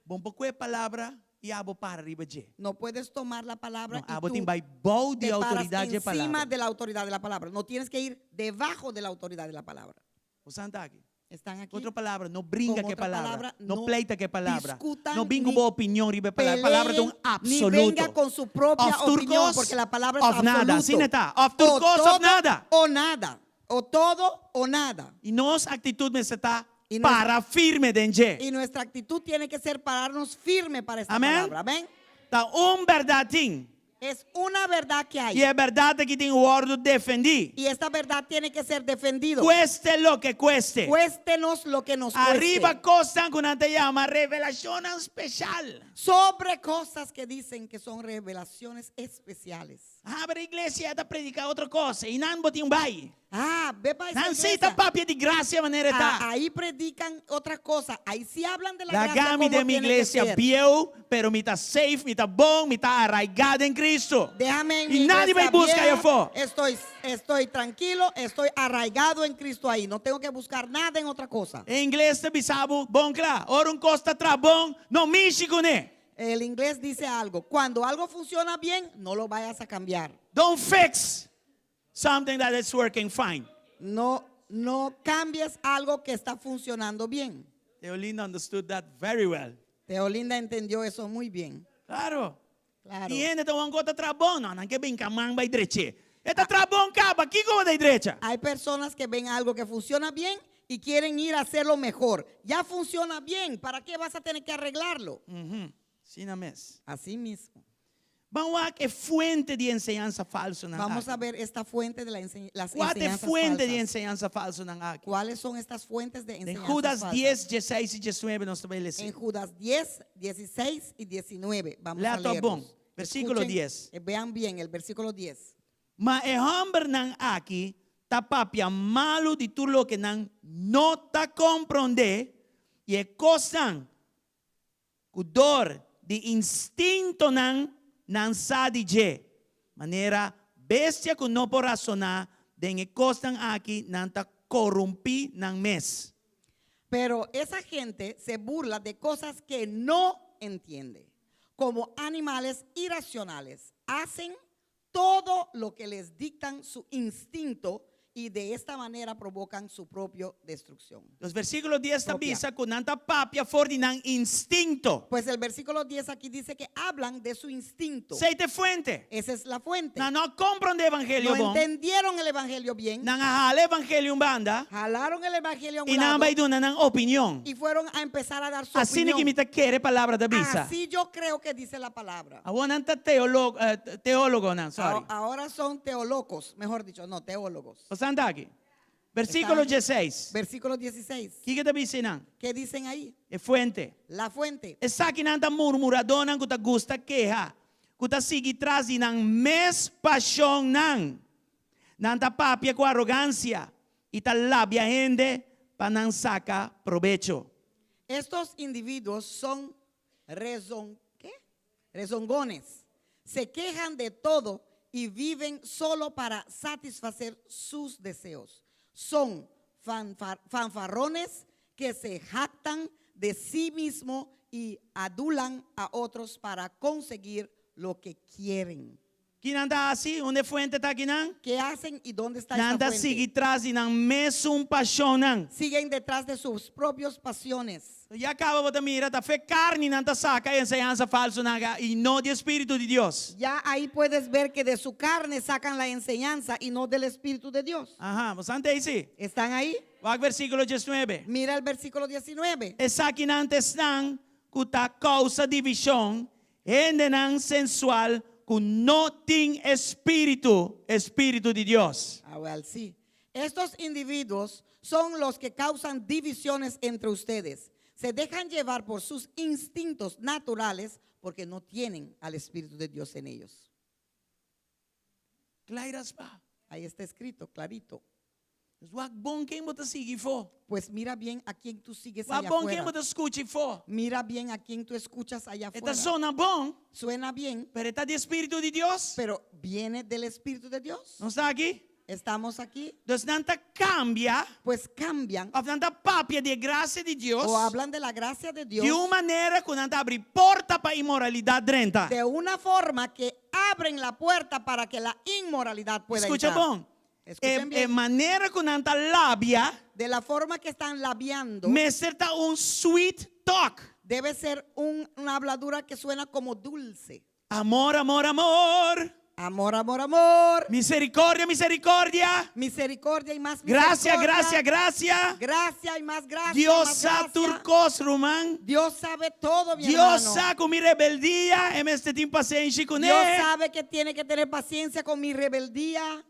Bo n' por kohe palabra i abo para riba dje. No puedes tomar la palabra No, y abo tú tin bai bou di te paras outoridat di encima palabra. de la autoridad de la palabra. No tienes que ir debajo de la autoridad de la palabra. Boso ta aki. Están aquí. Otro palabra, no bringa Con ku otra palabra, palabra, no no pleita ku palabra, discutan no bin ku ni bo opinion riba palabra, palabra ta un peleen, absoluto. Ni venga con su propia Òf tur opinión, kos, porque la palabra es òf nada. absoluto. Asina ta. Òf tur O kos, òf todo nada. O nada. O todo o nada. I nos aktitut mester ta I nos- para firme den dje. Y nuestra actitud tiene que ser pararnos firme para esta Amén. palabra. Amén. Ta un bèrdat tin. Es una verdad que hay. I e bèrdat aki tin ku wòrdu defendí. Y esta verdad tiene que ser defendido. Kueste loke kueste. Cuéstenos lo que nos cueste. Ariba kosnan ku nan ta yama revelashonnan spesial. Sobre cosas que dicen que son revelaciones especiales. Ah, pero iglesia ta prediká otro kos. Einan bo tin bai. Ah, ve pa esa Nan sí ta iglesia. papia di grasia manera Ah, ta. ahí predican otra cosa. Ahí sí hablan de la gracia Laga mi como den mi tiene que iglesia ser. bieu, pero mi ta safe, mi ta bon, mi ta arraigá den Cristo. Déjame en I mi nadie iglesia bai buska vieja. afó. Estoy tranquilo, estoy arraigado en Cristo ahí. No tengo que buscar nada en otra cosa. E ingles ta bisa bo, bon kla. Ora un kos ta traha bon, no mishi kuné. El inglés dice algo. Cuando algo funciona bien, no lo vayas a cambiar. Don't fix something that is working fine. No, no cambies algo que está funcionando bien. Teolinda understood that very well. Teolinda entendió eso muy bien. Claro. Claro. I hende ta wak un kos ta traha bon, no, nan ke bin kaman bai drech'é. E ta traha bon kaba, kiko bo ta bai drecha? Hay personas que ven algo que funciona bien y quieren ir a hacerlo mejor. Ya funciona bien, ¿para qué vas a tener que arreglarlo? Asina mes. Así mismo. Ban wak e fuente di enseñansa falsonan Vamos aki. a ver esta fuente de la ense- las Kua ta e enseñanzas fuente di falsas. enseñansa falsonan aki? ¿Cuáles son estas fuentes de Den enseñanzas Judas falsas? 10, 16 i 19 nos ta bai lesa. En Judas 10, 16 y 19. Vamos Lea a to leerlos. bon. Versíkulo Escuchen, 10. Vean bien el versículo 10. Ma e hòmbernan aki ta papia malu di tur loke nan no ta komprondé i e kosnan ku dor di instintonan nan sa di dje. Manera bestia ku no por rasoná, den e kosnan aki nan ta korumpí nan mes. Pero esa gente se burla de cosas que no entiende. Como animales irracionales, hacen todo lo que les dictan su instinto y de esta manera provocan su propia destrucción. Los versíkulo 10 ta Propia. bisa ku nan ta papia for di nan instinto. Pues el versículo 10 aquí dice que hablan de su instinto. Esei ta e fuente. Esa es la fuente. Nan no a komprondé evangelio No bon. entendieron el evangelio bien. Nan a hala evangelio un banda Jalaron el evangelio a un i nan lado bai duna nan opinion. y fueron a empezar a dar su Asina opinión. ku mi ta kere palabra ta bisa. Así yo creo que dice la palabra. Awor nan ta teólogo, teólogonan, sorry. Ahora son teólogos, mejor dicho, no, teólogos. Boso ta aki. Versíkulo Está- 16. Versículo 16. Kiko ta bisa einan? ¿Qué dicen ahí? E fuente. La fuente. Esakinan ta murmuradónan ku ta gusta keha, ku ta sigui tras di nan mes pashonnan. Nan ta papia ku arogansia i ta labia hende pa nan saka probecho. Estos individuos son rezon, ¿qué? rezongones. Se quejan de todo y viven solo para satisfacer sus deseos. Son fanfarrones que se jactan de sí mismo y adulan a otros para conseguir lo que quieren. Ki nan ta hasi? Unda e fuente ta akinan? ¿Qué hacen y dónde está esta Nan ta fuente? sigui tras di nan mesun pashonnan. Siguen detrás de sus propias pasiones. Ya kaba bo ta mira ta fe karni nan ta saka e enseñansa falsonan aka i no di e Spiritu di Dios. Ya ahí puedes ver que de su carne sacan la enseñanza y no del Espíritu de Dios. Aha, bo san ta ei si? ¿Están ahí? Wak versíkulo diesnuebe. Mira el versículo 19. Esakinan ta esnan ku ta kousa divishon, hendenan sensual ku no tin e spiritu, e spiritu di Dios. Awel sí. Estos individuos son los que causan divisiones entre ustedes. Se dejan llevar por sus instintos naturales porque no tienen al Espíritu de Dios en ellos. Klai raspa. Ahí está escrito, clarito. Dus wak bon ken bo ta sigui fo. Pues mira bien a quién tú sigues Wak allá bon ken afuera. bo ta skucha fo. Mira bien a quién tú escuchas allá E ta afuera. zona bon, Suena bien, pero e ta di e Spiritu di Dios. pero viene del Espíritu de Dios. Nos ta aki? Estamos aquí. Dus nan ta kambia, Pues cambian òf nan ta papia di e grasia di Dios o hablan de la gracia de Dios di un manera ku nan ta abri porta pa inmoralidat drenta. de una forma que abren la puerta para que la inmoralidad pueda Skucha entrar. bon. E, Escuchen e bien. manera ku nan ta labia De la forma que están labiando, mester ta un sweet talk. debe ser una habladura que suena como dulce. Amor, amor, amor. Amor, amor, amor. Misericordia, misericordia. Misericordia y más Gracia, misericordia. gracia, gracia. Gracia y más gracia. Dios más sa gracia. tur kos, ruman. Dios sabe todo, mi Dios hermano. sa ku mi rebeldia, e mester tin pasenshi kuné. Dios sabe que tiene que tener paciencia con mi rebeldía.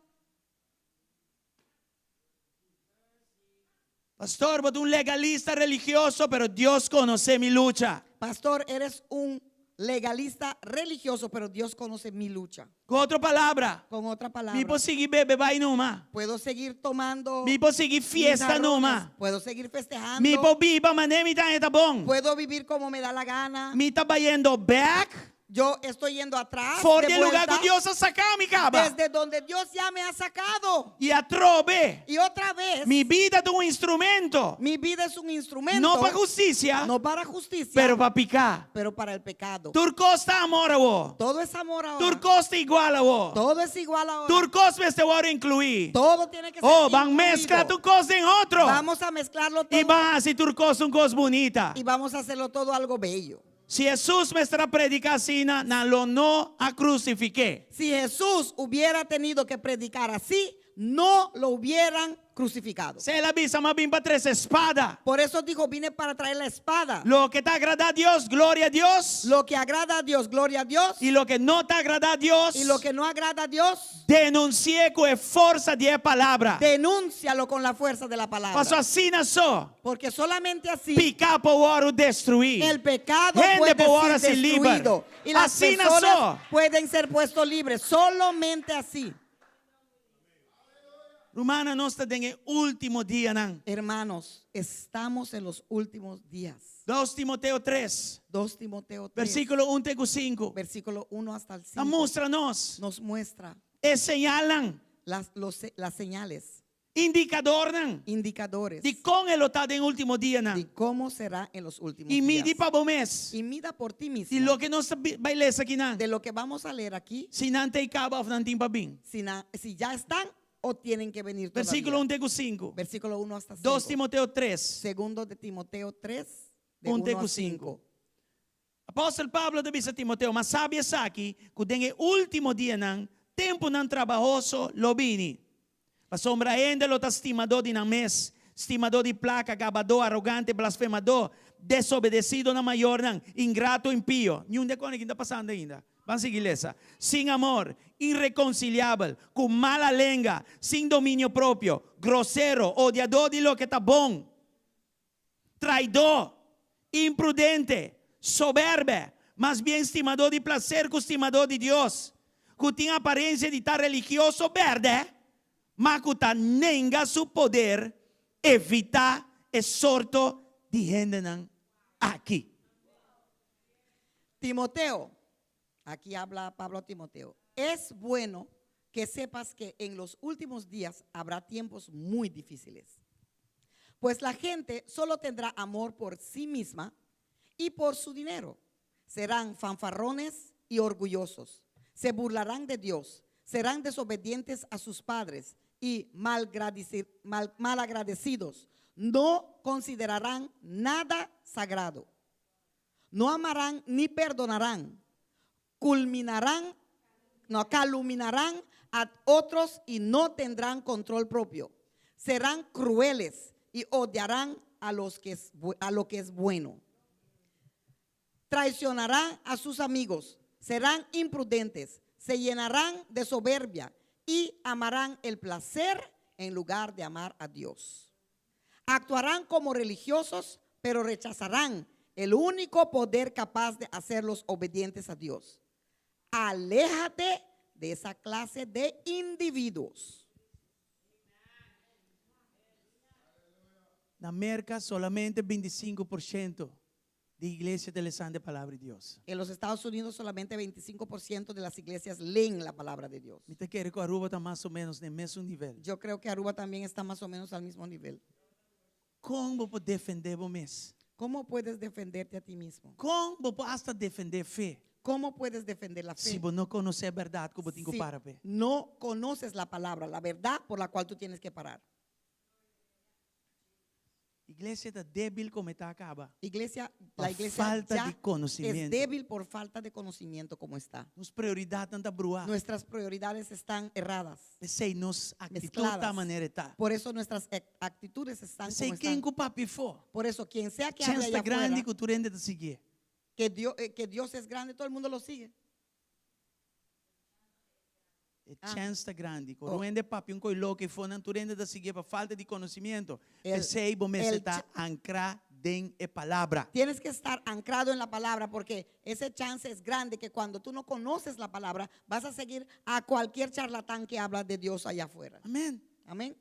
Pastor, bo ta un legalista religioso, pero Dios konosé mi lucha. Pastor, eres un legalista religioso, pero Dios conoce mi lucha. Ku otro palabra, Con otra palabra, mi por sigui bebe bai numa. puedo seguir tomando Mi por sigui mis fiesta jarrones, numa. puedo seguir festejando, Mi por biba manera mi ta haña ta bon. puedo vivir como me da la gana. Mi ta bayendo bèk Yo estoy yendo atrás, for de di e lugá vuelta, ku Dios a saka mi kaba. desde donde Dios ya me ha sacado. I atrobe, Y otra vez, mi bida ta un instrumento. mi vida es un instrumento, No pa hustisia, no para justicia, pero pa piká. pero para el pecado. Tur kos ta amor awor. Todo es amor ahora. Tur kos ta igual awor. Todo es igual ahora. Tur kos mester wòrdu inkluí. Todo tiene que ser Oh, ban incluido. meskla tur kos den otro. Vamos a mezclarlo todo I ban hasi tur kos un kos bunita. y vamos a hacerlo todo algo bello. Si Hesus mester a prediká asina, nan lo no a krusifik'é. Si Jesús hubiera tenido que predicar así, no lo hubieran crucificado. Se el a bisa, m'a bin pa trese spada. Por eso dijo, vine para traer la espada. Loke ta agradá Dios, gloria a Dios. Lo que agrada a Dios, gloria a Dios. I loke no ta agradá Dios, Y lo que no agrada a Dios, denunsi'é ku e forsa di e palabra. denúncialo con la fuerza de la palabra. Paso asina so, Porque solamente así piká por wòrdu destruí. el pecado Hende puede por wòrdu ser hasi liber. destruido. Y las Asina personas so. pueden ser puestos libres. Solamente así. Rumannan, nos ta den e último dianan. Hermanos, estamos en los últimos días. 2 Timoteo 3, 2 Timoteo 3, versíkulo 1 te ku 5. versículo 1 hasta el Ta 5, mustra nos nos muestra e señalnan, las, los, las señales, indikadornan indicadores di kon e lo ta den último dianan. de cómo será en los últimos I midi días. pa bo mes. Y mida por ti Di mismo loke nos ta bai lesa akinan. de lo que vamos a leer aquí, Si nan t'ei kaba òf nan tin pa bin. si, na- si ya están o tienen que venir todavía. Versíkulo 1 te ku 5. Versículo 1 hasta 5. 2 Timoteo 3. Segundo de Timoteo 3, de 1 te 1 ku a 5. 5. Apòstel Pablo ta bisa Timoteo, ma sabi esaki, ku den e último dianan, tempunan trabahoso lo bini. Pasobra hende lo ta stimadó di nan mes, stimadó di plaka, gabadó, arogante, blasfemadó, desobedesido na mayornan, ingrato, impio. Niun di e kosnan aki ta pasando ainda. Ban sigui lesa. Sin amor, irreconciliabel, cu mala lenga, sin dominio propio, grosero, odiadó di loke ta bon, traidó, imprudente, soberbe, mas bien stimadó di placer cu stimadó di Dios, cu tin aparencia di ta religioso berde, ma cu ta nenga su poder, evitá e sorto di hendenan aki. Timoteo, aquí habla Pablo a Timoteo, es bueno que sepas que en los últimos días habrá tiempos muy difíciles. Pues la gente solo tendrá amor por sí misma y por su dinero. Serán fanfarrones, y orgullosos. Se burlarán de Dios, serán desobedientes a sus padres y malagradecidos. No considerarán nada sagrado. No amarán ni perdonarán. Culminarán, no, calumniarán a otros y no tendrán control propio. Serán crueles y odiarán a lo que es bueno. Traicionarán a sus amigos, serán imprudentes, se llenarán de soberbia y amarán el placer en lugar de amar a Dios. Actuarán como religiosos, pero rechazarán el único poder capaz de hacerlos obedientes a Dios. Aléjate de esa clase de individuos. Na Merka solamente 25% di iglesia ta lesando palabra di Dios. En los Estados Unidos solamente 25% de las iglesias leen la palabra de Dios. Mi ta kere ku Aruba ta mas o ménos na mesun nivel. Yo creo que Aruba también está más o menos al mismo nivel. Kon bo por defendé bo mes? ¿Cómo puedes defenderte a ti mismo? Kon bo por asta defendé fe? ¿Cómo puedes defender la fe? Si bo no konosé e bèrdat ku bo tin ku Si para p'e. no conoces la palabra, la verdad por la cual tú tienes que parar. Iglesia ta débil komo e ta kaba. Iglesia, Pa la iglesia falta ya di konosementu. es débil por falta de conocimiento como está. Nos prioridatnan ta bruá. Nuestras prioridades están erradas. P'esei nos aktitut ta Mezcladas. manera ta. Por eso nuestras actitudes están P'esei como ken están. ku papia afó. Por eso quien sea que hable Chèns allá ta grandi afuera, ku tur hende ta siguié. que Dios es grande, todo el mundo lo sigue. E Ah. chèns ta grandi. Oh. Ku un hende papia un kos loko eifonan tur hende ta siguié pa falta di konosementu. El, P'esei bo mester el ta ankrá den e palabra. Tienes que estar anclado en la palabra porque ese chance es grande que cuando tú no conoces la palabra vas a seguir a cualquier charlatán que habla de Dios allá afuera. Amèn. Amén.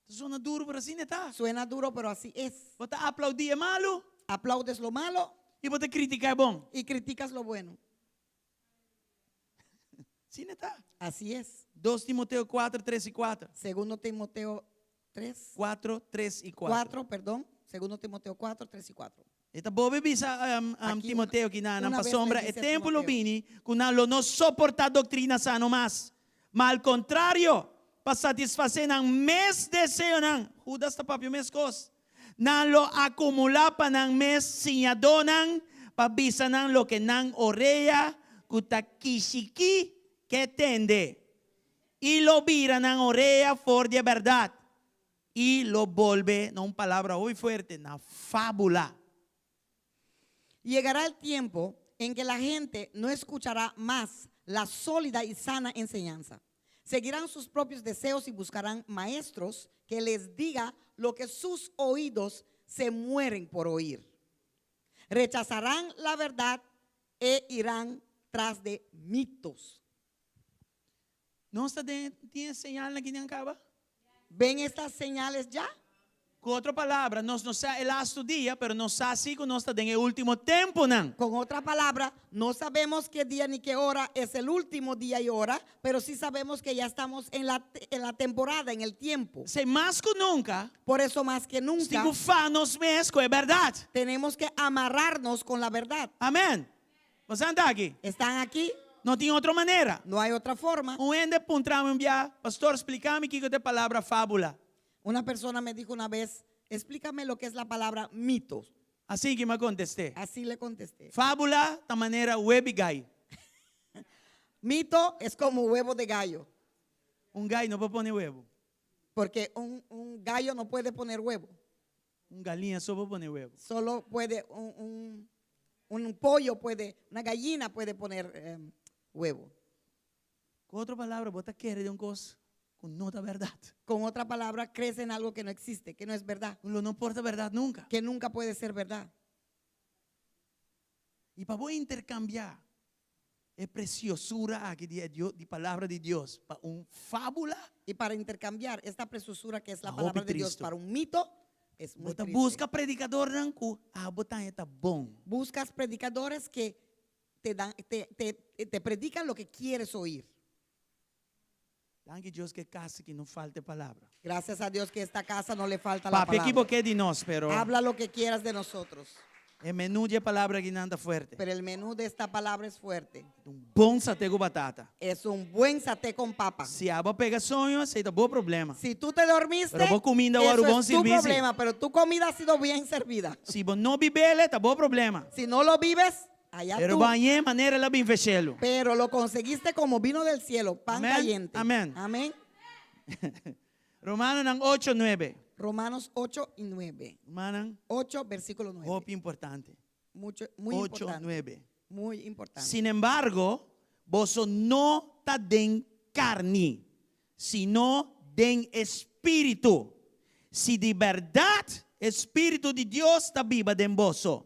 Ta zona duru, pero asina ta. Suena duro, pero así es. Bo ta aploudí e malu Aplaudes lo malo i bo ta kritiká e bon. y criticas lo bueno. Asina ta. Así es. 2 Timoteo 4, 3 i 4. Segundo Timoteo 3, 4, 3 i 4. 4, perdón. Segundo Timoteo 4, 3 y 4. E ta bolbe bisa Aki Timoteo ku nan una pa vez sombra le e dice a tempu lo Timoteo. bini ku nan lo no soportá doktrina sano mas. Ma al kontrario, pa satisfasé nan mes deseonan, Judas ta papia meskos, nan lo akumulá pa nan mes siñadónan pa bisa nan loke nan orea ku ta kishikí ke tende, i lo bira nan orea for di e bèrdat, i lo bolbe, na un palabra hopi fuerte, na fábula. Llegará el tiempo en que la gente no escuchará más la sólida y sana enseñanza. Seguirán sus propios deseos y buscarán maestros que les diga lo que sus oídos se mueren por oír. Rechazarán la verdad e irán tras de mitos. Nos ta den tin e señalnan aki den kaba? ¿Ven estas señales ya? Ku otro palabra, nos no sa e lastu dia, pero nos sa si ku nos ta den e último tempunan. Con otra palabra, no sabemos qué día ni qué hora es el último día y hora, pero sí sabemos que ya estamos en la temporada, en el tiempo. P'esei mas ku nunka, Por eso más que nunca nos tin ku faha nos mes ku e bèrdat. tenemos que amarrarnos con la verdad. Amèn. Boso ta aki? ¿Están aquí? No tin otro manera. No hay otra forma. Un hende a puntra mi un bia, pastor, splika mi kiko ta e palabra fábula. Una persona me dijo una vez, explícame lo que es la palabra mitos. Asina ku mi a kontest'é. Así le contesté. Fábula ta manera web'i gai. Mito es como huevo de gallo, Un gai no por pone webu. porque un gallo no puede poner huevo. Un galiña so por pone webu. Solo puede un pollo puede, una gallina puede poner huevo. Ku otro palabra, bo ta kere den un kos ku no ta bèrdat. Con otra palabra, crees en algo que no existe, que no es verdad, Lo no por ta bèrdat nunka. que nunca puede ser verdad. I pa bo interkambiá e presiosura aki di Dios, di palabra di Dios, pa un fábula, Y para intercambiar esta preciosura que es la Ah, palabra de Dios tristu. para un mito, es muy bo ta triste. buska predikadornan ku abo ta haña ta bon. Buscas predicadores que te, dan, te, te, te predican lo que quieres oír. Danki Dios ku e kas aki no falta palabra. Gracias a Dios que esta casa no le falta la Papia palabra. kiko bo ke di nos, pero Habla lo que quieras de nosotros. E menú di e palabra akinan ta fuerte. Pero el menú de esta palabra es fuerte. Un bon saté ku batata. Es un buen saté con papa. Si abo a pega soño, esei ta bo problema. Si tú te dormiste, Pero bo kuminda eso wòrdu bon es tu sirbí, sí. problema, pero tu comida ha sido bien servida. Si bo no bib'é, ta bo problema. Si no lo vives, allá Pero tú. bo a hañ'é manera el a bin for shelu. Pero lo conseguiste como vino del cielo, pan Amén. caliente. Amén. Amén. Romanonan ocho, nuebe. Romanos 8 y 9. Romanonan 8, versículo 9. hopi importante. Mucho, muy 8, importante. 9. Muy importante. Sin embargo, boso no ta den karni, sino den espíritu. Si di bèrdat e spiritu di Dios ta biba den boso.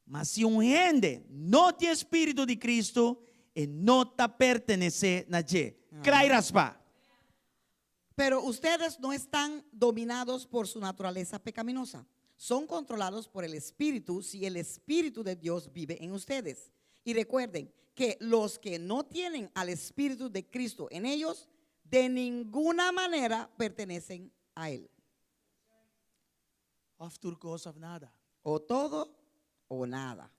Ma si un hende no tin e spiritu di Cristo, e no ta pertenesé na dje. Krai raspá. Pero ustedes no están dominados por su naturaleza pecaminosa. Son controlados por el Espíritu si el Espíritu de Dios vive en ustedes. Y recuerden que los que no tienen al Espíritu de Cristo en ellos, de ninguna manera pertenecen a Él. Òf tur kos òf nada. O todo o nada.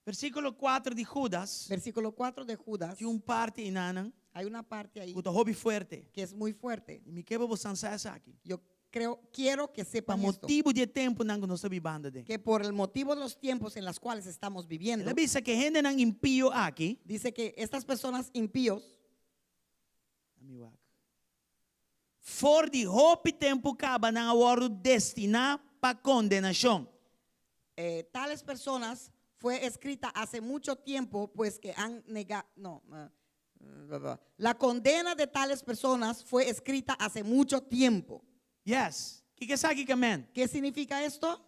Versíkulo kuater di Judas. Versículo 4 de Judas. Tin un parti einan. Hay una parte ahí. Ku ta hopi fuerte. Que es muy fuerte. I mi ke pa boso sa esaki. Yo creo, quiero que sepan Pa esto. motibu di e tempunan ku nos ta bibando aden. Que por el motivo de los tiempos en los cuales estamos viviendo. El a bisa ku e hendenan impio aki. Dice que estas personas impíos. Ami wak. For di hopi tempu kaba nan a wòrdu destiná pa kondenashon. Eh, tales personas fue escrita hace mucho tiempo, pues que han negado, no, eh, la condena de tales personas fue escrita hace mucho tiempo. Yes. Kiko esaki ke men? ¿Qué significa esto?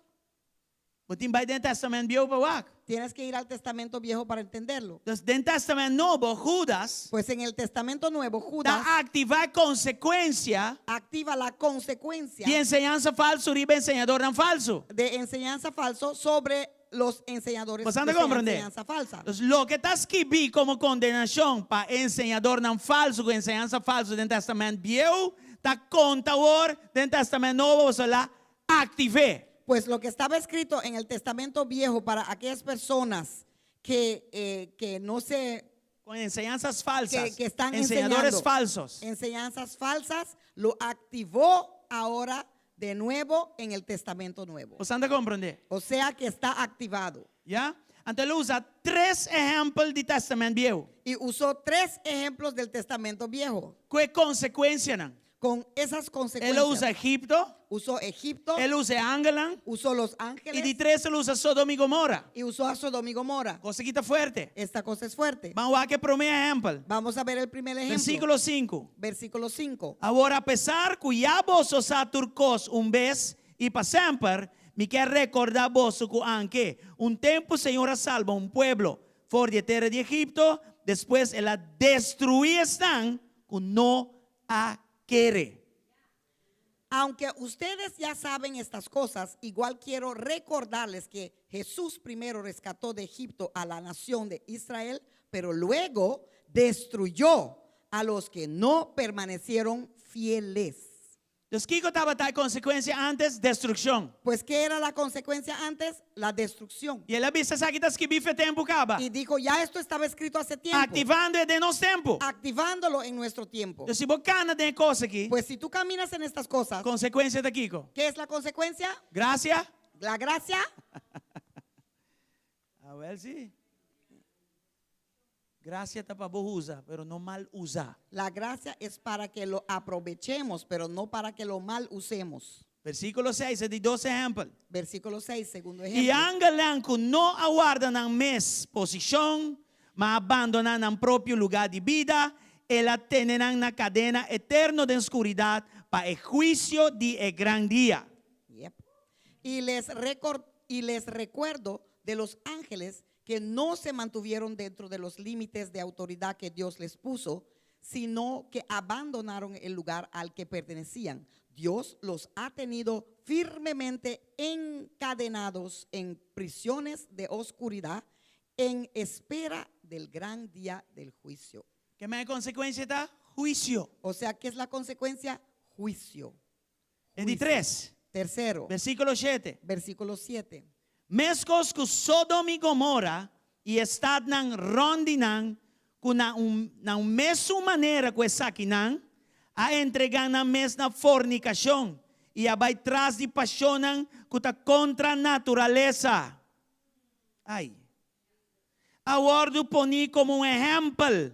Bo tin bai den Testament Bieu pa wak. Tienes que ir al Testamento Viejo para entenderlo. Dus den Testament Nobo, Judas Pues en el Testamento Nuevo, Judas ta aktivá e konsekuensia activa la consecuencia di enseñansa falsu riba enseñadornan falsu. de enseñanza falso sobre los enseñadores Bo ta de komprendé? enseñanza falsa. Dus loke ta skibí komo kondenashon pa enseñadornan falsu ku enseñansa falsu den Testament Bieu, ta konta awor den Testament Nobo, boso la aktiv'é. Pues lo que estaba escrito en el Testamento Viejo para aquellas personas que, eh, que no se... Con enseñanzas falsas. Que, que están enseñadores enseñando falsos. Enseñanzas falsas, lo activó ahora de nuevo en el Testamento Nuevo. Bo ta komprendé? O sea que está activado. Ya? Anto el a usa tres ehèmpel di Testament Bieu. Y usó tres ejemplos del Testamento Viejo. Ku e konsekuensianan? Con esas El a consecuencias. usa Egipto. Usó Egipto. El a usa e angelnan. Usó los ángeles. I di tres el a usa Sodoma i Gomorra. Y usó a Sodoma y Gomorra. Kos aki ta fuerte. Esta cosa es fuerte. Ban wak e promé ehèmpel. Vamos a ver el primer ejemplo. Versíkulo sinku. Versículo 5. Awor apesar ku ya boso sa tur kos un bes i pa semper, mi ke rekordá boso ku anke un tempu Señor a salba un pueblo for di e tera di Egipto, despues el a destruí esnan ku no a kere. Aunque ustedes ya saben estas cosas, igual quiero recordarles que Jesús primero rescató de Egipto a la nación de Israel, pero luego destruyó a los que no permanecieron fieles. Dus kiko tabata e konsekuensia ántes? Destrukshon. Pues ¿qué era la consecuencia antes? La destrucción. I el a bisa esaki ta skibí fe tempu kaba. Y dijo, ya esto estaba escrito hace tiempo. Aktivando e den nos tempu. Activándolo en nuestro tiempo. Dus si bo kana den e kos aki, Pues si tú caminas en estas cosas, konsekuensia ta kiko? ¿qué es la consecuencia? Grasia? La gracia. Awèl si. Grasia ta pa bo usa, pero no mal usa. La gracia es para que lo aprovechemos, pero no para que lo mal usemos. Versíkulo seis, e di dos ehèmpel. Versículo 6, segundo I ejemplo. angelnan ku no a warda nan mes posishon, ma a bandoná nan propio lugá di bida, el a tene nan na kadena eterno den skuridat pa e huisio di e gran dia. Yep. Y les, recor- y les recuerdo de los ángeles que no se mantuvieron dentro de los límites de autoridad que Dios les puso, sino que abandonaron el lugar al que pertenecían. Dios los ha tenido firmemente encadenados en prisiones de oscuridad en espera del gran día del juicio. Ke men e konsekuensia ta? Huisio. O sea, ¿qué es la consecuencia? Juicio. E di tres. Tercero. Versíkulo shete. Versículo 7. Meskos ku Sodom i Gomora i e statnan rònt di nan, ku na un na un mesun manera ku esakinan, a entregá nan mes na fornikashon i a bai tras di pashonnan ku ta kontra naturalesa. Ai! A wòrdu poní komo un ehèmpel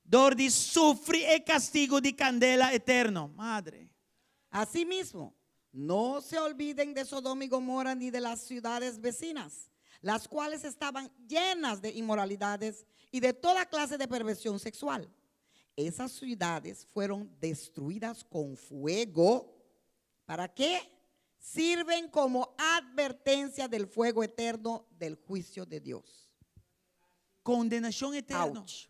dor di sufri e kastigu di kandela eterno. Madre! Asimismo, no se olviden de Sodoma y Gomorra ni de las ciudades vecinas, las cuales estaban llenas de inmoralidades y de toda clase de perversión sexual. Esas ciudades fueron destruidas con fuego. ¿Para qué? Sirven como advertencia del fuego eterno del juicio de Dios. Condenacion eterno. Ouch.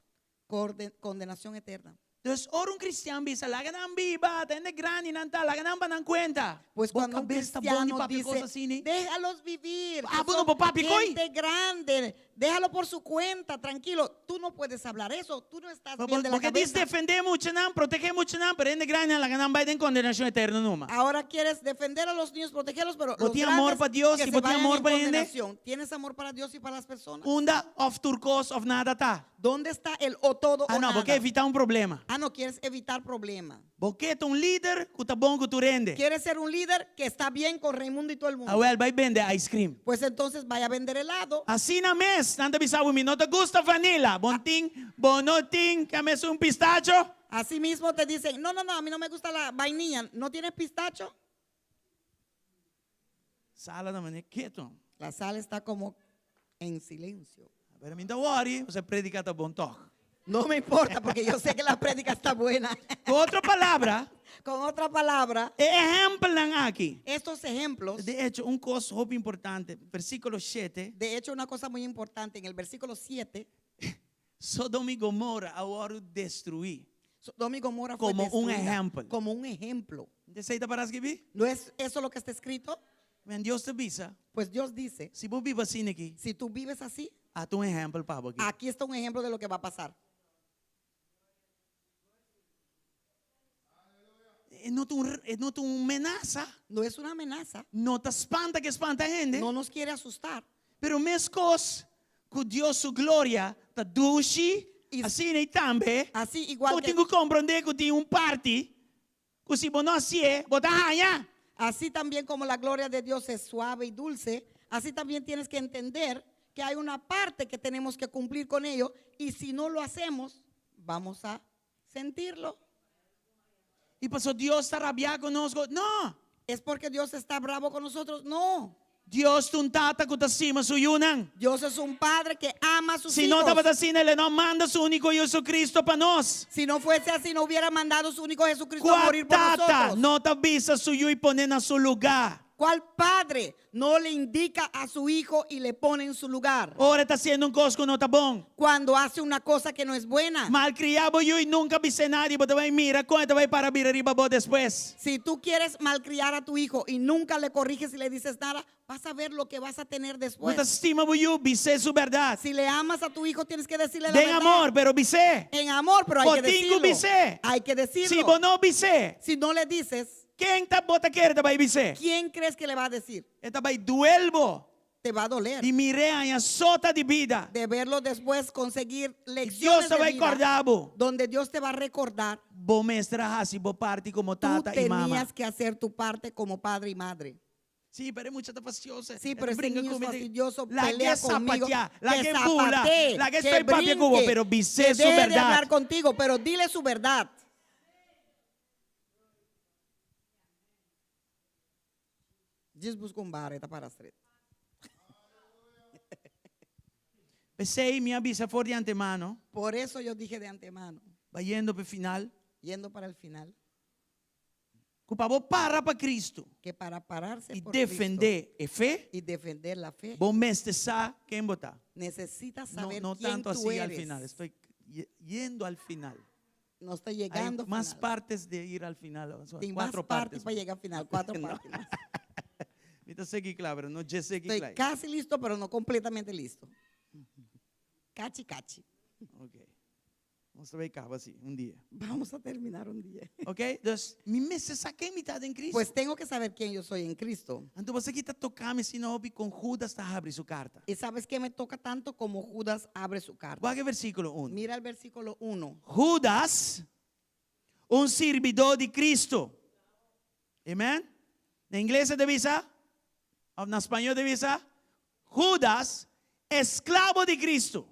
Condenacion eterna. Dus ora un cristian bisa, Laga nan biba, ta hende grandi nan ta, laga nan pa nan cuenta. Pues Bo cuando un cabes ta bon di cristiano papia cos dice, asina? Déjalos vivir, que Abo no son por papia coy. gente grande, déjalo por su cuenta, tranquilo. Tú no puedes hablar eso, tú no estás Bo bien de la bo ke dis cabeza. defende muchanan, protege muchanan, pero hende grandi nan laga nan bay den condenacion eterno numa. Ahora quieres defender a los niños, protegerlos, pero Bo los tin amor grandes pa Dios que y se bo tin vayan amor en pa hende? condenación. ¿Tienes amor para Dios y para las personas? Unda of tur cos of nada ta. ¿Dónde está el o todo Ah o no, bo nada? ke evita un problema. Ah, no, quieres evitar problema. Bo ke ta un lider ku ta bon ku tur hende. Quieres ser un líder que está bien con Raimundo y todo el mundo. Awel, bai bende ice cream. Pues entonces vaya a vender helado. Asina mes, nan ta bisa bo, mi no ta gusta vanilla. Bon tin, bo no tin, ke mes un pistacho? Así mismo te dicen, no, no, no, a mí no me gusta la vainilla. ¿No tienes pistacho? Sala ta mane keto. La sala está como en silencio. Pero mi no ta worry, pasobra e predica ta bon tog. No me importa porque yo sé que la prédica está buena. Cu otro palabra, Con otra palabra, e ehempelnan aki. Estos ejemplos. De hecho, un cos hopi importante, versículo shete. De hecho, una cosa muy importante, en el versículo siete. Sodoma y Gomorra a wòrdu destruí. Sodoma y Gomorra fue Como un destruida ehempel. Como un ejemplo. Esei ta para skibí? ¿No es eso lo que está escrito? Men Dios ta bisa. Pues Dios dice. Si bo biba asina aki. Si tú vives así. Ata un ehempel pa bo aki. Aquí está un ejemplo de lo que va a pasar. E no ta un, e no ta un menasa. No es una amenaza. No ta spanta ke spanta hende. No nos quiere asustar. Pero meskos ku Dios su gloria ta dushi, asina ei tambe, Así igual bo que tin ku komprondé ku tin un parti ku si bo no hasié, bo ta haña. Así también como la gloria de Dios es suave y dulce, así también tienes que entender que hay una parte que tenemos que cumplir con ello y si no lo hacemos, vamos a sentirlo. I paso Dios ta rabiá ku nos? No! Es porque Dios está bravo con nosotros? No! Dios ta un tata ku ta stima su yunan. Dios es un padre que ama a sus Si no hijos. tabata asina, el e no a manda su úniko Jesucristo pa nos. Si no fuese así, no hubiera mandado su único Jesucristo a Kua morir por tata nosotros. no ta bisa su yu i pon'é na su lugá? Cuál padre no le indica a su hijo y le pone en su lugar? Ora e ta hasiendo un kos ku no ta bon. Cuando hace una cosa que no es buena. Malkriá bo yu i nunka bis'é nadie, bo ta bai mira kon e ta bai para bira riba bo despues. Si tú quieres malcriar a tu hijo y nunca le corriges y le dices nada, vas a ver lo que vas a tener Bo después. ta stima bo yu, bis'é su bèrdat. Si le amas a tu hijo, tienes que decirle la Den verdad. amor, pero bis'é. En amor, pero hay Bo que tin ku decirlo. bis'é. Hay que decirlo. Si bo no bis'é. Si no le dices. Ken ta bo ta kere ta bai bis'é? Quién crees que le va a decir? E ta bai duel bo. Te va a doler. Di mir'é haña sota di bida. De verlo después conseguir I lecciones Dios ta de bai vida, kòrda bo. Donde Dios te va a recordar. Bo mester a hasi bo parti komo Tú tata i mama. tenías que hacer tu parte como padre y madre. Sí, pero e mucha ta fastioso. Sí, E pero ta ese bringa niño es ku mi. fastidioso, Laga pelea e conmigo, sapateá, laga que e bula, zapatee, laga e que stoi papia ku bo, brinque, pero bis'é que su deje de bèrdat. hablar contigo, pero dile su verdad. Djis busca un bar, e ta para stret. P'esei mi a bisa for di antemano. Por eso yo dije de antemano. Bayendo p'e final. Yendo para el final. Ku pa bo para pa Cristo. Que para pararse I por Cristo. defendé e fe. Y defender la fe. Bo mester sa ken bo ta. Necesitas No, saber no quién tanto tú así al eres. final. Estoy yendo al final. No está llegando Hay más final. partes de ir al final. Son Tin mas cuatro parti partes. pa yega final, cuatro No. parti mas. Mi ta segi kla, pero no dje segi Estoy kla. casi listo, pero no completamente listo. Cachi, cachi. Ok. Nos ta bai kaba si, un dia. Vamos a terminar un día. Ok? Dus, mi mester sa ken mi ta den Cristo. Pues tengo que saber quién yo soy en Cristo. Anto bo sa ki ta toka mi asina hopi kon Judas ta habri su karta. Y sabes qué me toca tanto como Judas abre su carta. Wak e versíkulo un. Mira el versículo 1. Judas, un sirbidó di Cristo. Amen? Na ingles e ta bisa, òf na spañó ta bisa, Judas, esklabo di Cristo.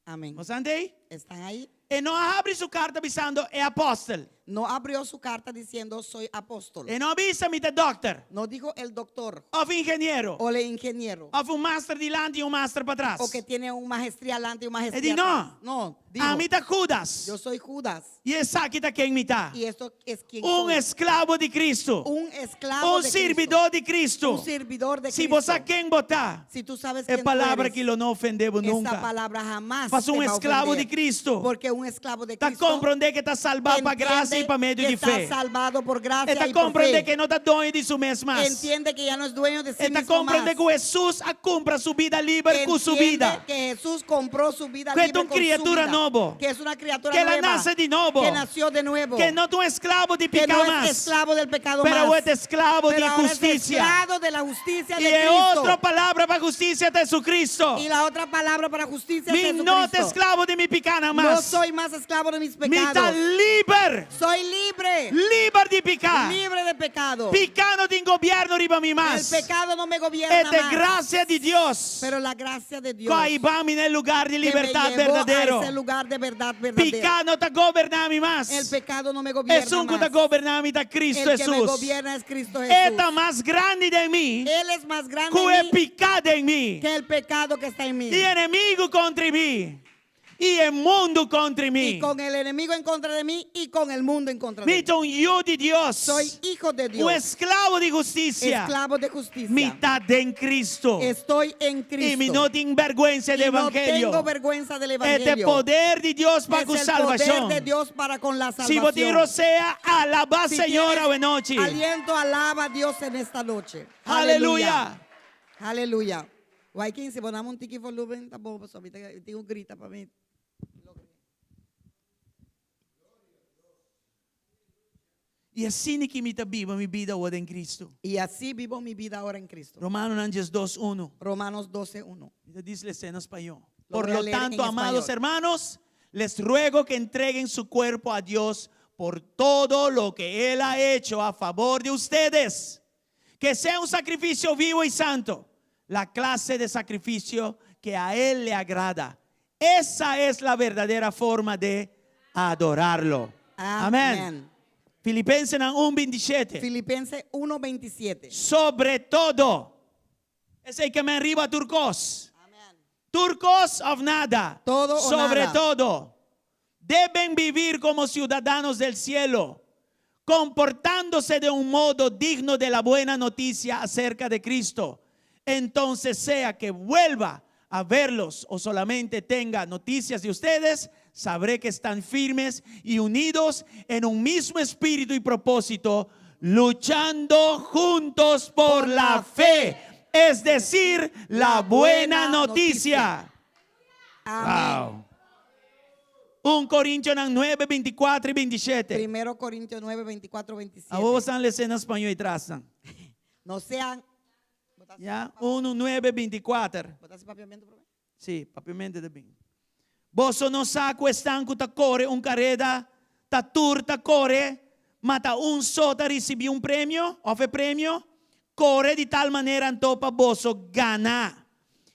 Amén. Bo sa ei? ¿Están ahí? E no a habri su karta bisando e apòstel. No abrió su carta diciendo soy apóstol. E no a bisa mi ta dòkter. No dijo el doctor Òf ingeniero. o el ingeniero. Òf un master dilanti i un master patras. O que tiene un maestría adelante y un maestría E di no. atrás. No, dijo, Ami ta Judas. yo soy Judas. I esaki ta ken mi ta. Y esto es quien Un soy. esklabo di Cristo. Un esclavo Un de sirbidó di Cristo. Un servidor de Si bo Cristo. sa ken bo ta. Si tú sabes E quién tú palabra eres, aki lo no ofendé bo esta nunka. palabra jamás Paso te un va a esklabo ofender. di Cristo. Porque un esclavo de Ta Cristo komprondé ku e ta salbá pa grasia i pa medio que di está fe. salvado por gracia E ta y por komprondé fe. ku e no ta doño di su mes mas. Entiende que ya no es dueño de sí E ta mismo komprondé más. ku Hesus a kumpra su bida liber ku su Entiende bida. que Jesús compró su vida Que es libre un con su criatura vida. nobo. Que es una criatura Que la nueva. nace de novo. Que nació de nuevo. Ku no ta un esklabo di que piká no es mas. esclavo del pecado Pero más. e ta esklabo Pero di ahora es hustisia. esclavo de la justicia I de e Cristo. otro palabra pa hustisia ta Jesucristo. Y la otra palabra para justicia es Mi no ta Jesucristo. esklabo di mi pikánan No mas. soy más esclavo de mis Mi ta pecados. liber. Soy libre. Liber di piká. Libre de pecado. Piká no tin gobièrnu riba mi El mas. pecado no me gobierna E ta más. grasia di Dios. Pero la gracia de Dios Ku a hiba mi na e lugá di que me libertat llevó a berdadero. ese lugar de verdad verdadera. Piká no ta goberná mi mas. El pecado no me gobierna Esun ku ta más. goberná mi ta Cristo El que me Hesus. gobierna es Cristo E Jesús. ta mas grandi den mi Él es más grande ku en e mí piká den mi. que el pecado que está en mí. I enemigu kontra mi. I e mundu kontra mi. Y con el enemigo en contra de mí y con el mundo en contra de Mi mí. ta un yu di Dios. Soy hijo de Un Dios. esklabo di hustisia. Esclavo de justicia. Mi ta den Cristo. Estoy en Cristo. I mi no tin bèrgwensa Y di no evangelio. tengo vergüenza del E ta evangelio. poder di Dios pa Es ku el poder salbashon. de Dios para con la Si bo tin salvación. rosea, alabá Si Señor tienes awe nochi. Aliento, alaba a Dios en esta noche. Aleluya. Aleluya. Waikin, si bo duna mi un tiki volumen, ta bon, pasobra mi tin un grita pa mi. I asina ku mi ta biba mi bida awor den Cristo. Y así vivo mi vida ahora en Cristo. Romanonan 2, 1. Romanos 12, 1. Mi ta lesa na spañó. Lo Por voy a lo leer tanto, en amados español. hermanos, les ruego que entreguen su cuerpo a Dios por todo lo que Él ha hecho a favor de ustedes. Que sea un sacrificio vivo y santo, la clase de sacrificio que a Él le agrada. Esa es la verdadera forma de adorarlo. Amén. Amén. Filipenses 1:27. Filipenses 1, 27. Sobre todo. Esei ke men riba tur kos. Amén. Tur kos òf nada. Todo o Sobre nada. todo, deben vivir como ciudadanos del cielo, comportándose de un modo digno de la buena noticia acerca de Cristo. Entonces, sea que vuelva a verlos o solamente tenga noticias de ustedes, sabré que están firmes y unidos en un mismo espíritu y propósito, luchando juntos por la fe, es decir, la buena noticia. Amén. Wow. 1 Korintionan 9, 24 i 27. Primero Corintios 9, 24, 27. Awor boso ta lesa na spañó atras. No sean. Ya? 1, 9, 24. Bo ta papiamento pa mi? Si, papiamento tambe. Boso no sa ku esnan ku ta kore un kareda, ta tur ta kore, ma ta un so ta risibí un premio, òf e premio, kore di tal manera anto pa boso gana.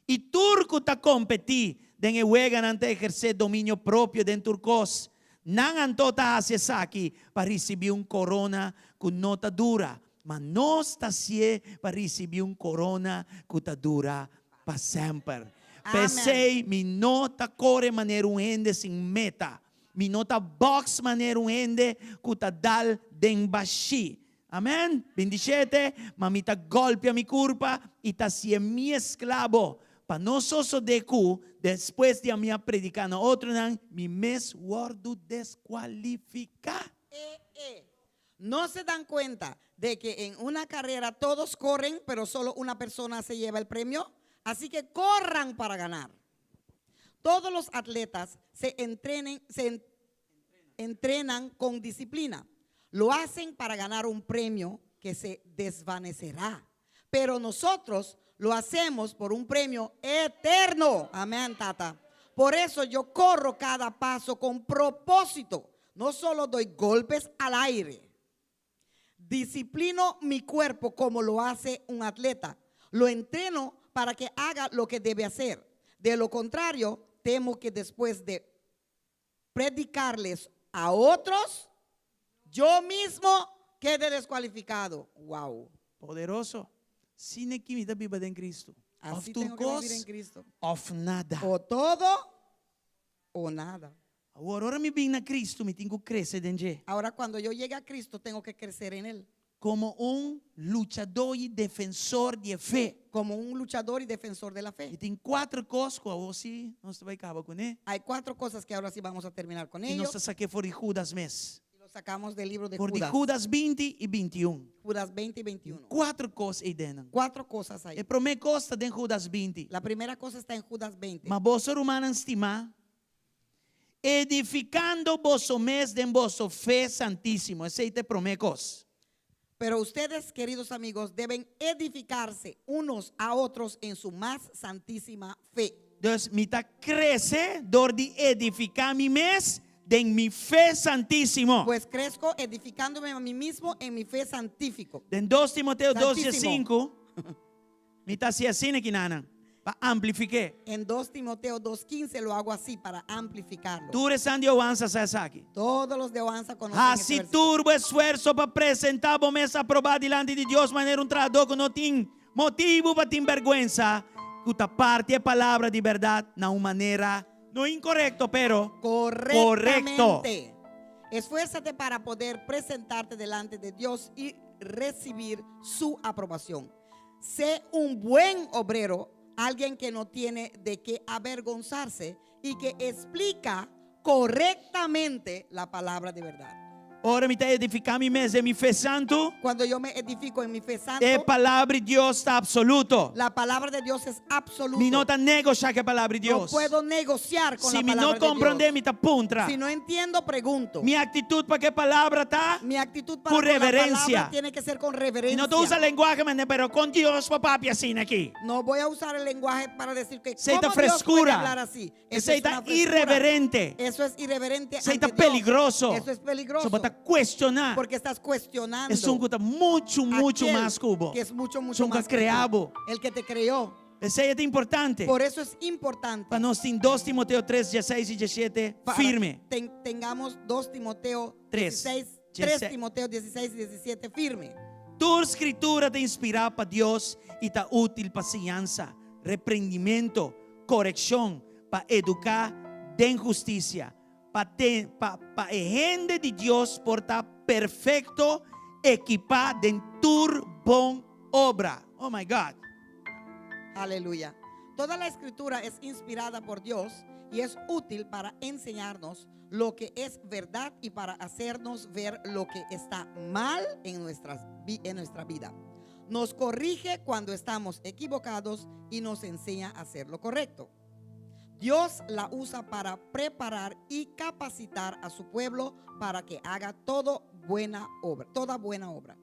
I tur ku ta kompetí den e weganan ta ehersé dominio propio den tur kos. Nan anto ta hasi esaki pa risibí un korona ku no ta dura, ma nos ta hasié pa risibí un korona ku ta dura pa semper. P'esei mi no ta kore manera un hende sin meta. Mi no ta bòks manera un hende ku ta dal den bashí. Amèn. 27, Ma mi ta gòlpia mi kurpa i ta hasié mi esklabo, pa no sosodé ku, despues di ami a prediká na otronan, mi mes wòrdu deskualifiká. E, e. No se dan cuenta de que en una carrera todos corren, pero solo una persona se lleva el premio. Así que corran para ganar. Todos los atletas se entrenen, se en- entrenan con disciplina. Lo hacen para ganar un premio que se desvanecerá. Pero nosotros lo hacemos por un premio eterno. Amén, tata. Por eso yo corro cada paso con propósito. No solo doy golpes al aire. Disciplino mi cuerpo como lo hace un atleta. Lo entreno para que haga lo que debe hacer. De lo contrario, temo que después de predicarles a otros, yo mismo quede descualificado. Wow. Poderoso. Asina aki mi ta biba den Kristu. Así Òf tur tengo que vivir en kos, Cristo. òf nada. O todo o nada. Awor, ora mi bin na Kristu, mi tin ku krese den dje. Ahora cuando yo llegue a Cristo, tengo que crecer en Él. Komo un luchadó i defensor di fe. Como un luchador y defensor de la I fe. tin kuater kos ku awor sí nos ta bai kaba kuné. Hay cuatro cosas que ahora sí vamos a terminar con I ello. nos ta saka for di Judas mes. Y lo sacamos del libro de For di Judas. Judas 20 i 21. Judas 20 y 21. Kuater kos einan. Cuatro cosas ahí. E promé kos ta den Judas 20. La primera cosa está en Judas 20. Ma boso rumannan stimá, edifikando boso mes den boso fe santísimo. Esei ta e promé kos. Pero ustedes, queridos amigos, deben edificarse unos a otros en su más santísima fe. Dus mi ta krese dor di edifiká mi mes den mi fe santísimo. Pues crezco edificándome a mí mismo en mi fe santífico. Den 2 Timoteo 2 Santísimo. 5, mi ta hasi asina akinan, pa amplifiká. En 2 Timoteo 2.15 lo hago así para amplificarlo. Tur esnan di Oansa sa esaki. Todos los de Oanza conocen Hasi este versículo. tur bo esfuerso pa presentá bo mes aprobá dilanti di Dios, manera un trahadó ku no tin motibu pa tin bèrgwensa, ku ta parti e palabra di bèrdat na un manera no inkorekto, pero Correctamente. Esfuérzate para poder presentarte delante de Dios y recibir su aprobación. Sé un buen obrero, alguien que no tiene de qué avergonzarse y que explica correctamente la palabra de verdad. Ora mi ta edifiká mi mes den mi fe santu. Cuando yo me edifico en mi fe santo, E palabra di Dios ta absoluto. la palabra de Dios es absoluta. Mi no ta negoshá ku e palabra di No Dios. puedo negociar con Si la mi no palabra de komprondé, Dios. mi ta puntra. Si no entiendo, pregunto. Mi aktitut pa ku e palabra ta? Mi actitud para Con con la reverencia. palabra tiene que ser con Mi reverencia. no ta usa lenguahe, man, pero ku Dios por papia asina aki. No voy a usar el lenguaje para decir que Esei ta ¿cómo Dios puede frescura. hablar así. Eso Esei es ta una frescura. irreverente. Eso es irreverente. Esei ante ta Dios. peligroso. Eso es peligroso. So, ta kuestioná. Porque estás cuestionando. Esun ku ta muchu, muchu aquel mas ku bo. Que es mucho, mucho Esun ku más que tú. krea bo. El que te creó. Esei ta importante. Por eso es importante. Pa nos tin 2 Timoteo 3, 16 i 17 para firme. ten- tengamos 2 Timoteo 3, 16, 3 Timoteo 16 y 17 firme. Tur skritura ta inspirá pa Dios i ta útil pa siñansa, reprendimentu, korekshon, pa eduká den hustisia, pa pa pa hende di Dios por ta perfekto, ekipá den tur bon obra. Oh my God. Aleluya. Toda la escritura es inspirada por Dios y es útil para enseñarnos lo que es verdad y para hacernos ver lo que está mal en, nuestras, vi- en nuestra vida. Nos corrige cuando estamos equivocados y nos enseña a hacer lo correcto. Dios la usa para preparar y capacitar a su pueblo para que haga todo buena obra, toda buena obra.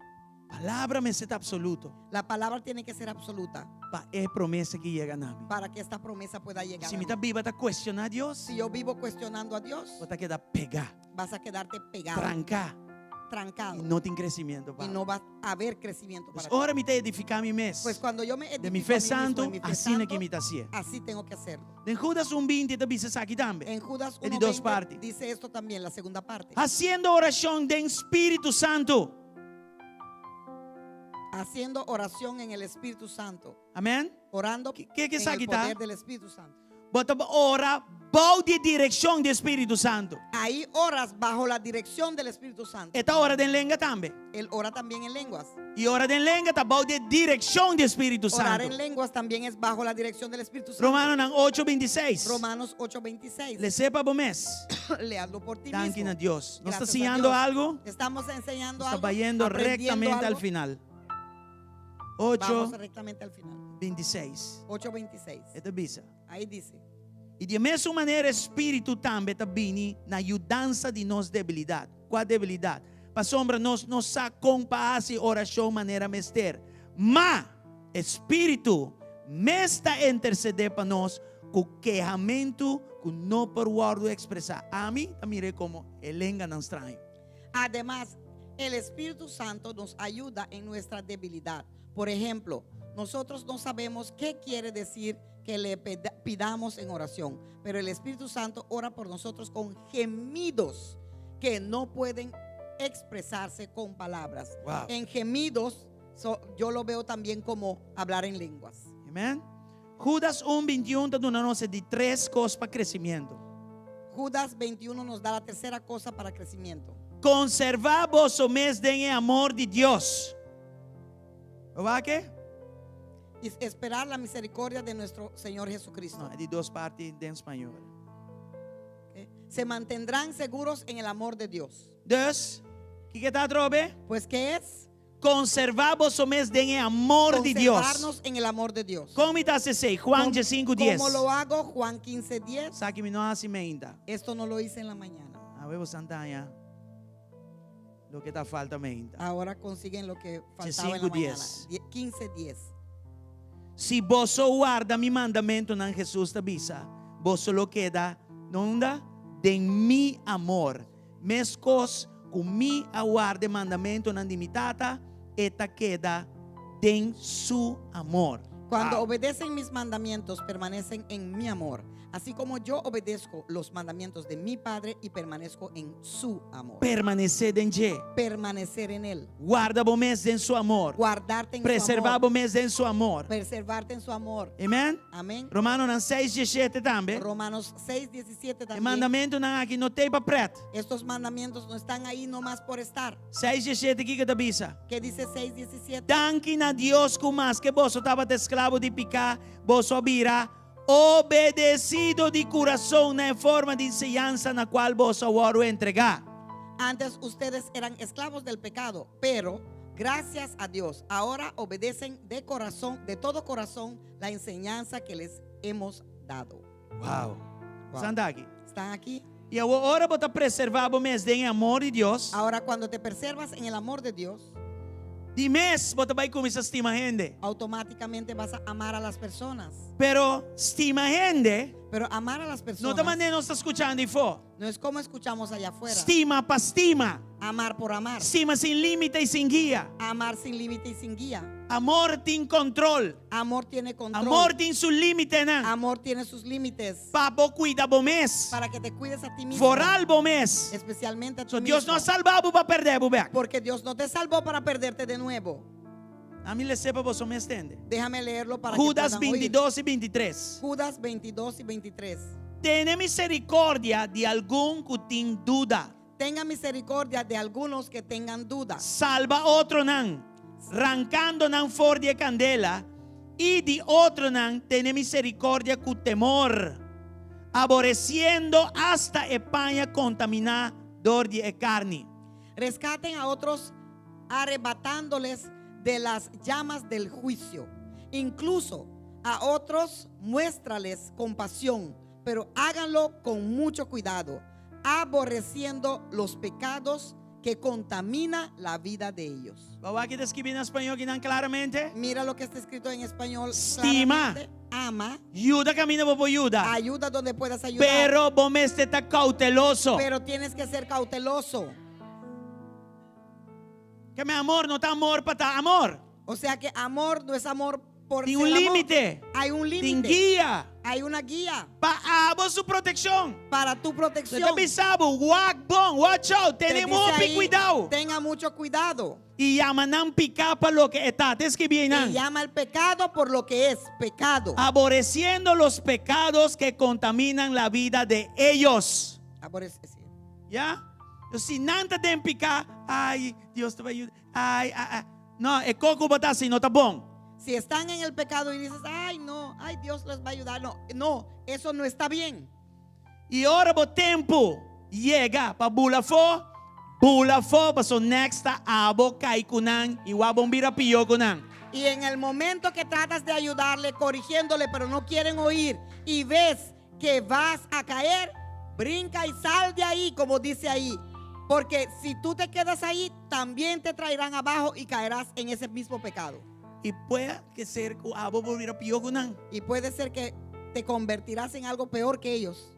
Palabra mester ta absoluto. La palabra tiene que ser absoluta Pa e promesa aki yega na mi. para que esta promesa pueda llegar. Si a mi mí. ta biba ta kuestioná Dios, Si yo vivo cuestionando a Dios, bo ta keda pegá, vas a quedarte pegado, tranká trancado i no tin kresementu. y no va a haber crecimiento para Pues ti. ora mi ta edifiká mi mes. Pues cuando yo me edifico De mi a fe mí mismo santu, en mi fe asina santo, ku mi ta hasié. así tengo que hacerlo. Den Judas 1:20 ta bisa esaki tambe. En Judas E di dos 1:20 parti. dice esto también, la segunda parte. Hasiendo orashon den Spiritu Santu. Haciendo oración en el Espíritu Santo. Amèn? Orando ¿Qué- qué- qué en sabe el que está? poder del Espíritu Santo. Bo ta ora bou di direkshon di Spiritu Santu. Ahí oras bajo la dirección del Espíritu Santo. E ta ora den lenga tambe. Él ora también en lenguas. I ora den lenga ta bou di direkshon di Spiritu Orar Santu. en lenguas también es bajo la dirección del Espíritu Santo. Romanonan 8:26. Romanos 8:26. Les'é pa bo mes. Leadlo por ti Danki mismo. na Dios. ¿Nos ta Gracias a siñando Dios. algu? Estamos enseñando Está algo. bayendo aprendiendo rectamente al algo. final. 8, Vamos rectamente al final. 26. 8:26. E ta bisa. Ahí dice. I di e mesun manera e Spiritu tambe ta bini na yudansa di nos debilidat. Kua debilidat? Pasobra nos no sa kon pa hasi orashon manera mester. Ma e Spiritu mes ta intersedé pa nos ku kehamentu ku no por wòrdu ekspresá. Ami ta mir'é komo e lenganan straño. Ademas, el Espíritu Santo nos ayuda en nuestra debilidad. Por ejemplo, nosotros no sabemos qué quiere decir que le pidamos en oración, pero el Espíritu Santo ora por nosotros con gemidos que no pueden expresarse con palabras. Wow. En gemidos, so, yo lo veo también como hablar en lenguas. Amen. Judas 1, 21 ta duna nos di tres kos pa kresementu. Judas 21 nos da la tercera cosa para crecimiento. Konservá boso mes den e amor di Dios. Wak e? Y esperar la misericordia de nuestro Señor Jesucristo. No, e di dos parti den spañó. Ok. Se mantendrán seguros en el amor de Dios. Dus, kiko ta atrobe? Pues, ¿qué es? Konservá boso mes den e amor di Dios. Conservarnos en el amor de Dios. Kon mi ta hasi esei? Juan 5, 10. ¿Cómo lo hago? Juan 15, 10. Esaki mi no a hasi meinta. Esto no lo hice en la mañana. Awe boso ta haña loke ta falta meinta. Ahora consiguen lo que faltaba en la 5, mañana. 10. 15, 10. Si boso warda mi mandamentunan, Hesus ta bisa, boso lo keda unda? Den mi amor. Meskos ku mi a warda e mandamentunan di mi Tata, e ta keda den su amor. Cuando Wow. obedecen mis mandamientos, permanecen en mi amor. Así como yo obedezco los mandamientos de mi Padre y permanezco en su amor. Permanesé den dje. Permanecer en Él. Warda bo mes den su amor. Guardarte en su Preservá amor. bo mes den su amor. Preservarte en su amor. Amen? Amén. Romanonan 6, 17 tambe. Romanos 6, 17 E también. mandamentunan aki no t'ei pa prèt. Estos mandamientos no están ahí nomás por estar. 6, 17 kiko ta bisa? ¿Qué dice 6, 17? Danki na Dios ku maske boso tabata esklabo di piká, boso a bira obedesido di kurason na e forma di enseñansa na kual boso a wòrdu entregá. Antes ustedes eran esclavos del pecado, pero gracias a Dios, ahora obedecen de corazón, de todo corazón, la enseñanza que les hemos dado. Wow. Wow. Santa aki. ¿Están aquí? I awor ora bo ta preservá bo mes den e amor di Dios. Ahora cuando te preservas en el amor de Dios, Di mes bo ta bai kuminsá stima hende. Automáticamente vas a amar a las personas. Pero stima hende Pero amar a las no personas ta manera nos ta skuchando afó. no es como escuchamos allá afuera. Stima pa stima. Amar por amar. Stima sin límite i sin guia. Amar sin límite y sin guía. Amor tin kontrol. Amor tiene control. Amor tin su límitenan. Amor tiene sus límites. Pa bo kuida bo mes. Para que te cuides a ti mismo. Vooral bo mes. Especialmente a ti So Dios mismo. no a salba bo pa pèrdè bo bèk. Porque Dios no te salvó para perderte de nuevo. Ami les'é pa boso mes tende. Déjame leerlo para Judas que puedan oír. 22 i 23. Judas 22 y 23. Tene miserikòrdia di algun ku tin duda. Tenga misericordia de algunos que tengan dudas. Salba otronan, rankando nan for di e kandela, i di otronan tene miserikòrdia ku temor, aboresiendo asta e paña kontaminá dor di e karni. Rescaten a otros arrebatándoles de las llamas del juicio. Incluso a otros muéstrales compasión, pero háganlo con mucho cuidado, aborreciendo los pecados que contamina la vida de ellos. Bo a wak kiko ta skibí na spañó akinan klaramente. Mira lo que está escrito en español. Stima. claramente. Ama. Yuda kaminda bo por yuda. Ayuda donde puedas ayudar. Pero bo mester ta kouteloso. Pero tienes que ser cauteloso. Ke men amor no ta amor pa ta amor. O sea que amor no es amor por Tin ser un amor. límite. Hay un Tin límite. guia. Hay una guía Pa abo su protekshon. para tu protección. E ta bisa bo, wak bon, watch out, Te tene dice hopi ahí, kuidou. Tenga mucho cuidado. I yama nan piká pa loke e ta. Ta skibí einan. Y llama el pecado por lo que es pecado. Aborreciendo los pecados que contaminan la vida de ellos. Aborrece, sí. Ya? Entonces, si nan ta den piká, ay, Dios ta bai yuda. Ay, ay, ay. No, e kos ku bo ta hasi no ta bon. Si están en el pecado y dices, ay, no, ay, Dios les va a ayudar. No, no, eso no está bien. I ora bo tempu yega pa bula afó, bula afó, paso next ta abo kai ku nan i wak bon bira pió ku nan. Y en el momento que tratas de ayudarle, corrigiéndole, pero no quieren oír, y ves que vas a caer, brinca y sal de ahí, como dice ahí. Porque si tú te quedas ahí, también te traerán abajo y caerás en ese mismo pecado. I por ser ku abo por bira pió ku nan. Y puede ser que te convertirás en algo peor que ellos.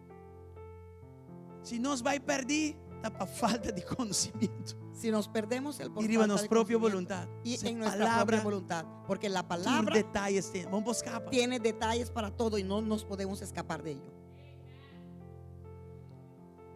Si nos bai pèrdí, ta pa falta di konosementu. Si nos perdemos el por I riba falta nos de propio conocimiento. boluntat. Y Se en nuestra palabra, propia voluntad. Porque la Tur palabra detaye tin. Bo no por skapa. tiene detalles para todo y no nos podemos escapar de ello.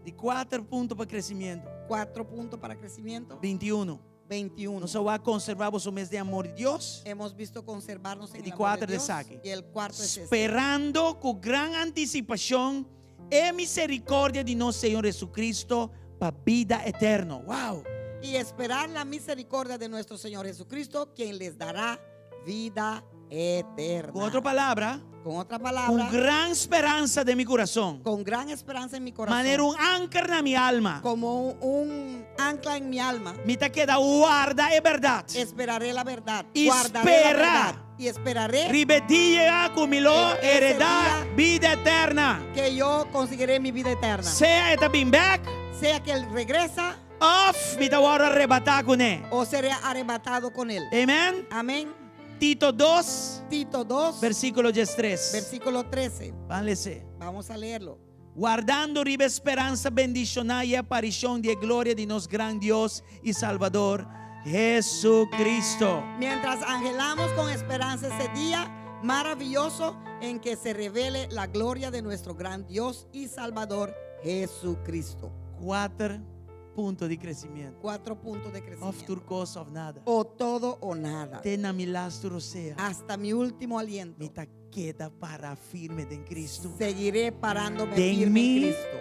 Di kuater punto pa kresementu. Cuatro puntos para crecimiento. 21. 21. Nos a wak konservá boso mes den amor di Dios. Hemos visto conservarnos en Y di el amor de kuater Dios. esaki. Y el cuarto es este. Sperando ku gran antisipashon e miserikòrdia di nos Señor Jesucristo pa bida eterno. Wow! Y esperar la misericordia de nuestro Señor Jesucristo, quien les dará vida eterna. Ku otro palabra, Con otra ku palabra, gran speransa den mi kurason. con gran esperanza en mi corazón. Manera un anker na mi alma. Como un, un ancla en mi alma. Mi ta keda warda e bèrdat. Esperaré la verdad. Y Guardaré la espera. verdad. Y esperaré Riba e dia ku mi lo Ese heredá dia bida eterno. que yo conseguiré mi vida eterna. Sea e ta bin bèk, Sea que él regresa òf mi ta wòrdu arebatá kuné. o seré arrebatado con él. Amèn. Amén. Tito 2, Tito 2, versíkulo 13. versículo 13. Ban lesa. Vamos a leerlo. Wardando riba e speransa bendishoná i aparishon di gloria di nos gran Dios i Salbador, Jesucristo. Mientras anhelamos con esperanza ese día maravilloso en que se revele la gloria de nuestro gran Dios y Salvador Jesucristo. Kuater punto di kresementu. Cuatro puntos de Òf crecimiento. tur kos òf nada. O todo o nada. Te na mi lastu rosea. Hasta mi último aliento. Mi ta keda para firme den Cristo. Seguiré parándome Den firme mí en Cristo.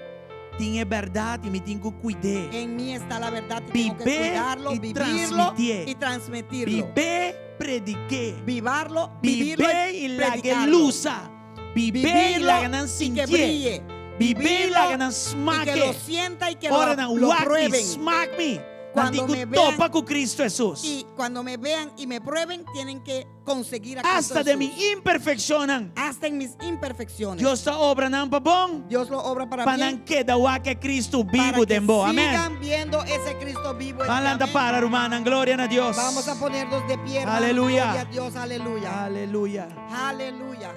Tin e bèrdat i mi tin ku kuid'é. En mí está la verdad y tengo que Vive cuidarlo, y vivirlo transmitir. y transmitirlo. Bib'é, predik'é. Vivarlo, vivirlo Bib'é y i lag'é predicarlo. lusa. Bib'é i Vivirlo laga nan y que sintié. brille. Bib'é i laga nan Y que lo smak'é. sienta y que lo, Ora nan lo wak mi, prueben. smak mi. Nan Cuando tin ku me vean topa ku Cristo Hesus. Y cuando me vean y me prueben, tienen que conseguir a Cristo Asta den mi Jesús. imperfekshonnan. Hasta en mis imperfecciones. Dios ta obra nan pa bon. Dios lo obra para Pa bien. nan keda wak e Cristo Para bibu que den bo. Amèn. sigan viendo ese Cristo vivo. en Ban ti. lanta Amén. para, rumannan. Gloria na Dios. Vamos a ponernos de pie. hermanos. Aleluya. Gloria a Dios. Aleluya. Aleluya. Aleluya.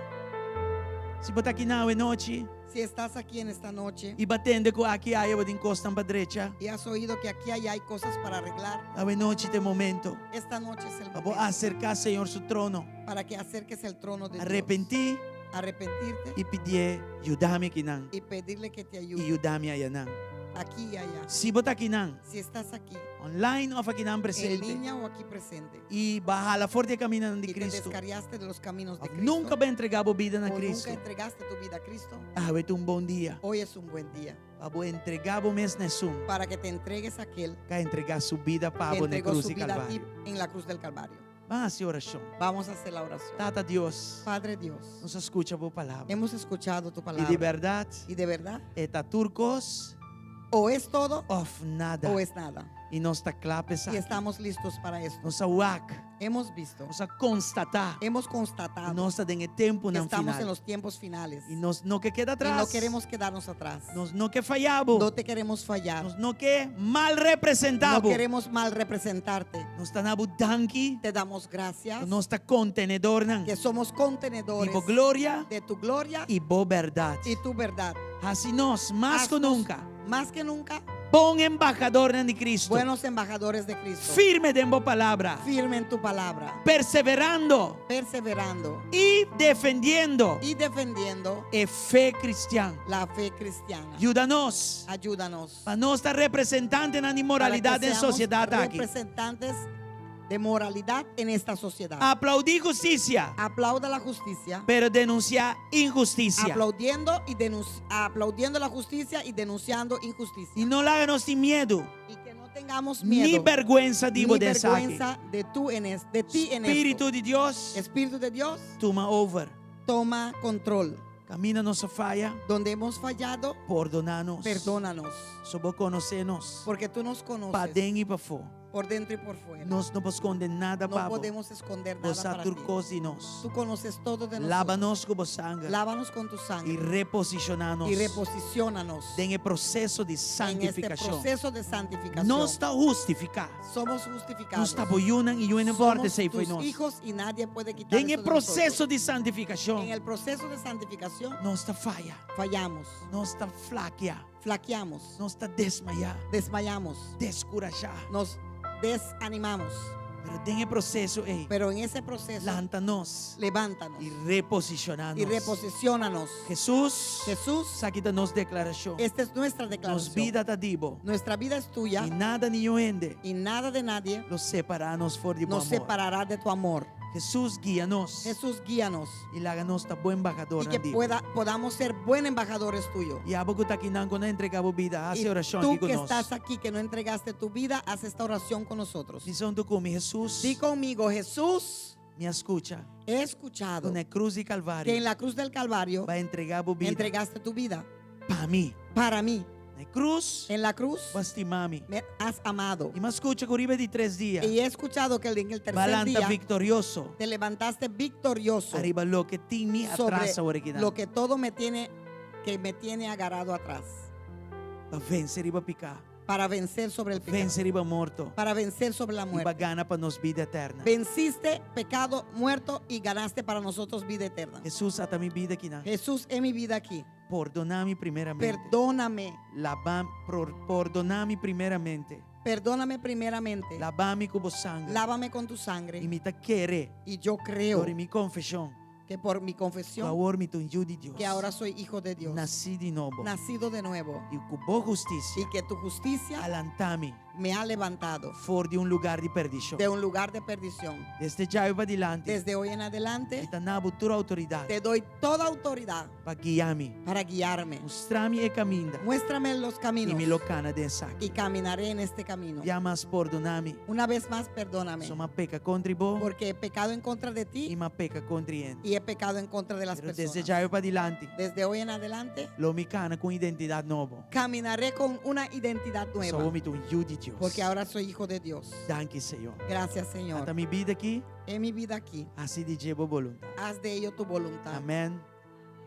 Si bo ta aki awe nochi Si estás aquí en esta noche i b'a tende ku aki aya bo tin kosnan pa drecha. y has oído que aquí allá hay cosas para arreglar, Awe nochi ta e momento. esta noche es el Pa bo momento aserká Señor su trono. para que acerques el trono de Dios. Arepentí Arrepentirte i pidié yuda mi akinan. y pedirle que te I ayude yuda mi ayanan. aquí y allá. Si bo ta akinan, Si estás aquí, online òf akinan en presente. línea o aquí presente, I b'a hala for di e kamindanan di y te Cristo. descarriaste de los caminos de Cristo, Nunka b'a entregá bo bida na o nunca Cristo. entregaste tu vida a Cristo, Awe ta un bon dia. hoy es un buen día Pa bo entregá bo mes na esun. para que te entregues a aquel Ku a entregá su bida que pa bo na entregó krus su di vida a ti Kalvario. en la cruz del Calvario. Ban hasi orashon. Vamos a hacer la oración. Tata Dios, Padre Dios, nos a skucha bo palabra. hemos escuchado tu I di palabra bèrdat, y de verdad, e ta tur kos o es todo òf nada. o es nada. I nos ta kla Y pa esaki. estamos listos para esto. Nos a wak, Hemos visto, nos a konstatá. hemos constatado Nos ta den e tempu que nan estamos en final. los tiempos finales I nos no ke keda y no atras. queremos quedarnos atrás. Nos no ke faya bo. No te queremos fallar. Nos no ke mal representá No bo. queremos mal representarte. Nos ta duna bo danki. Te damos gracias Nos ta kontenedornan. que somos contenedores Di bo gloria de tu gloria i bo bèrdat. y tu verdad. Hasi nos mas ku Haznos nunka. Más que nunca, Bon embahadornan di Cristo. buenos embajadores de Cristo. Firme den bo palabra. Firme en tu palabra. Perseverando Perseverando i defendiendo y defendiendo e fe kristian. la fe cristiana. Yuda nos. Ayúdanos. Pa nos ta representantenan di para moralidat que den seamos sosiedat aki. Representantes de moralidad en esta sociedad. Aploudí hustisia, Aplauda la justicia. pero denunsiá inhustisia. Aplaudiendo y denunci- aplaudiendo la justicia y denunciando injusticia. I no laga nos tin miedu, Y que no tengamos ni miedo bèrgwensa di ni bo den esaki. vergüenza de tú en es, de ti en esto. Spiritu di Dios, Espíritu de Dios, tuma over. toma control. Kaminda nos a faya, Donde hemos fallado, pordoná nos. perdónanos, Paso bo konosé nos. porque tú nos conoces Paden i pafó. Por dentro y por fuera. Nos no por skonde nada No pa bo. podemos esconder Bo nada sa para tur ti. kos di nos. Tú conoces todo de Laba nosotros. nos ku bo sanger. Lávanos con tu I sangre reposishoná nos. y reposiciónanos Den e proseso di en este santifikashon. proceso de santificación. Nos ta hustifiká. Somos justificados. Nos ta bo yunan i niun hende por Somos hòrta esei fo'i tus nos. hijos y nadie puede quitar Den e eso de nosotros. proseso di En santifikashon. el proceso de santificación Nos ta faya. fallamos, Nos ta flakia. flaqueamos, Nos ta desmayá. desmayamos, Deskurashá. nos desanimamos. Pero den e proseso ei, Pero en ese proceso, lanta nos levántanos i reposishoná y nos. reposiciónanos. Hesus, Jesús, esaki ta nos deklarashon. esta es nuestra Nos declaración. bida ta di bo. Nuestra vida es tuya I nada ni niun hende y nada de nadie lo separá nos for di bo nos amor. separará de tu amor. Hesus, guia nos. Jesús, guíanos I laga nos ta bon embahador y que di bo. pueda, podamos ser buen embajadores tuyos. I abo ku ta akinan ku no a entregá bo bida, Y hasi orashon tú aki ku que nos. estás aquí, que no entregaste tu vida, haz esta oración con nosotros. Bisa huntu ku mi, Hesus, Di conmigo, Jesús, mi a skucha he escuchado ku na krus di que en Kalvario la cruz del Calvario bo a entregá bo bida entregaste tu vida pa mi. para mí. Na krus, En la cruz bo a stima mi. me has amado. I m'a skucha ku riba e di tres dia, Y he escuchado que en el tercer bo a lanta día viktorioso te levantaste victorioso ariba loke tin mi sobre atras awor aki. lo que todo me tiene, que me tiene agarrado atrás. Pa vense riba piká. Para vencer sobre el pecado. Vense riba morto. Para vencer sobre la I muerte. bo a gana pa nos bida eterno. Venciste pecado, muerto y ganaste para nosotros vida eterna. Hesus, ata mi bida akinan. Jesús, en mi vida aquí. Pordoná mi primeramente. Perdóname. Laba, pordoná mi primeramente. Perdóname primeramente. Laba mi ku bo sanger. Lávame con tu sangre. I mi ta kere. Y yo creo Dor di mi konfeshon. que por mi confesión, Awor mi ta un yu di Dios. que ahora soy hijo de Dios. Nasí di nobo. Nacido de nuevo. I ku bo hustisia. Y que tu justicia A lanta mi. me ha levantado For di un lugá di perdishon. de un lugar de perdición. Desde djawe padilanti. Desde hoy en adelante, Mi ta duna bo tur outoridat. te doy toda autoridad Pa guia mi. para guiarme. Mustra mi e kaminda. Muéstrame los caminos. I mi lo kana den esaki. Y caminaré en este camino. Un bia mas pordoná mi. Una vez más, perdóname. Paso m'a peka kontra bo. Porque he pecado en contra de ti. I m'a peka kontra hende. Y he pecado en contra de las Pero desde personas. djawe padilanti. Desde hoy en adelante, Lo mi kana ku identidat nobo. caminaré con una identidad nueva. Paso mi ta un yu di Dios. Porque ahora soy hijo de Dios. Danki, Señor. Gracias, Señor. Ata mi bida aki. En mi vida aquí. Hasi di dje bo boluntat. Haz de ello tu voluntad. Amèn.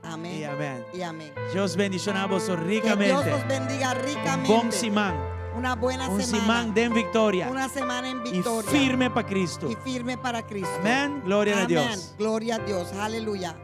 Amén. I amèn. Y amén. Dios bendishoná boso Que Dios rikamente. los bendiga ricamente. Un bon siman. Una buena Un semana. siman den viktoria. Una semana en I victoria. firme pa Kristu. Y firme para Cristo. Amèn. Gloria na Amén. Dios. Gloria a Dios. Aleluya.